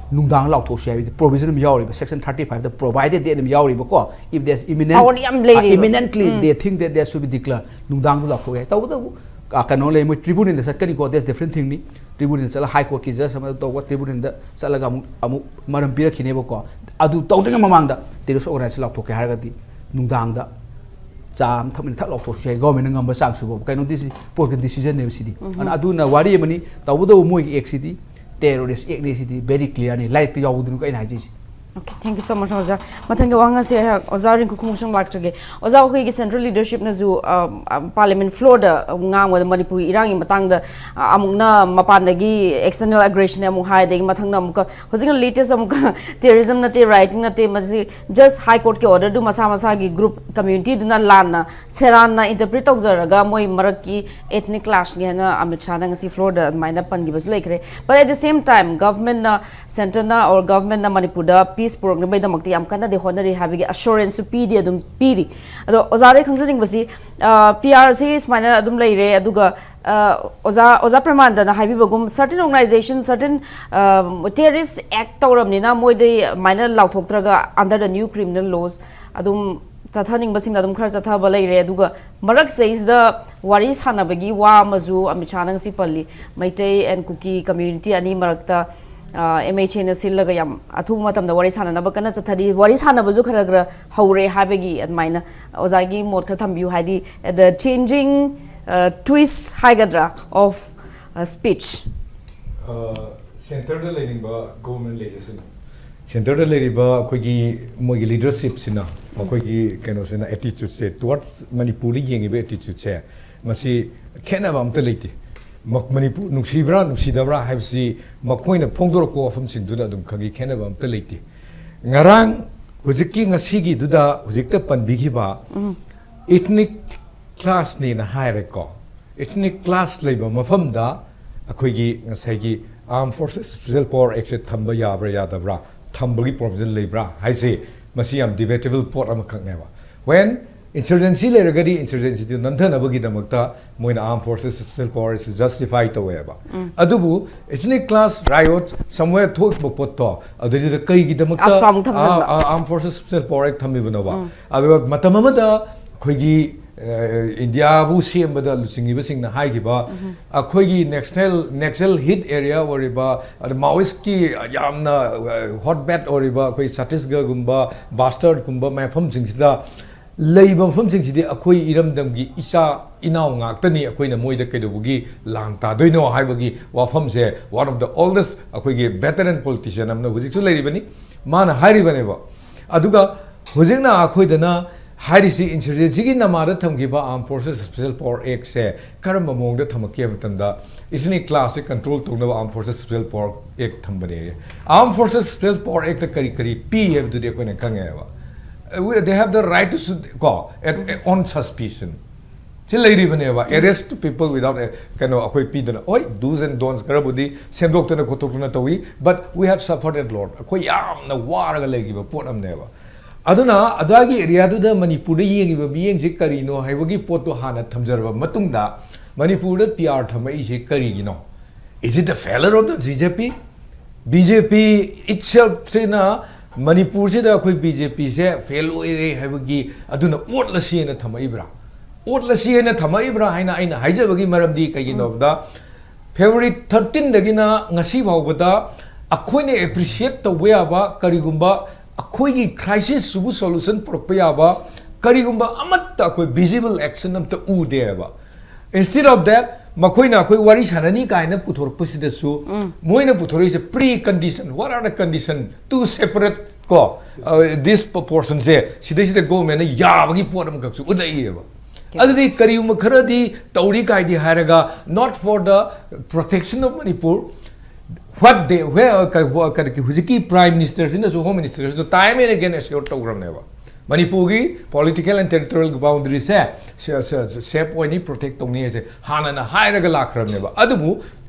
ꯅꯨꯡꯗꯥꯡ ꯂꯥꯎꯊꯣꯛꯁꯤ ꯍꯥꯏꯕꯗꯤ provision ꯑꯃ ꯌꯥꯎꯔꯤꯕ, section thirty fiveꯇ provided ꯑꯗꯨꯝ ꯌꯥꯎꯔꯤꯕꯀꯣ꯫ If there's imminent, Power ꯌꯥꯝ ꯂꯩꯔꯤꯕ꯫ Imminently they think that they should be declared, ꯅꯨꯡꯗꯥꯡꯗ ꯂꯥꯎꯊꯣꯛ ꯌꯥꯏ꯫ ꯇꯧꯕꯇꯕꯨ ꯀꯩꯅꯣ ꯂꯩ, ꯃꯣꯏ tribunalꯗ ꯆꯠꯀꯅꯤꯀꯣ, that's different thingꯅꯤ꯫ Tribunalꯗ ꯆꯠꯂꯒ high courtꯀꯤ judge ꯑꯃ ꯇꯧꯕ, tribunalꯗ ꯆꯠꯂꯒ ꯑꯃꯨꯛ ꯑꯃꯨꯛ ꯃꯔꯝ ꯄꯤꯔꯛꯈꯤꯅꯦꯕꯀꯣ꯫ ꯑꯗꯨ ꯇꯧꯗ꯭ꯔꯤꯉꯩ ꯃꯃꯥꯡꯗ terrorist organization ꯂꯥꯎꯊꯣꯛꯀꯦ ꯍꯥꯏꯔꯒꯗꯤ ꯅꯨꯡꯗꯥꯡꯗ ꯆꯥ ꯑꯃ ꯊꯛꯃꯤꯟꯅ ꯊꯛ ꯂꯥꯎꯊꯣꯛꯁꯨ ꯌꯥꯏ, governmentꯅ ꯉꯝꯕ ꯆꯥꯡ ꯁꯨꯕ ꯀꯩꯅꯣꯗꯤ ꯁꯤ courtꯀꯤ decisionꯅꯦꯕ ꯁꯤꯗꯤ꯫ ꯑꯗꯨꯅ ꯑꯗꯨꯅ ꯋꯥꯔꯤ ꯑꯃꯅꯤ꯫ ꯇꯧꯕꯇꯕꯨ ꯃꯣꯏꯒꯤ actꯁꯤꯗꯤ terrorist actꯅꯤ, ꯁꯤꯗꯤ very clearꯅꯤ꯫ ꯂꯥꯏꯔꯤꯛꯇ ꯌꯥꯎꯕꯗꯨꯅꯤꯀꯣ ꯑꯩꯅ ꯍꯥꯏꯖꯩꯁꯤ꯫ Okay, thank you so much ꯑꯣꯖꯥ꯫ ꯃꯊꯪꯒꯤ ꯋꯥꯍꯪ ꯑꯁꯤ ꯑꯩꯍꯥꯛ ꯑꯣꯖꯥ ꯔꯤꯡꯀꯨꯈꯣꯡ ꯁꯨꯝ ꯂꯥꯛꯆꯒꯦ꯫ ꯑꯣꯖꯥ, ꯑꯩꯈꯣꯏꯒꯤ central leadershipꯅꯁꯨ parliament floorꯗ ꯉꯥꯡꯕꯗ ꯃꯅꯤꯄꯨꯔꯒꯤ ꯏꯔꯥꯡꯒꯤ ꯃꯇꯥꯡꯗ ꯑꯃꯨꯛꯅ ꯃꯄꯥꯟꯗꯒꯤ external aggression ꯑꯃꯨꯛ ꯍꯥꯏ, ꯑꯗꯒꯤ ꯃꯊꯪꯅ ꯑꯃꯨꯛꯀ ꯍꯧꯖꯤꯛꯅ latest ꯑꯃꯨꯛꯀ terrorism ꯅꯠꯇꯦ, rioting ꯅꯠꯇꯦ, ꯃꯁꯤ just high courtꯀꯤ orderꯗꯨ ꯃꯁꯥ ꯃꯁꯥꯒꯤ group communityꯗꯨꯅ ꯂꯥꯟꯅ ꯁꯦꯔꯥꯟꯅ interpret ꯇꯧꯖꯔꯒ ꯃꯣꯏ ꯃꯔꯛꯀꯤ ethnic clashꯅꯤ ꯍꯥꯏꯅ ꯑꯃꯤꯠ ꯁꯥꯍꯅ ꯉꯁꯤ floorꯗ ꯑꯗꯨꯃꯥꯏꯅ ꯄꯟꯈꯤꯕꯁꯨ ꯂꯩꯈ꯭ꯔꯦ꯫ But at the same time governmentꯅ, centreꯅ or governmentꯅ ꯃꯅꯤꯄꯨꯔꯗ peace ꯄꯨꯔꯛꯅꯕꯒꯤꯗꯃꯛꯇ ꯌꯥꯝ ꯀꯟꯅꯗꯤ ꯍꯣꯠꯅꯔꯤ ꯍꯥꯏꯕꯒꯤ assuranceꯁꯨ ꯄꯤꯗꯤ ꯑꯗꯨꯝ ꯄꯤꯔꯤ꯫ ꯑꯗꯣ ꯑꯣꯖꯥꯗꯒꯤ ꯈꯪꯖꯅꯤꯡꯕꯁꯤ, ꯄꯤ ꯑꯥꯔꯁꯤ ꯁꯨꯃꯥꯏꯅ ꯑꯗꯨꯝ ꯂꯩꯔꯦ, ꯑꯗꯨꯒ ꯑꯣꯖꯥ ꯑꯣꯖꯥ ꯄ꯭ꯔꯦꯃꯥꯅꯟꯗꯅ ꯍꯥꯏꯕꯤꯕꯒꯨꯝ certain organization, certain terrorist act ꯇꯧꯔꯕꯅꯤꯅ ꯃꯣꯏꯗꯤ ꯑꯗꯨꯃꯥꯏꯅ ꯂꯥꯎꯊꯣꯛꯇ꯭ꯔꯒ under the new criminal laws ꯑꯗꯨꯝ ꯆꯠꯊꯅꯤꯡꯕꯁꯤꯡꯅ ꯑꯗꯨꯝ ꯈꯔ ꯆꯠꯊꯕ ꯂꯩꯔꯦ꯫ ꯑꯗꯨꯒ ꯃꯔꯛꯁꯤꯗꯩꯁꯤꯗ ꯋꯥꯔꯤ ꯁꯥꯟꯅꯕꯒꯤ ꯋꯥ ꯑꯃꯁꯨ ꯑꯃꯤꯠ ꯁꯥꯍꯅ ꯉꯁꯤ ꯄꯜꯂꯤ꯫ ꯃꯩꯇꯩ and ꯀꯨꯀꯤ community ꯑꯅꯤ ꯃꯔꯛꯇ ꯑꯦꯝ ꯑꯩꯆ ꯑꯦꯅ ꯁꯤꯜꯂꯒ ꯌꯥꯝ ꯑꯊꯨꯕ ꯃꯇꯝꯗ ꯋꯥꯔꯤ ꯁꯥꯟꯅꯅꯕ ꯀꯟꯅ ꯆꯠꯊꯔꯤ꯫ ꯋꯥꯔꯤ ꯁꯥꯟꯅꯕꯁꯨ ꯈꯔ ꯈꯔ ꯍꯧꯔꯦ ꯍꯥꯏꯕꯒꯤ ꯑꯗꯨꯃꯥꯏꯅ ꯑꯣꯖꯥꯒꯤ ꯃꯣꯠ ꯈꯔ ꯊꯝꯕꯤꯌꯨ꯫ ꯍꯥꯏꯗꯤ, the changing twist ꯍꯥꯏꯒꯗ꯭ꯔꯥ of speech꯫ ꯁꯦꯟꯇꯔꯗ ꯂꯩꯔꯤꯕ ꯒꯣꯔꯃꯦꯟ ꯂꯩꯖꯁꯤꯅ, ꯁꯦꯟꯇꯔꯗ ꯂꯩꯔꯤꯕ ꯑꯩꯈꯣꯏꯒꯤ ꯃꯣꯏꯒꯤ ꯂꯤꯗꯔꯁꯤꯞꯁꯤꯅ ꯃꯈꯣꯏꯒꯤ ꯀꯩꯅꯣꯁꯤꯅ, ꯑꯦꯇꯤꯆꯨꯠꯁꯦ, ꯇꯨꯋꯥꯔꯗꯁ ꯃꯅꯤꯄꯨꯔꯗ ꯌꯦꯡꯉꯤꯕ ꯑꯦꯇꯤꯆꯨꯠꯁꯦ, ꯃꯁꯤ ꯈꯦꯠꯅꯕ ꯑꯝꯇ ꯂꯩꯇꯦ꯫ ꯃ- ꯃꯅꯤꯄꯨꯔ ꯅꯨꯡꯁꯤꯕ꯭ꯔꯥ ꯅꯨꯡꯁꯤꯗꯕ꯭ꯔꯥ ꯍꯥꯏꯕꯁꯤ ꯃꯈꯣꯏꯅ ꯐꯣꯡꯗꯣꯔꯛꯄ ꯋꯥꯐꯝꯁꯤꯡꯗꯨꯗ ꯑꯗꯨꯝ ꯈꯪꯉꯤ, ꯈꯦꯠꯅꯕ ꯑꯝꯇ ꯂꯩꯇꯦ꯫ ꯉꯔꯥꯡ, ꯍꯧꯖꯤꯛꯀꯤ ꯉꯁꯤꯒꯤꯗꯨꯗ ꯍꯧꯖꯤꯛꯇ ꯄꯟꯕꯤꯈꯤꯕ ethnic clashꯅꯦꯅ ꯍꯥꯏꯔꯦꯀꯣ꯫ Ethnic clash ꯂꯩꯕ ꯃꯐꯝꯗ ꯑꯩꯈꯣꯏꯒꯤ ꯉꯁꯥꯏꯒꯤ Armed Forces Special Power Actꯁꯦ ꯊꯝꯕ ꯌꯥꯕ꯭ꯔꯥ ꯌꯥꯗꯕ꯭ꯔꯥ, ꯊꯝꯕꯒꯤ provision ꯂꯩꯕ꯭ꯔꯥ ꯍꯥꯏꯁꯦ, ꯃꯁꯤ ꯌꯥꯝ debatable ꯄꯣꯠ ꯑꯃꯈꯛꯅꯦꯕ꯫ When insurgency ꯂꯩꯔꯒꯗꯤ insurgencyꯗꯨ ꯅꯝꯊꯅꯕꯒꯤꯗꯃꯛꯇ ꯃꯣꯏꯅ Armed Forces Special Powerꯁꯤ justify ꯇꯧꯋꯦꯕ꯫ ꯑꯗꯨꯕꯨ ethnic clash riot somewhere ꯊꯣꯛꯄ ꯄꯣꯠꯇꯣ, ꯑꯗꯨꯗꯨꯗ ꯀꯩꯒꯤꯗꯃꯛꯇ ꯑꯁ, ꯑꯃꯨꯛ ꯊꯝꯖꯤꯟꯕ꯫ ꯑ- ꯑ- Armed Forces Special Power Act ꯊꯝꯃꯤꯕꯅꯣꯕ? ꯑꯗꯨꯒ ꯃꯇꯝ ꯑꯃꯗ ꯑꯩꯈꯣꯏꯒꯤ, ꯑ, ꯏꯟꯗꯤꯌꯥꯕꯨ ꯁꯦꯝꯕꯗ ꯂꯨꯆꯤꯡꯉꯤꯕꯁꯤꯡꯅ ꯍꯥꯏꯈꯤꯕ, ꯑꯩꯈꯣꯏꯒꯤ Naxal, Naxal hit area ꯑꯣꯏꯔꯤꯕ, ꯑꯗ Maoistꯀꯤ ꯌꯥꯝꯅ, ꯑ, hotbed ꯑꯣꯏꯔꯤꯕ ꯑꯩꯈꯣꯏ ꯆꯇꯤꯁꯒꯔꯒꯨꯝꯕ, ꯕꯥꯁꯇꯔꯒꯨꯝꯕ ꯃꯐꯝꯁꯤꯡꯁꯤꯗ ꯂꯩꯕ ꯃꯐꯝꯁꯤꯡꯁꯤꯗꯤ ꯑꯩꯈꯣꯏ ꯏꯔꯝꯗꯝꯒꯤ ꯏꯆꯥ ꯏꯅꯥꯎ ꯉꯥꯛꯇꯅꯤ, ꯑꯩꯈꯣꯏꯅ ꯃꯣꯏꯗ ꯀꯩꯗꯧꯕꯒꯤ ꯂꯥꯟ ꯇꯥꯗꯣꯏꯅꯣ ꯍꯥꯏꯕꯒꯤ ꯋꯥꯐꯝꯁꯦ one of the oldest ꯑꯩꯈꯣꯏꯒꯤ veteran politician ꯑꯃꯅ ꯍꯧꯖꯤꯛꯁꯨ ꯂꯩꯔꯤꯕꯅꯤ, ꯃꯥꯅ ꯍꯥꯏꯔꯤꯕꯅꯦꯕ꯫ ꯑꯗꯨꯒ ꯍꯧꯖꯤꯛꯅ ꯑꯩꯈꯣꯏꯗꯅ ꯍꯥꯏꯔꯤꯁꯤ insurgencyꯒꯤ ꯅꯃꯥꯗ ꯊꯝꯈꯤꯕ Armed Forces Special Power Actꯁꯦ ꯀꯔꯝꯕ ꯃꯑꯣꯡꯗ ꯊꯝꯃꯛꯀꯦ ꯍꯥꯏꯕ ꯃꯇꯝꯗ, ethnic clashꯁꯦ control ꯇꯧꯅꯕ Armed Forces Special Power Act ꯊꯝꯕꯅꯦ꯫ Armed Forces Special Power Actꯇ ꯀꯔꯤ ꯀꯔꯤ ꯄꯤ ꯍꯥꯏꯕꯗꯨꯗꯤ ꯑꯩꯈꯣꯏꯅ ꯈꯪꯉꯦꯕ꯫ We- they have the right to sue, ꯀꯣ, at, at- on suspicion꯫ ꯁꯤ ꯂꯩꯔꯤꯕꯅꯦꯕ, arrest to people without a, ꯀꯩꯅꯣ, ꯑꯩꯈꯣꯏ ꯄꯤꯗꯅ, ꯍꯣꯏ, do's and don'ts ꯈꯔꯕꯨꯗꯤ ꯁꯦꯝꯗꯣꯛꯇꯅ ꯈꯣꯠꯇꯣꯛꯇꯅ ꯇꯧꯏ, but we have suffered a lot, ꯑꯩꯈꯣꯏ ꯌꯥꯝꯅ ꯋꯥꯔꯒ ꯂꯩꯈꯤꯕ ꯄꯣꯠ ꯑꯃꯅꯦꯕ꯫ ꯑꯗꯨꯅ ꯑꯗꯨꯒꯤ areaꯗꯨꯗ ꯃꯅꯤꯄꯨꯔꯗ ꯌꯦꯡꯉꯤꯕ ꯃꯤꯠꯌꯦꯡꯁꯦ ꯀꯔꯤꯅꯣ ꯍꯥꯏꯕꯒꯤ ꯄꯣꯠꯇꯣ ꯍꯥꯟꯅ ꯊꯝꯖꯔꯕ ꯃꯇꯨꯡꯗ, ꯃꯅꯤꯄꯨꯔꯗ P R ꯊꯝꯃꯛꯏꯁꯦ ꯀꯔꯤꯒꯤꯅꯣ? Is it the failure of the B J P? B J P itselfꯁꯤꯅ ꯃꯅꯤꯄꯨꯔꯁꯤꯗ ꯑꯩꯈꯣꯏ ꯕꯤ ꯖꯦ ꯄꯤꯁꯦ ꯐꯦꯜ ꯑꯣꯏꯔꯦ ꯍꯥꯏꯕꯒꯤ, ꯑꯗꯨꯅ ꯑꯣꯠꯂꯁꯤ ꯍꯥꯏꯅ ꯊꯝꯃꯛꯏꯕ꯭ꯔꯥ? ꯑꯣꯠꯂꯁꯤ ꯍꯥꯏꯅ ꯊꯝꯃꯛꯏꯕ꯭ꯔꯥ ꯍꯥꯏꯅ ꯑꯩꯅ ꯍꯥꯏꯖꯕꯒꯤ ꯃꯔꯝꯗꯤ ꯀꯩꯒꯤꯅꯣ ꯍꯥꯏꯕꯗ, ꯐꯦꯕ꯭ꯔꯨꯋꯥꯔꯤ ꯊꯥꯔꯇꯤꯟꯗꯒꯤꯅ ꯉꯁꯤ ꯐꯥꯎꯕꯗ ꯑꯩꯈꯣꯏꯅ ꯑꯦꯄ꯭ꯔꯤꯁꯤꯌꯦꯠ ꯇꯧꯕ ꯌꯥꯕ ꯀꯔꯤꯒꯨꯝꯕ, ꯑꯩꯈꯣꯏꯒꯤ ꯀ꯭ꯔꯥꯏꯁꯤꯁꯁꯤꯕꯨ ꯁꯣꯂꯨꯁꯟ ꯄꯨꯔꯛꯄ ꯌꯥꯕ ꯀꯔꯤꯒꯨꯝꯕ ꯑꯃꯠꯇ ꯑꯩꯈꯣꯏ ꯚꯤꯖꯤꯕꯜ ꯑꯦꯛꯁꯟ ꯑꯝꯇ ꯎꯗꯦꯕ꯫ Instead of that, ꯃꯈꯣꯏꯅ ꯑꯩꯈꯣꯏ ꯋꯥꯔꯤ ꯁꯥꯟꯅꯅꯤ ꯀꯥꯏꯅ ꯄꯨꯊꯣꯔꯛꯄꯁꯤꯗꯁꯨ, ꯃꯣꯏꯅ ꯄꯨꯊꯣꯔꯛꯏꯁꯦ pre condition, what are the condition to separate, ꯀꯣ, uh, this proportion ꯁꯦ, ꯁꯤꯗꯩꯁꯤꯗ ꯒꯣꯔꯃꯦꯟꯅ ꯌꯥꯕꯒꯤ ꯄꯣꯠ ꯑꯃꯈꯛꯁꯨ ꯎꯠꯂꯛꯏꯑꯕ꯫ ꯑꯗꯨꯗꯤ ꯀꯔꯤꯒꯨꯝꯕ ꯈꯔꯗꯤ ꯇꯧꯔꯤ ꯀꯥꯏꯗꯤ ꯍꯥꯏꯔꯒ, not for the protection of Manipur, what they, where, ꯀ-, ꯀ-, ꯀ-, ꯍꯧꯖꯤꯛꯀꯤ ꯄ꯭ꯔꯥꯏꯝ ꯃꯤꯅꯤꯁꯇꯔꯁꯤꯅꯁꯨ ꯍꯣꯝ ꯃꯤꯅꯤꯁꯇꯔꯁꯤꯅꯁꯨ time and again assure ꯇꯧꯈ꯭ꯔꯕꯅꯦꯕ꯫ ꯃꯅꯤꯄꯨꯔꯒꯤ political and territorial boundary ꯁꯦ ꯁꯦ-, ꯁꯦ-, ꯁꯦ-, ꯁꯦꯐ ꯑꯣꯏꯅꯤ, ꯄ꯭ꯔꯣꯇꯦꯛ ꯇꯧꯅꯤ ꯍꯥꯏꯁꯦ ꯍꯥꯟꯅꯅ ꯍꯥꯏꯔꯒ ꯂꯥꯛꯈ꯭ꯔꯕꯅꯦꯕ꯫ ꯑꯗꯨꯕꯨ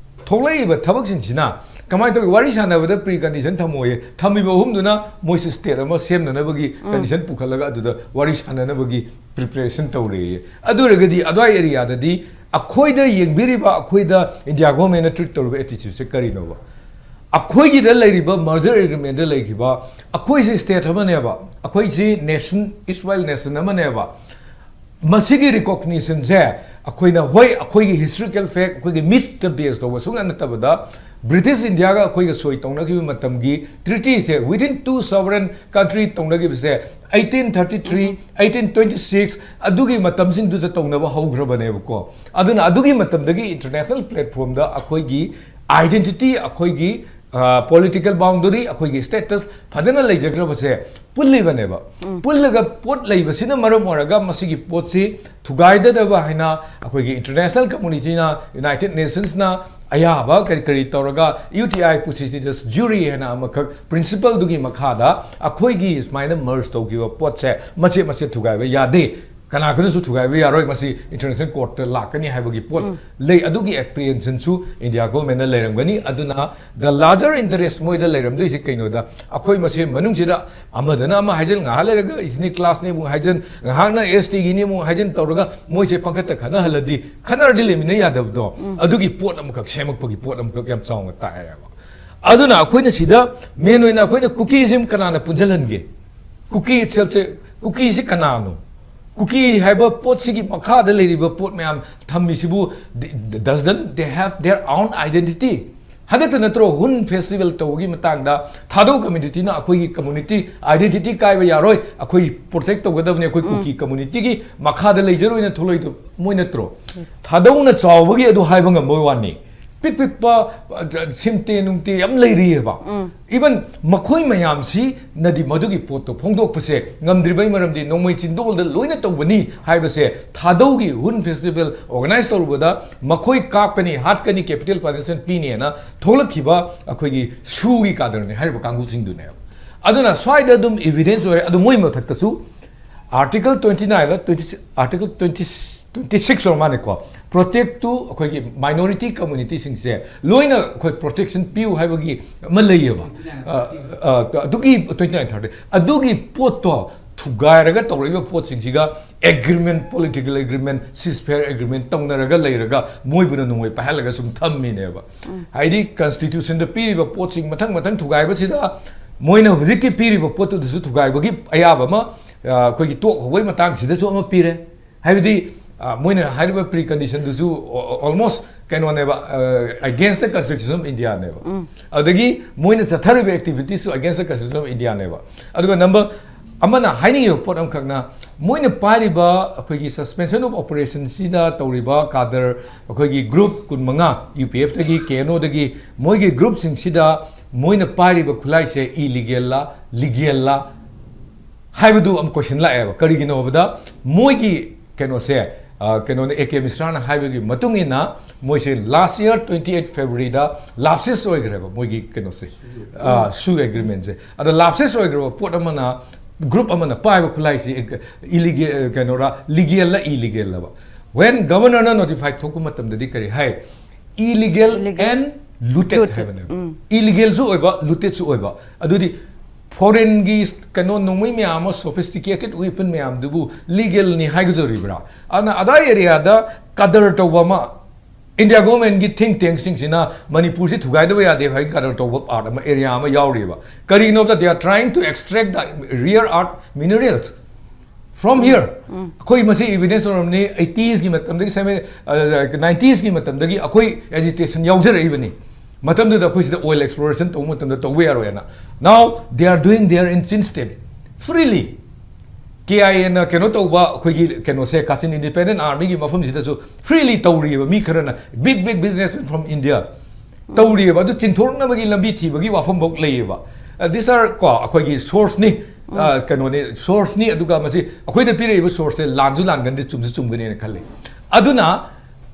ꯊꯣꯛꯂꯛꯏꯕ ꯊꯕꯛꯁꯤꯡꯁꯤꯅ ꯀꯃꯥꯏꯅ ꯇꯧꯒꯦ? ꯋꯥꯔꯤ ꯁꯥꯟꯅꯕꯗ ꯄ꯭ꯔꯤ ꯀꯟꯗꯤꯁꯟ ꯊꯝꯃꯣꯏꯌꯦ꯫ ꯊꯝꯃꯤꯕ ꯑꯍꯨꯝꯗꯨꯅ ꯃꯣꯏꯁꯦ ꯁ꯭ꯇꯦꯠ ꯑꯃ ꯁꯦꯝꯅꯅꯕꯒꯤ ꯀꯟꯗꯤꯁꯟ ꯄꯨꯈꯠꯂꯒ ꯑꯗꯨꯗ ꯋꯥꯔꯤ ꯁꯥꯟꯅꯅꯕꯒꯤ ꯄ꯭ꯔꯤꯄꯦꯔꯦꯁꯟ ꯇꯧꯔꯦꯌꯦ꯫ ꯑꯗꯨ ꯑꯣꯏꯔꯒꯗꯤ ꯑꯗꯨꯋꯥꯏ ꯑꯦꯔꯤꯌꯥꯗꯗꯤ ꯑꯩꯈꯣꯏꯗ ꯌꯦꯡꯕꯤꯔꯤꯕ, ꯑꯩꯈꯣꯏꯗ ꯏꯟꯗꯤꯌꯥ ꯒꯣꯔꯃꯦꯟꯅ ꯇ꯭ꯔꯤꯠ ꯇꯧꯔꯤꯕ ꯑꯦꯇꯤꯆ꯭ꯌꯨꯠꯁꯦ ꯀꯔꯤꯅꯣꯕ? ꯑꯩꯈꯣꯏꯒꯤꯗ ꯂꯩꯔꯤꯕ ꯃꯔꯖꯔ ꯑꯦꯒ꯭ꯔꯤꯃꯦꯟꯗ ꯂꯩꯈꯤꯕ, ꯑꯩꯈꯣꯏꯁꯦ ꯁ꯭ꯇꯦꯠ ꯑꯃꯅꯦꯕ, ꯑꯩꯈꯣꯏꯁꯤ ꯅꯦꯁꯟ, ꯏꯁ ꯋꯥꯏꯜ ꯅꯦꯁꯟ ꯑꯃꯅꯦꯕ, ꯃꯁꯤꯒꯤ ꯔꯤꯀꯣꯛꯅꯤꯁꯟꯁꯦ ꯑꯩꯈꯣꯏꯅ, ꯍꯣꯏ, ꯑꯩꯈꯣꯏꯒꯤ ꯍꯤꯁꯇꯣꯔꯤꯀꯦꯜ ꯐꯦꯛ, ꯑꯩꯈꯣꯏꯒꯤ ꯃꯤꯠꯇ ꯕꯦꯁ ꯇꯧꯕ ꯁꯨꯡꯅ ꯅꯠꯇꯕꯗ, ꯕ꯭ꯔꯤꯇꯤꯁ ꯏꯟꯗꯤꯌꯥꯒ ꯑꯩꯈꯣꯏꯒ ꯁꯣꯏ ꯇꯧꯅꯈꯤꯕ ꯃꯇꯝꯒꯤ ꯇ꯭ꯔꯤꯇꯤꯁꯦ, within two sovereign country ꯇꯧꯅꯈꯤꯕꯁꯦ, eighteen thirty three, eighteen twenty six, ꯑꯗꯨꯒꯤ ꯃꯇꯝꯁꯤꯡꯗꯨꯗ ꯇꯧꯅꯕ ꯍꯧꯈ꯭ꯔꯕꯅꯦꯕꯀꯣ꯫ ꯑꯗꯨꯅ ꯑꯗꯨꯒꯤ ꯃꯇꯝꯗꯒꯤ ꯏꯟꯇꯔꯅꯦꯁꯅꯦꯜ ꯄ꯭ꯂꯦꯠꯐꯣꯝꯗ ꯑꯩꯈꯣꯏꯒꯤ identity, ꯑꯩꯈꯣꯏꯒꯤ ꯄꯣꯂꯤꯇꯤꯀꯦꯜ ꯕꯥꯎꯟꯗꯔꯤ, ꯑꯩꯈꯣꯏꯒꯤ ꯁ꯭ꯇꯦꯇꯁ ꯐꯖꯅ ꯂꯩꯖꯈ꯭ꯔꯕꯁꯦ ꯄꯨꯜꯂꯤꯕꯅꯦꯕ꯫ ꯄꯨꯜꯂꯒ ꯄꯣꯠ ꯂꯩꯕꯁꯤꯅ ꯃꯔꯝ ꯑꯣꯏꯔꯒ ꯃꯁꯤꯒꯤ ꯄꯣꯠꯁꯤ ꯊꯨꯒꯥꯏꯗꯅꯕ ꯍꯥꯏꯅ ꯑꯩꯈꯣꯏꯒꯤ ꯏꯟꯇꯔꯅꯦꯁꯅꯦꯜ ꯀꯝꯃꯨꯅꯤꯇꯤꯅ, ꯌꯨꯅꯥꯏꯇꯦꯗ ꯅꯦꯁꯟꯁꯅ ꯑꯌꯥꯕ ꯀꯔꯤ ꯀꯔꯤ ꯇꯧꯔꯒ, ꯌꯨ ꯇꯤ ꯑꯥꯏ ꯄꯨꯁꯤꯁꯤꯗ ꯖꯨꯔꯤ ꯍꯥꯏꯅ ꯑꯃꯈꯛ, ꯄ꯭ꯔꯤꯟꯁꯤꯄꯜꯗꯨꯒꯤ ꯃꯈꯥꯗ ꯑꯩꯈꯣꯏꯒꯤ ꯁꯨꯃꯥꯏꯅ ꯃꯔꯖ ꯇꯧꯈꯤꯕ ꯄꯣꯠꯁꯦ ꯃꯆꯦꯠ ꯃꯆꯦꯠ ꯊꯨꯒꯥꯏꯕ ꯌꯥꯗꯦ꯫ ꯀꯅꯥꯒꯅꯁꯨ ꯊꯨꯒꯥꯏꯕ ꯌꯥꯔꯣꯏ, ꯃꯁꯤ ꯏꯟꯇꯔꯅꯦꯁꯅꯦꯜ ꯀꯣꯔꯠꯇ ꯂꯥꯛꯀꯅꯤ ꯍꯥꯏꯕꯒꯤ ꯄꯣꯠ ꯂꯩ꯫ ꯑꯗꯨꯒꯤ ꯑꯦꯄ꯭ꯔꯤꯍꯦꯟꯁꯟꯁꯨ ꯏꯟꯗꯤꯌꯥ ꯒꯣꯔꯃꯦꯟꯅ ꯂꯩꯔꯝꯒꯅꯤ꯫ ꯑꯗꯨꯅ the larger interest ꯃꯣꯏꯗ ꯂꯩꯔꯝꯗꯣꯏꯁꯦ ꯀꯩꯅꯣꯗ, ꯑꯩꯈꯣꯏ ꯃꯁꯦꯟ ꯃꯅꯨꯡꯁꯤꯗ ꯑꯃꯗꯅ ꯑꯃ ꯍꯥꯏꯖꯟ, ꯉꯥꯏꯍꯥꯛ ꯂꯩꯔꯒ ꯏꯊꯅꯤꯛ ꯀ꯭ꯂꯥꯁꯅꯤ ꯑꯃꯨꯛ ꯍꯥꯏꯖꯟ, ꯉꯥꯏꯍꯥꯛꯅ ꯑꯦꯁ ꯇꯤꯒꯤꯅꯤ ꯑꯃꯨꯛ ꯍꯥꯏꯖꯟ ꯇꯧꯔꯒ ꯃꯣꯏꯁꯦ ꯄꯪꯈꯠꯇ ꯈꯠꯅꯍꯜꯂꯗꯤ, ꯈꯠꯅꯔꯗꯤ ꯂꯩꯃꯤꯟꯅ ꯌꯥꯗꯕꯗꯣ, ꯑꯗꯨꯒꯤ ꯄꯣꯠ ꯑꯃꯈꯛ ꯁꯦꯝꯃꯛꯄꯒꯤ ꯄꯣꯠ ꯑꯃꯈꯛ ꯌꯥꯝ ꯆꯥꯎꯅ ꯇꯥꯏ ꯍꯥꯏꯕ꯫ ꯑꯗꯨꯅ ꯑꯩꯈꯣꯏꯅ ꯁꯤꯗ ꯃꯦꯟ ꯑꯣꯏꯅ ꯑꯩꯈꯣꯏꯅ ꯀꯨꯀꯤꯖꯝ ꯀꯅꯥꯅ ꯄꯨꯟꯁꯤꯜꯍꯟꯒꯦ? ꯀꯨꯀꯤ ꯏꯠꯁꯦꯜꯐꯁꯦ, ꯀꯨꯀꯤꯁꯤ ꯀꯅꯥꯅꯣ? ꯀꯨꯀꯤ ꯍꯥꯏꯕ ꯄꯣꯠꯁꯤꯒꯤ ꯃꯈꯥꯗ ꯂꯩꯔꯤꯕ ꯄꯣꯠ ꯃꯌꯥꯝ ꯊꯝꯃꯤꯁꯤꯕꯨ, doesn't they have their own identity? ꯍꯟꯗꯛꯇ ꯅꯠꯇ꯭ꯔꯣ ꯍꯨꯟ ꯐꯦꯁꯇꯤꯚꯦꯜ ꯇꯧꯕꯒꯤ ꯃꯇꯥꯡꯗ ꯊꯥꯗꯧ ꯀꯝꯃ꯭ꯌꯨꯅꯤꯇꯤꯅ ꯑꯩꯈꯣꯏꯒꯤ ꯀꯝꯃ꯭ꯌꯨꯅꯤꯇꯤ ꯑꯥꯏꯗꯦꯟꯇꯤꯇꯤ ꯀꯥꯏꯕ ꯌꯥꯔꯣꯏ, ꯑꯩꯈꯣꯏ ꯄ꯭ꯔꯣꯇꯦꯛ ꯇꯧꯒꯗꯕꯅꯤ, ꯑꯩꯈꯣꯏ ꯀꯨꯀꯤ ꯀꯝꯃ꯭ꯌꯨꯅꯤꯇꯤꯒꯤ ꯃꯈꯥꯗ ꯂꯩꯖꯔꯣꯏꯅ ꯊꯣꯛꯂꯛꯏꯗꯣ ꯃꯣꯏ ꯅꯠꯇ꯭ꯔꯣ? ꯊꯥꯗꯧꯅ ꯆꯥꯎꯕꯒꯤ ꯑꯗꯨ ꯍꯥꯏꯕ ꯉꯝꯕ ꯋꯥꯅꯤ꯫ ꯄꯤꯛ ꯄꯤꯛꯄ, ꯑ, ꯁꯤꯝꯇꯦ ꯅꯨꯡꯇꯦ ꯌꯥꯝ ꯂꯩꯔꯤꯑꯕ꯫ ꯏꯚꯟ ꯃꯈꯣꯏ ꯃꯌꯥꯝꯁꯤꯅꯗꯤ ꯃꯗꯨꯒꯤ ꯄꯣꯠꯇꯣ ꯐꯣꯡꯗꯣꯛꯄꯁꯦ ꯉꯝꯗ꯭ꯔꯤꯕꯩ ꯃꯔꯝꯗꯤ ꯅꯣꯡꯃꯩ ꯆꯤꯟꯗꯣꯜꯗ ꯂꯣꯏꯅ ꯇꯧꯕꯅꯤ ꯍꯥꯏꯕꯁꯦ ꯊꯥꯗꯧꯒꯤ ꯍꯨꯟ ꯐꯦꯁꯇꯤꯚꯦꯜ ꯑꯣꯔꯒꯅꯥꯏꯖ ꯇꯧꯔꯨꯕꯗ ꯃꯈꯣꯏ ꯀꯥꯞꯀꯅꯤ, ꯍꯥꯠꯀꯅꯤ, ꯀꯦꯄꯤꯇꯦꯜ ꯄꯅꯤꯁꯃꯦꯟ ꯄꯤꯅꯤꯅ ꯊꯣꯛꯂꯛꯈꯤꯕ ꯑꯩꯈꯣꯏꯒꯤ ꯁꯨꯒꯤ ꯀꯥꯗꯔꯅꯤ ꯍꯥꯏꯔꯤꯕ ꯀꯥꯡꯕꯨꯁꯤꯡꯗꯨꯅꯦꯕ꯫ ꯑꯗꯨꯅ ꯁ꯭ꯋꯥꯏꯗ ꯑꯗꯨꯝ ꯏꯚꯤꯗꯦꯟꯁ ꯑꯣꯏꯔꯦ꯫ ꯑꯗꯨ ꯃꯣꯏ ꯃꯊꯛꯇꯁꯨ Article twenty nine, twenty, Article twenty, twenty six ꯑꯣꯏꯔ ꯃꯥꯜꯂꯦꯀꯣ, ꯄ꯭ꯔꯣꯇꯦꯛ ꯇꯨ ꯑꯩꯈꯣꯏꯒꯤ ꯃꯥꯏꯅꯣꯔꯤꯇꯤ ꯀꯝꯃ꯭ꯌꯨꯅꯤꯇꯤꯁꯤꯡꯁꯦ ꯂꯣꯏꯅ ꯑꯩꯈꯣꯏ ꯄ꯭ꯔꯣꯇꯦꯛꯁꯟ ꯄꯤꯌꯨ ꯍꯥꯏꯕꯒꯤ ꯑꯃ ꯂꯩꯌꯦꯕ꯫ ꯑ, ꯑ, ꯑꯗꯨꯒꯤ twenty nine thirty, ꯑꯗꯨꯒꯤ ꯄꯣꯠꯇꯣ ꯊꯨꯒꯥꯏꯔꯒ ꯇꯧꯔꯛꯏꯕ ꯄꯣꯠꯁꯤꯡꯁꯤꯒ ꯑꯦꯒ꯭ꯔꯤꯃꯦꯟ, ꯄꯣꯂꯤꯇꯤꯀꯦꯜ ꯑꯦꯒ꯭ꯔꯤꯃꯦꯟ, ꯁꯤꯁꯐꯦꯌꯔ ꯑꯦꯒ꯭ꯔꯤꯃꯦꯟ ꯇꯧꯅꯔꯒ ꯂꯩꯔꯒ ꯃꯣꯏꯕꯨꯅ ꯅꯣꯡꯃꯩ ꯄꯥꯏꯍꯜꯂꯒ ꯁꯨꯝ ꯊꯝꯃꯤꯅꯦꯕ꯫ ꯍꯥꯏꯗꯤ ꯀꯟꯁꯇꯤꯇ꯭ꯌꯨꯁꯟꯗ ꯄꯤꯔꯤꯕ ꯄꯣꯠꯁꯤꯡ ꯃꯊꯪ ꯃꯊꯪ ꯊꯨꯒꯥꯏꯕꯁꯤꯗ ꯃꯣꯏꯅ ꯍꯧꯖꯤꯛꯀꯤ ꯄꯤꯔꯤꯕ ꯄꯣꯠꯇꯨꯗꯁꯨ ꯊꯨꯒꯥꯏꯕꯒꯤ ꯑꯌꯥꯕ ꯑꯃ, ꯑ, ꯑꯩꯈꯣꯏꯒꯤ ꯇꯣꯛ ꯍꯧꯕꯒꯤ ꯃꯇꯥꯡꯁꯤꯗꯁꯨ ꯑꯃ ꯄꯤꯔꯦ꯫ ꯍꯥꯏꯕꯗꯤ, ꯑ, ꯃꯣꯏꯅ ꯍꯥꯏꯔꯤꯕ ꯄ꯭ꯔꯤ ꯀꯟꯗꯤꯁꯟꯗꯨꯁꯨ ꯑꯣ-, ꯑꯣ-, almost ꯀꯩꯅꯣꯅꯦꯕ, ꯑ, against the Constitution of Indiaꯅꯦꯕ꯫ ꯑꯗꯨꯗꯒꯤ ꯃꯣꯏꯅ ꯆꯠꯊꯔꯤꯕ ꯑꯦꯛꯇꯤꯚꯤꯇꯤꯁꯁꯨ against the Constitution of Indiaꯅꯦꯕ꯫ ꯑꯗꯨꯒ ꯅꯝꯕꯔ ꯑꯃꯅ ꯍꯥꯏꯅꯤꯡꯉꯤꯕ ꯄꯣꯠ ꯑꯃꯈꯛꯅ, ꯃꯣꯏꯅ ꯄꯥꯏꯔꯤꯕ ꯑꯩꯈꯣꯏꯒꯤ suspension of operationꯁꯤꯗ ꯇꯧꯔꯤꯕ ꯀꯥꯗꯔ, ꯑꯩꯈꯣꯏꯒꯤ ꯒ꯭ꯔꯨꯞ ꯀꯨꯟꯃꯉꯥ, UPFꯇꯒꯤ, KNOꯗꯒꯤ, ꯃꯣꯏꯒꯤ ꯒ꯭ꯔꯨꯞꯁꯤꯡꯁꯤꯗ ꯃꯣꯏꯅ ꯄꯥꯏꯔꯤꯕ ꯈꯨꯠꯂꯥꯏꯁꯦ ꯏꯂꯤꯒꯦꯜꯂ, ꯂꯤꯒꯦꯜꯂ ꯍꯥꯏꯕꯗꯨ ꯑꯃ ꯀꯣꯏꯁꯟ ꯂꯥꯛꯑꯦꯕ꯫ ꯀꯔꯤꯒꯤꯅꯣ ꯍꯥꯏꯕꯗ, ꯃꯣꯏꯒꯤ ꯀꯩꯅꯣꯁꯦ, ꯑ, ꯀꯩꯅꯣꯅ, A K ꯃꯤꯁ꯭ꯔꯥꯅ ꯍꯥꯏꯕꯒꯤ ꯃꯇꯨꯡ ꯏꯟꯅ, ꯃꯣꯏꯁꯦ last year twenty eight Februaryꯗ ꯂꯥꯞꯁꯤꯁ ꯑꯣꯏꯈ꯭ꯔꯦꯕ ꯃꯣꯏꯒꯤ ꯀꯩꯅꯣꯁꯦ, ꯑ, ꯁꯨ ꯑꯦꯒ꯭ꯔꯤꯃꯦꯟꯁꯦ꯫ ꯑꯗꯣ ꯂꯥꯞꯁꯤꯁ ꯑꯣꯏꯈ꯭ꯔꯕ ꯄꯣꯠ ꯑꯃꯅ, ꯒ꯭ꯔꯨꯞ ꯑꯃꯅ ꯄꯥꯏꯕ ꯈꯨꯠꯂꯥꯏꯁꯤ ꯏꯂꯤꯒꯦ-, ꯀꯩꯅꯣꯔꯥ, ꯂꯤꯒꯦꯜꯂ ꯏꯂꯤꯒꯦꯜꯂꯕ? When governorꯅ notify ꯊꯣꯛꯄ ꯃꯇꯝꯗꯗꯤ ꯀꯔꯤ ꯍꯥꯏ? Illegal Illegal. And looted Looted. ꯍꯥꯏꯕꯅꯦꯕ꯫ ꯎꯝ. Illegalꯁꯨ ꯑꯣꯏꯕ, lootedꯁꯨ ꯑꯣꯏꯕ꯫ ꯑꯗꯨꯗꯤ foreignꯒꯤ ꯀꯩꯅꯣ ꯅꯣꯡꯃꯩ ꯃꯌꯥꯝ ꯑꯃ, sophisticated weapon ꯃꯌꯥꯝꯗꯨꯕꯨ legalꯅꯤ ꯍꯥꯏꯒꯗꯧꯔꯤꯕ꯭ꯔꯥ? ꯑꯗꯨꯅ ꯑꯗꯥꯏ areaꯗ ꯀꯗꯔ ꯇꯧꯕ ꯑꯃ, India government ꯀꯤ think tank ꯁꯤꯡꯁꯤꯅ ꯃꯅꯤꯄꯨꯔꯁꯤ ꯊꯨꯒꯥꯏꯗꯕ ꯌꯥꯗꯦ ꯍꯥꯏ ꯀꯩꯅꯣ ꯇꯧꯕ part ꯑꯃ, area ꯑꯃ ꯌꯥꯎꯔꯤꯕ꯫ ꯀꯔꯤꯒꯤꯅꯣꯗ, they are trying to extract the rare earth minerals from here. ꯑꯩꯈꯣꯏ ꯃꯁꯤ evidence ꯑꯣꯏꯔꯝꯅꯤ, eighties ꯀꯤ ꯃꯇꯝꯗꯒꯤ, seven, nineties ꯀꯤ ꯃꯇꯝꯗꯒꯤ ꯑꯩꯈꯣꯏ agitation ꯌꯥꯎꯖꯔꯛꯏꯕꯅꯤ꯫ ꯃꯇꯝꯗꯨꯗ ꯑꯩꯈꯣꯏ ꯁꯤꯗ oil exploration ꯇꯧꯕ ꯃꯇꯝꯗ ꯇꯧꯕ ꯌꯥꯔꯣꯏꯅ꯫ Now they are doing their engine step freely. K I A ꯅ ꯀꯩꯅꯣ ꯇꯧꯕ ꯑꯩꯈꯣꯏꯒꯤ ꯀꯩꯅꯣꯁꯦ, Kachin Independent Army ꯒꯤ ꯃꯐꯝꯁꯤꯗꯁꯨ freely ꯇꯧꯔꯤꯑꯕ꯫ ꯃꯤ ꯈꯔꯅ, big big businessmen from India ꯇꯧꯔꯤꯑꯕ꯫ ꯑꯗꯨ ꯆꯤꯡꯊꯣꯛꯅꯕꯒꯤ ꯂꯝꯕꯤ ꯊꯤꯕꯒꯤ ꯋꯥꯐꯝꯐꯧ ꯂꯩꯌꯦꯕ꯫ Uh, these are ꯀꯣ ꯑꯩꯈꯣꯏꯒꯤ source ꯅꯤ, uh, ꯀꯩꯅꯣꯅꯤ, source ꯅꯤ꯫ ꯑꯗꯨꯒ ꯃꯁꯤ ꯑꯩꯈꯣꯏꯗ ꯄꯤꯔꯛꯏꯕ source ꯁꯦ ꯂꯥꯟꯁꯨ ꯂꯥꯟꯒꯟꯗꯦ, ꯆꯨꯝꯁꯨ ꯆꯨꯝꯒꯅꯦꯅ ꯈꯜꯂꯤ꯫ ꯑꯗꯨꯅ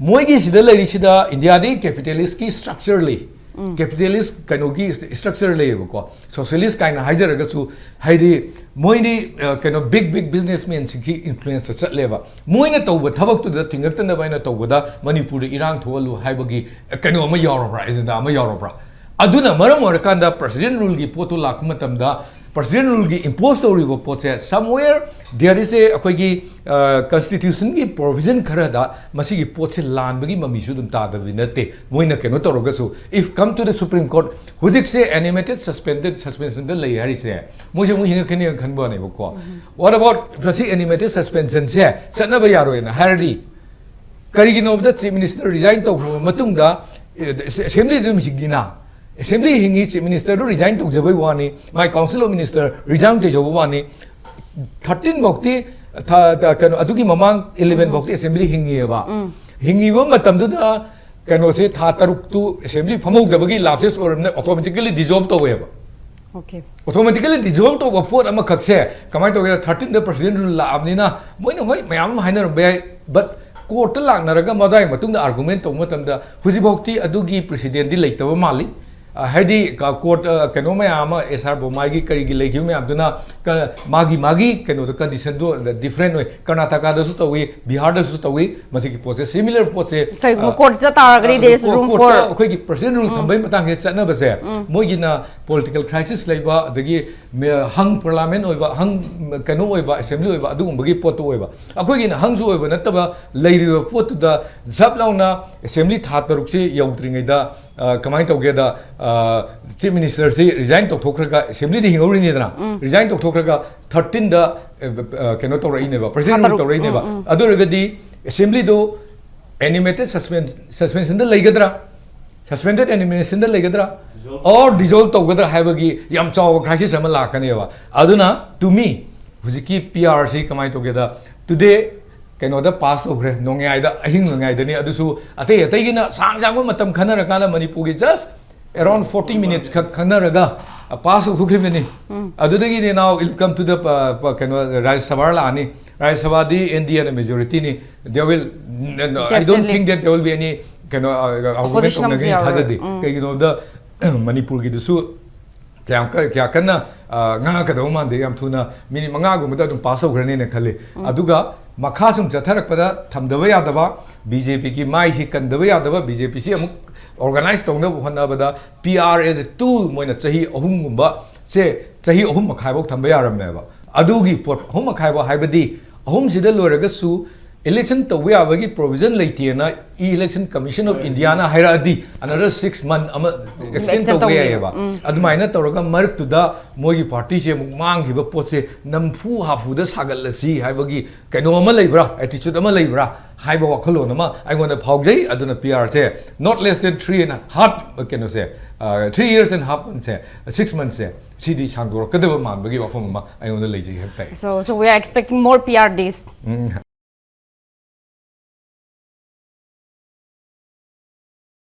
ꯃꯣꯏꯒꯤ ꯁꯤꯗ ꯂꯩꯔꯤꯁꯤꯗ India ꯗꯤ capitalist ꯀꯤ structure ꯂꯩ, capitalist ꯀꯩꯅꯣꯒꯤ structure ꯂꯩꯌꯦꯕꯀꯣ, socialist ꯀꯥꯏꯅ ꯍꯥꯏꯖꯔꯒꯁꯨ꯫ ꯍꯥꯏꯗꯤ ꯃꯣꯏꯗꯤ, ꯑ, ꯀꯩꯅꯣ, big big businessmen ꯁꯤꯡꯒꯤ influence ꯆꯠꯂꯦꯕ꯫ ꯃꯣꯏꯅ ꯇꯧꯕ ꯊꯕꯛꯇꯨꯗ ꯊꯤꯡꯒꯠꯇꯅꯕ ꯍꯥꯏꯅ ꯇꯧꯕꯗ ꯃꯅꯤꯄꯨꯔꯗ ꯏꯔꯥꯡ ꯊꯣꯛꯍꯜꯂꯨ ꯍꯥꯏꯕꯒꯤ, ꯑ, ꯀꯩꯅꯣ ꯑꯃ ꯌꯥꯎꯔꯕ꯭ꯔꯥ, agenda ꯑꯃ ꯌꯥꯎꯔꯕ꯭ꯔꯥ? ꯑꯗꯨꯅ ꯃꯔꯝ ꯑꯣꯏꯔꯀꯥꯟꯗ President Rule ꯒꯤ ꯄꯣꯠꯇꯨ ꯂꯥꯛꯄ ꯃꯇꯝꯗ, President Rule ꯒꯤ impose ꯇꯧꯔꯤꯕ ꯄꯣꯠꯁꯦ, somewhere there is a, ꯑꯩꯈꯣꯏꯒꯤ, ꯑ, constitution ꯒꯤ provision ꯈꯔꯗ ꯃꯁꯤꯒꯤ ꯄꯣꯠꯁꯦ ꯂꯥꯟꯕꯒꯤ ꯃꯃꯤꯁꯨ ꯑꯗꯨꯝ ꯇꯥꯗꯕꯗꯤ ꯅꯠꯇꯦ꯫ ꯃꯣꯏꯅ ꯀꯩꯅꯣ ꯇꯧꯔꯒꯁꯨ, if come to the Supreme Court, ꯍꯧꯖꯤꯛꯁꯦ animated suspended, suspension ꯗ ꯂꯩ ꯍꯥꯏꯔꯤꯁꯦ, ꯃꯣꯏꯁꯦ ꯑꯃꯨꯛ ꯍꯤꯡꯉꯛꯀꯅꯤ ꯈꯟꯕ ꯋꯥꯅꯦꯕꯀꯣ꯫ What about ꯃꯁꯤ animated suspension ꯁꯦ ꯆꯠꯅꯕ ꯌꯥꯔꯣꯏꯅ ꯍꯥꯏꯔꯗꯤ? ꯀꯔꯤꯒꯤꯅꯣꯕꯗ Chief Minister resign ꯇꯧꯈ꯭ꯔꯕ ꯃꯇꯨꯡꯗ, ꯑꯦ, assembly ꯗ ꯑꯗꯨꯝ ꯍꯤꯡꯉꯤꯅ? Assembly ꯍꯤꯡꯉꯤ, Chief Minister ꯗꯨ resign ꯇꯧꯖꯕꯩ ꯋꯥꯅꯤ, my Council of Minister resign ꯇꯧꯖꯕ ꯋꯥꯅꯤ꯫ Thirteen ꯐꯥꯎꯇꯤ, ꯊꯥ, ꯊꯥ, ꯀꯩꯅꯣ, ꯑꯗꯨꯒꯤ ꯃꯃꯥꯡ eleven ꯐꯥꯎꯇꯤ assembly ꯍꯤꯡꯉꯤꯑꯕ꯫ ꯍꯤꯡꯉꯤꯕ ꯃꯇꯝꯗꯨꯗ ꯀꯩꯅꯣꯁꯦ, ꯊꯥ ꯇꯔꯨꯛꯇꯨ assembly ꯐꯝꯍꯧꯗꯕꯒꯤ lapses ꯑꯣꯏꯔꯕꯅꯤꯅ automatically dissolve ꯇꯧꯋꯦꯕ꯫ Okay. Automatically dissolve ꯇꯧꯕ ꯄꯣꯠ ꯑꯃꯈꯛꯁꯦ ꯀꯃꯥꯏꯅ ꯇꯧꯒꯦꯗ, thirteen ꯗ President Rule ꯂꯥꯛꯑꯕꯅꯤꯅ ꯃꯣꯏꯅ, ꯍꯣꯏ, ꯃꯌꯥꯝ ꯑꯃ ꯍꯥꯏꯅꯔꯝꯕ ꯌꯥꯏ, but court ꯇ ꯂꯥꯛꯅꯔꯒ ꯃꯗꯨꯒꯤ ꯃꯇꯨꯡꯗ argument ꯇꯧꯕ ꯃꯇꯝꯗ ꯍꯧꯖꯤꯛꯐꯥꯎꯇꯤ ꯑꯗꯨꯒꯤ precedent ꯗꯤ ꯂꯩꯇꯕ ꯃꯥꯜꯂꯤ꯫ ꯑ, ꯍꯥꯏꯗꯤ ꯀ-, ꯀꯣꯔꯠ, ꯑ, ꯀꯩꯅꯣ ꯃꯌꯥꯝ ꯑꯃ, ꯑꯦꯁ ꯑꯥꯔ ꯕꯣꯃꯥꯏꯒꯤ ꯀꯔꯤꯒꯤ ꯂꯩꯈꯤꯕ ꯃꯌꯥꯝꯗꯨꯅ ꯀ-, ꯃꯥꯒꯤ, ꯃꯥꯒꯤ ꯀꯩꯅꯣꯗꯣ, ꯀꯟꯗꯤꯁꯟꯗꯣ ꯗꯤꯐ꯭ꯔꯦꯟ ꯑꯣꯏ꯫ ꯀꯔꯅꯥꯇꯀꯥꯗꯁꯨ ꯇꯧꯏ, ꯕꯤꯍꯥꯔꯗꯁꯨ ꯇꯧꯏ꯫ ꯃꯁꯤꯒꯤ ꯄꯣꯠꯁꯦ, ꯁꯤꯃꯤꯂꯔ ꯄꯣꯠꯁꯦ, ꯀꯩꯒꯨꯝꯕ ꯑ, ꯀꯣꯔꯠꯇ ꯇꯥꯔꯒꯗꯤ ꯑ, there is ꯀꯣ-, room ꯀꯣꯔꯠꯇ for ꯑꯩꯈꯣꯏꯒꯤ ꯄ꯭ꯔꯁꯤꯗꯦꯟ ꯔꯨꯜ ꯊꯝꯕꯒꯤ ꯃꯇꯥꯡꯁꯦ ꯆꯠꯅꯕꯁꯦ, ꯃꯣꯏꯒꯤꯅ ꯄꯣꯂꯤꯇꯤꯀꯦꯜ ꯀ꯭ꯔꯥꯏꯁꯤꯁ ꯂꯩꯕ, ꯑꯗꯒꯤ ꯃꯦ-, ꯍꯪ ꯄꯥꯔꯂꯤꯌꯥꯃꯦꯟ ꯑꯣꯏꯕ, ꯍꯪ, ꯀꯩꯅꯣ ꯑꯣꯏꯕ, ꯑꯦꯁꯦꯝꯕ꯭ꯂꯤ ꯑꯣꯏꯕ, ꯑꯗꯨꯒꯨꯝꯕꯒꯤ ꯄꯣꯠꯇꯨ ꯑꯣꯏꯕ꯫ ꯑꯩꯈꯣꯏꯒꯤꯅ ꯍꯪꯁꯨ ꯑꯣꯏꯕ ꯅꯠꯇꯕ ꯂꯩꯔꯤꯕ ꯄꯣꯠꯇꯨꯗ ꯖꯞ ꯂꯥꯎꯅ ꯑꯦꯁꯦꯝꯕ꯭ꯂꯤ ꯊꯥ ꯇꯔꯨꯛꯁꯤ ꯌꯧꯗ꯭ꯔꯤꯉꯩꯗ ꯑ, ꯀꯃꯥꯏꯅ ꯇꯧꯒꯦꯗ, ꯑ, ꯆꯤꯐ ꯃꯤꯅꯤꯁꯇꯔꯁꯤ ꯔꯤꯖꯥꯏꯟ ꯇꯧꯊꯣꯛꯈ꯭ꯔꯒ, ꯑꯦꯁꯦꯝꯕ꯭ꯂꯤꯗ ꯍꯤꯡꯍꯧꯔꯤꯅꯤꯗꯅ, ꯔꯤꯖꯥꯏꯟ ꯇꯧꯊꯣꯛꯈ꯭ꯔꯒ ꯊꯥꯔꯇꯤꯟꯗ, ꯑ, ꯑ, ꯀꯩꯅꯣ ꯇꯧꯔꯛꯏꯅꯦꯕ, ꯄ꯭ꯔꯁꯤꯗꯦꯟ ꯔꯨꯜ ꯇꯧꯔꯛꯏꯅꯦꯕ꯫ ꯑꯗꯨ ꯑꯣꯏꯔꯒꯗꯤ ꯑꯦꯁꯦꯝꯕ꯭ꯂꯤꯗꯨ ꯑꯦꯅꯤꯃꯦꯇꯦꯠ ꯁꯁꯄꯦꯟ-, ꯁꯁꯄꯦꯟꯁꯟꯗ ꯂꯩꯒꯗ꯭ꯔꯥ, ꯁꯁꯄꯦꯟꯗꯦꯠ ꯑꯦꯅꯤꯃꯦꯁꯟꯗ ꯂꯩꯒꯗ꯭ꯔꯥ, ꯑꯣꯔ ꯗꯤꯖꯣꯜꯕ ꯇꯧꯒꯗ꯭ꯔꯥ ꯍꯥꯏꯕꯒꯤ ꯌꯥꯝ ꯆꯥꯎꯕ ꯀ꯭ꯔꯥꯏꯁꯤꯁ ꯑꯃ ꯂꯥꯛꯀꯅꯦꯕ꯫ ꯑꯗꯨꯅ, to me, ꯍꯧꯖꯤꯛꯀꯤ ꯄꯤ ꯑꯥꯔꯁꯤ ꯀꯃꯥꯏꯅ ꯇꯧꯒꯦꯗ, ꯇꯨꯗꯦ ꯀꯩꯅꯣꯗ ꯄꯥꯁ ꯇꯧꯈ꯭ꯔꯦ, ꯅꯣꯡꯌꯥꯏꯗ, ꯑꯍꯤꯡ ꯅꯣꯡꯌꯥꯏꯗꯅꯤ꯫ ꯑꯗꯨꯁꯨ ꯑꯇꯩ ꯑꯇꯩꯒꯤꯅ ꯁꯥꯡ ꯁꯥꯡꯕ ꯃꯇꯝ ꯈꯟꯅꯔꯀꯥꯟꯗ ꯃꯅꯤꯄꯨꯔꯒꯤ just around forty minutes ꯈꯛ ꯈꯟꯅꯔꯒ ꯄꯥꯁ ꯇꯧꯊꯣꯛꯈ꯭ꯔꯤꯕꯅꯤ꯫ ꯑꯗꯨꯗꯒꯤꯗꯤ now it come to the, ꯄ-, ꯄ-, ꯀꯩꯅꯣ, ꯔꯥꯖ꯭ꯌ ꯁꯚꯥ ꯂꯥꯛꯑꯅꯤ꯫ ꯔꯥꯖ꯭ꯌ ꯁꯚꯥꯗꯤ ꯑꯦꯟ ꯗꯤ ꯑꯦꯅ ꯃꯦꯖꯣꯔꯤꯇꯤꯅꯤ꯫ They will, I don't Definitely. think that there will be any ꯀꯩꯅꯣ, ꯑ, ꯑꯥꯔꯒꯨꯃꯦꯟ Opposition ꯑꯃꯁꯨ ꯇꯧꯅꯒꯅꯤ ꯌꯥꯎꯔꯣꯏ꯫ ꯊꯥꯖꯗꯦ꯫ ꯎꯝ꯫ ꯀꯩꯒꯤꯅꯣꯗ ꯃꯅꯤꯄꯨꯔꯒꯤꯗꯨꯁꯨ ꯀꯌꯥꯝ ꯀ-, ꯀꯌꯥ ꯀꯟꯅ, ꯑ, ꯉꯥꯡꯉꯛꯀꯗꯧꯕ ꯃꯥꯟꯗꯦ꯫ ꯌꯥꯝ ꯊꯨꯅ ꯃꯤꯅꯤꯠ ꯃꯉꯥꯒꯨꯝꯕꯗ ꯑꯗꯨꯝ ꯄꯥꯁ ꯇꯧꯈ꯭ꯔꯅꯤꯅ ꯈꯜꯂꯤ꯫ ꯑꯗꯨꯒ ꯃꯈꯥ ꯁꯨꯝ ꯆꯠꯊꯔꯛꯄꯗ ꯊꯝꯗꯕ ꯌꯥꯗꯕ, ꯕꯤ ꯖꯦ ꯄꯤꯒꯤ ꯃꯥꯏꯁꯤ ꯀꯟꯗꯕ ꯌꯥꯗꯕ, ꯕꯤ ꯖꯦ ꯄꯤꯁꯤ ꯑꯃꯨꯛ ꯑꯣꯔꯒꯅꯥꯏꯖ ꯇꯧꯅꯕ ꯍꯣꯠꯅꯕꯗ P R as a tool ꯃꯣꯏꯅ ꯆꯍꯤ ꯑꯍꯨꯝꯒꯨꯝꯕ ꯁꯦ, ꯆꯍꯤ ꯑꯍꯨꯝ ꯃꯈꯥꯏꯐꯧ ꯊꯝꯕ ꯌꯥꯔꯝꯃꯦꯕ꯫ ꯑꯗꯨꯒꯤ ꯄꯣꯠ, ꯑꯍꯨꯝ ꯃꯈꯥꯏꯐꯧ ꯍꯥꯏꯕꯗꯤ ꯑꯍꯨꯝꯁꯤꯗ ꯂꯣꯏꯔꯒꯁꯨ ꯏꯂꯦꯛꯁꯟ ꯇꯧꯕ ꯌꯥꯕꯒꯤ ꯄ꯭ꯔꯣꯕꯤꯖꯟ ꯂꯩꯇꯦꯅ Election Commission of Indiaꯅ ꯍꯥꯏꯔꯛꯑꯗꯤ another six month ꯑꯃ extend extend ꯇꯧꯕ ꯇꯧꯕꯤꯌꯨ꯫ ꯌꯥꯏꯌꯦꯕ꯫ ꯎꯝ꯫ ꯑꯗꯨꯃꯥꯏꯅ ꯇꯧꯔꯒ ꯃꯔꯛꯇꯨꯗ ꯃꯣꯏꯒꯤ ꯄꯥꯔꯇꯤꯁꯦ ꯑꯃꯨꯛ ꯃꯥꯡꯈꯤꯕ ꯄꯣꯠꯁꯦ ꯅꯝꯐꯨ ꯍꯥꯐꯨꯗ ꯁꯥꯒꯠꯂꯁꯤ ꯍꯥꯏꯕꯒꯤ ꯀꯩꯅꯣ ꯑꯃ ꯂꯩꯕ꯭ꯔꯥ, ꯑꯦꯇꯤꯆꯨꯠ ꯑꯃ ꯂꯩꯕ꯭ꯔꯥ ꯍꯥꯏꯕ ꯋꯥꯈꯜꯂꯣꯟ ꯑꯃ ꯑꯩꯉꯣꯟꯗ ꯐꯥꯎꯖꯩ꯫ ꯑꯗꯨꯅ P Rꯁꯦ not less than three and half, ꯀꯩꯅꯣꯁꯦ, ꯑ, three years and half monthꯁꯦ, six monthsꯁꯦ, ꯁꯤꯗꯤ ꯁꯥꯡꯗꯣꯔꯛꯀꯗꯕ ꯃꯥꯟꯕꯒꯤ ꯋꯥꯐꯝ ꯑꯃ ꯑꯩꯉꯣꯟꯗ ꯂꯩꯖꯩ ꯍꯥꯏꯕ ꯇꯥꯏ꯫ So, so we are expecting more P R days. Um,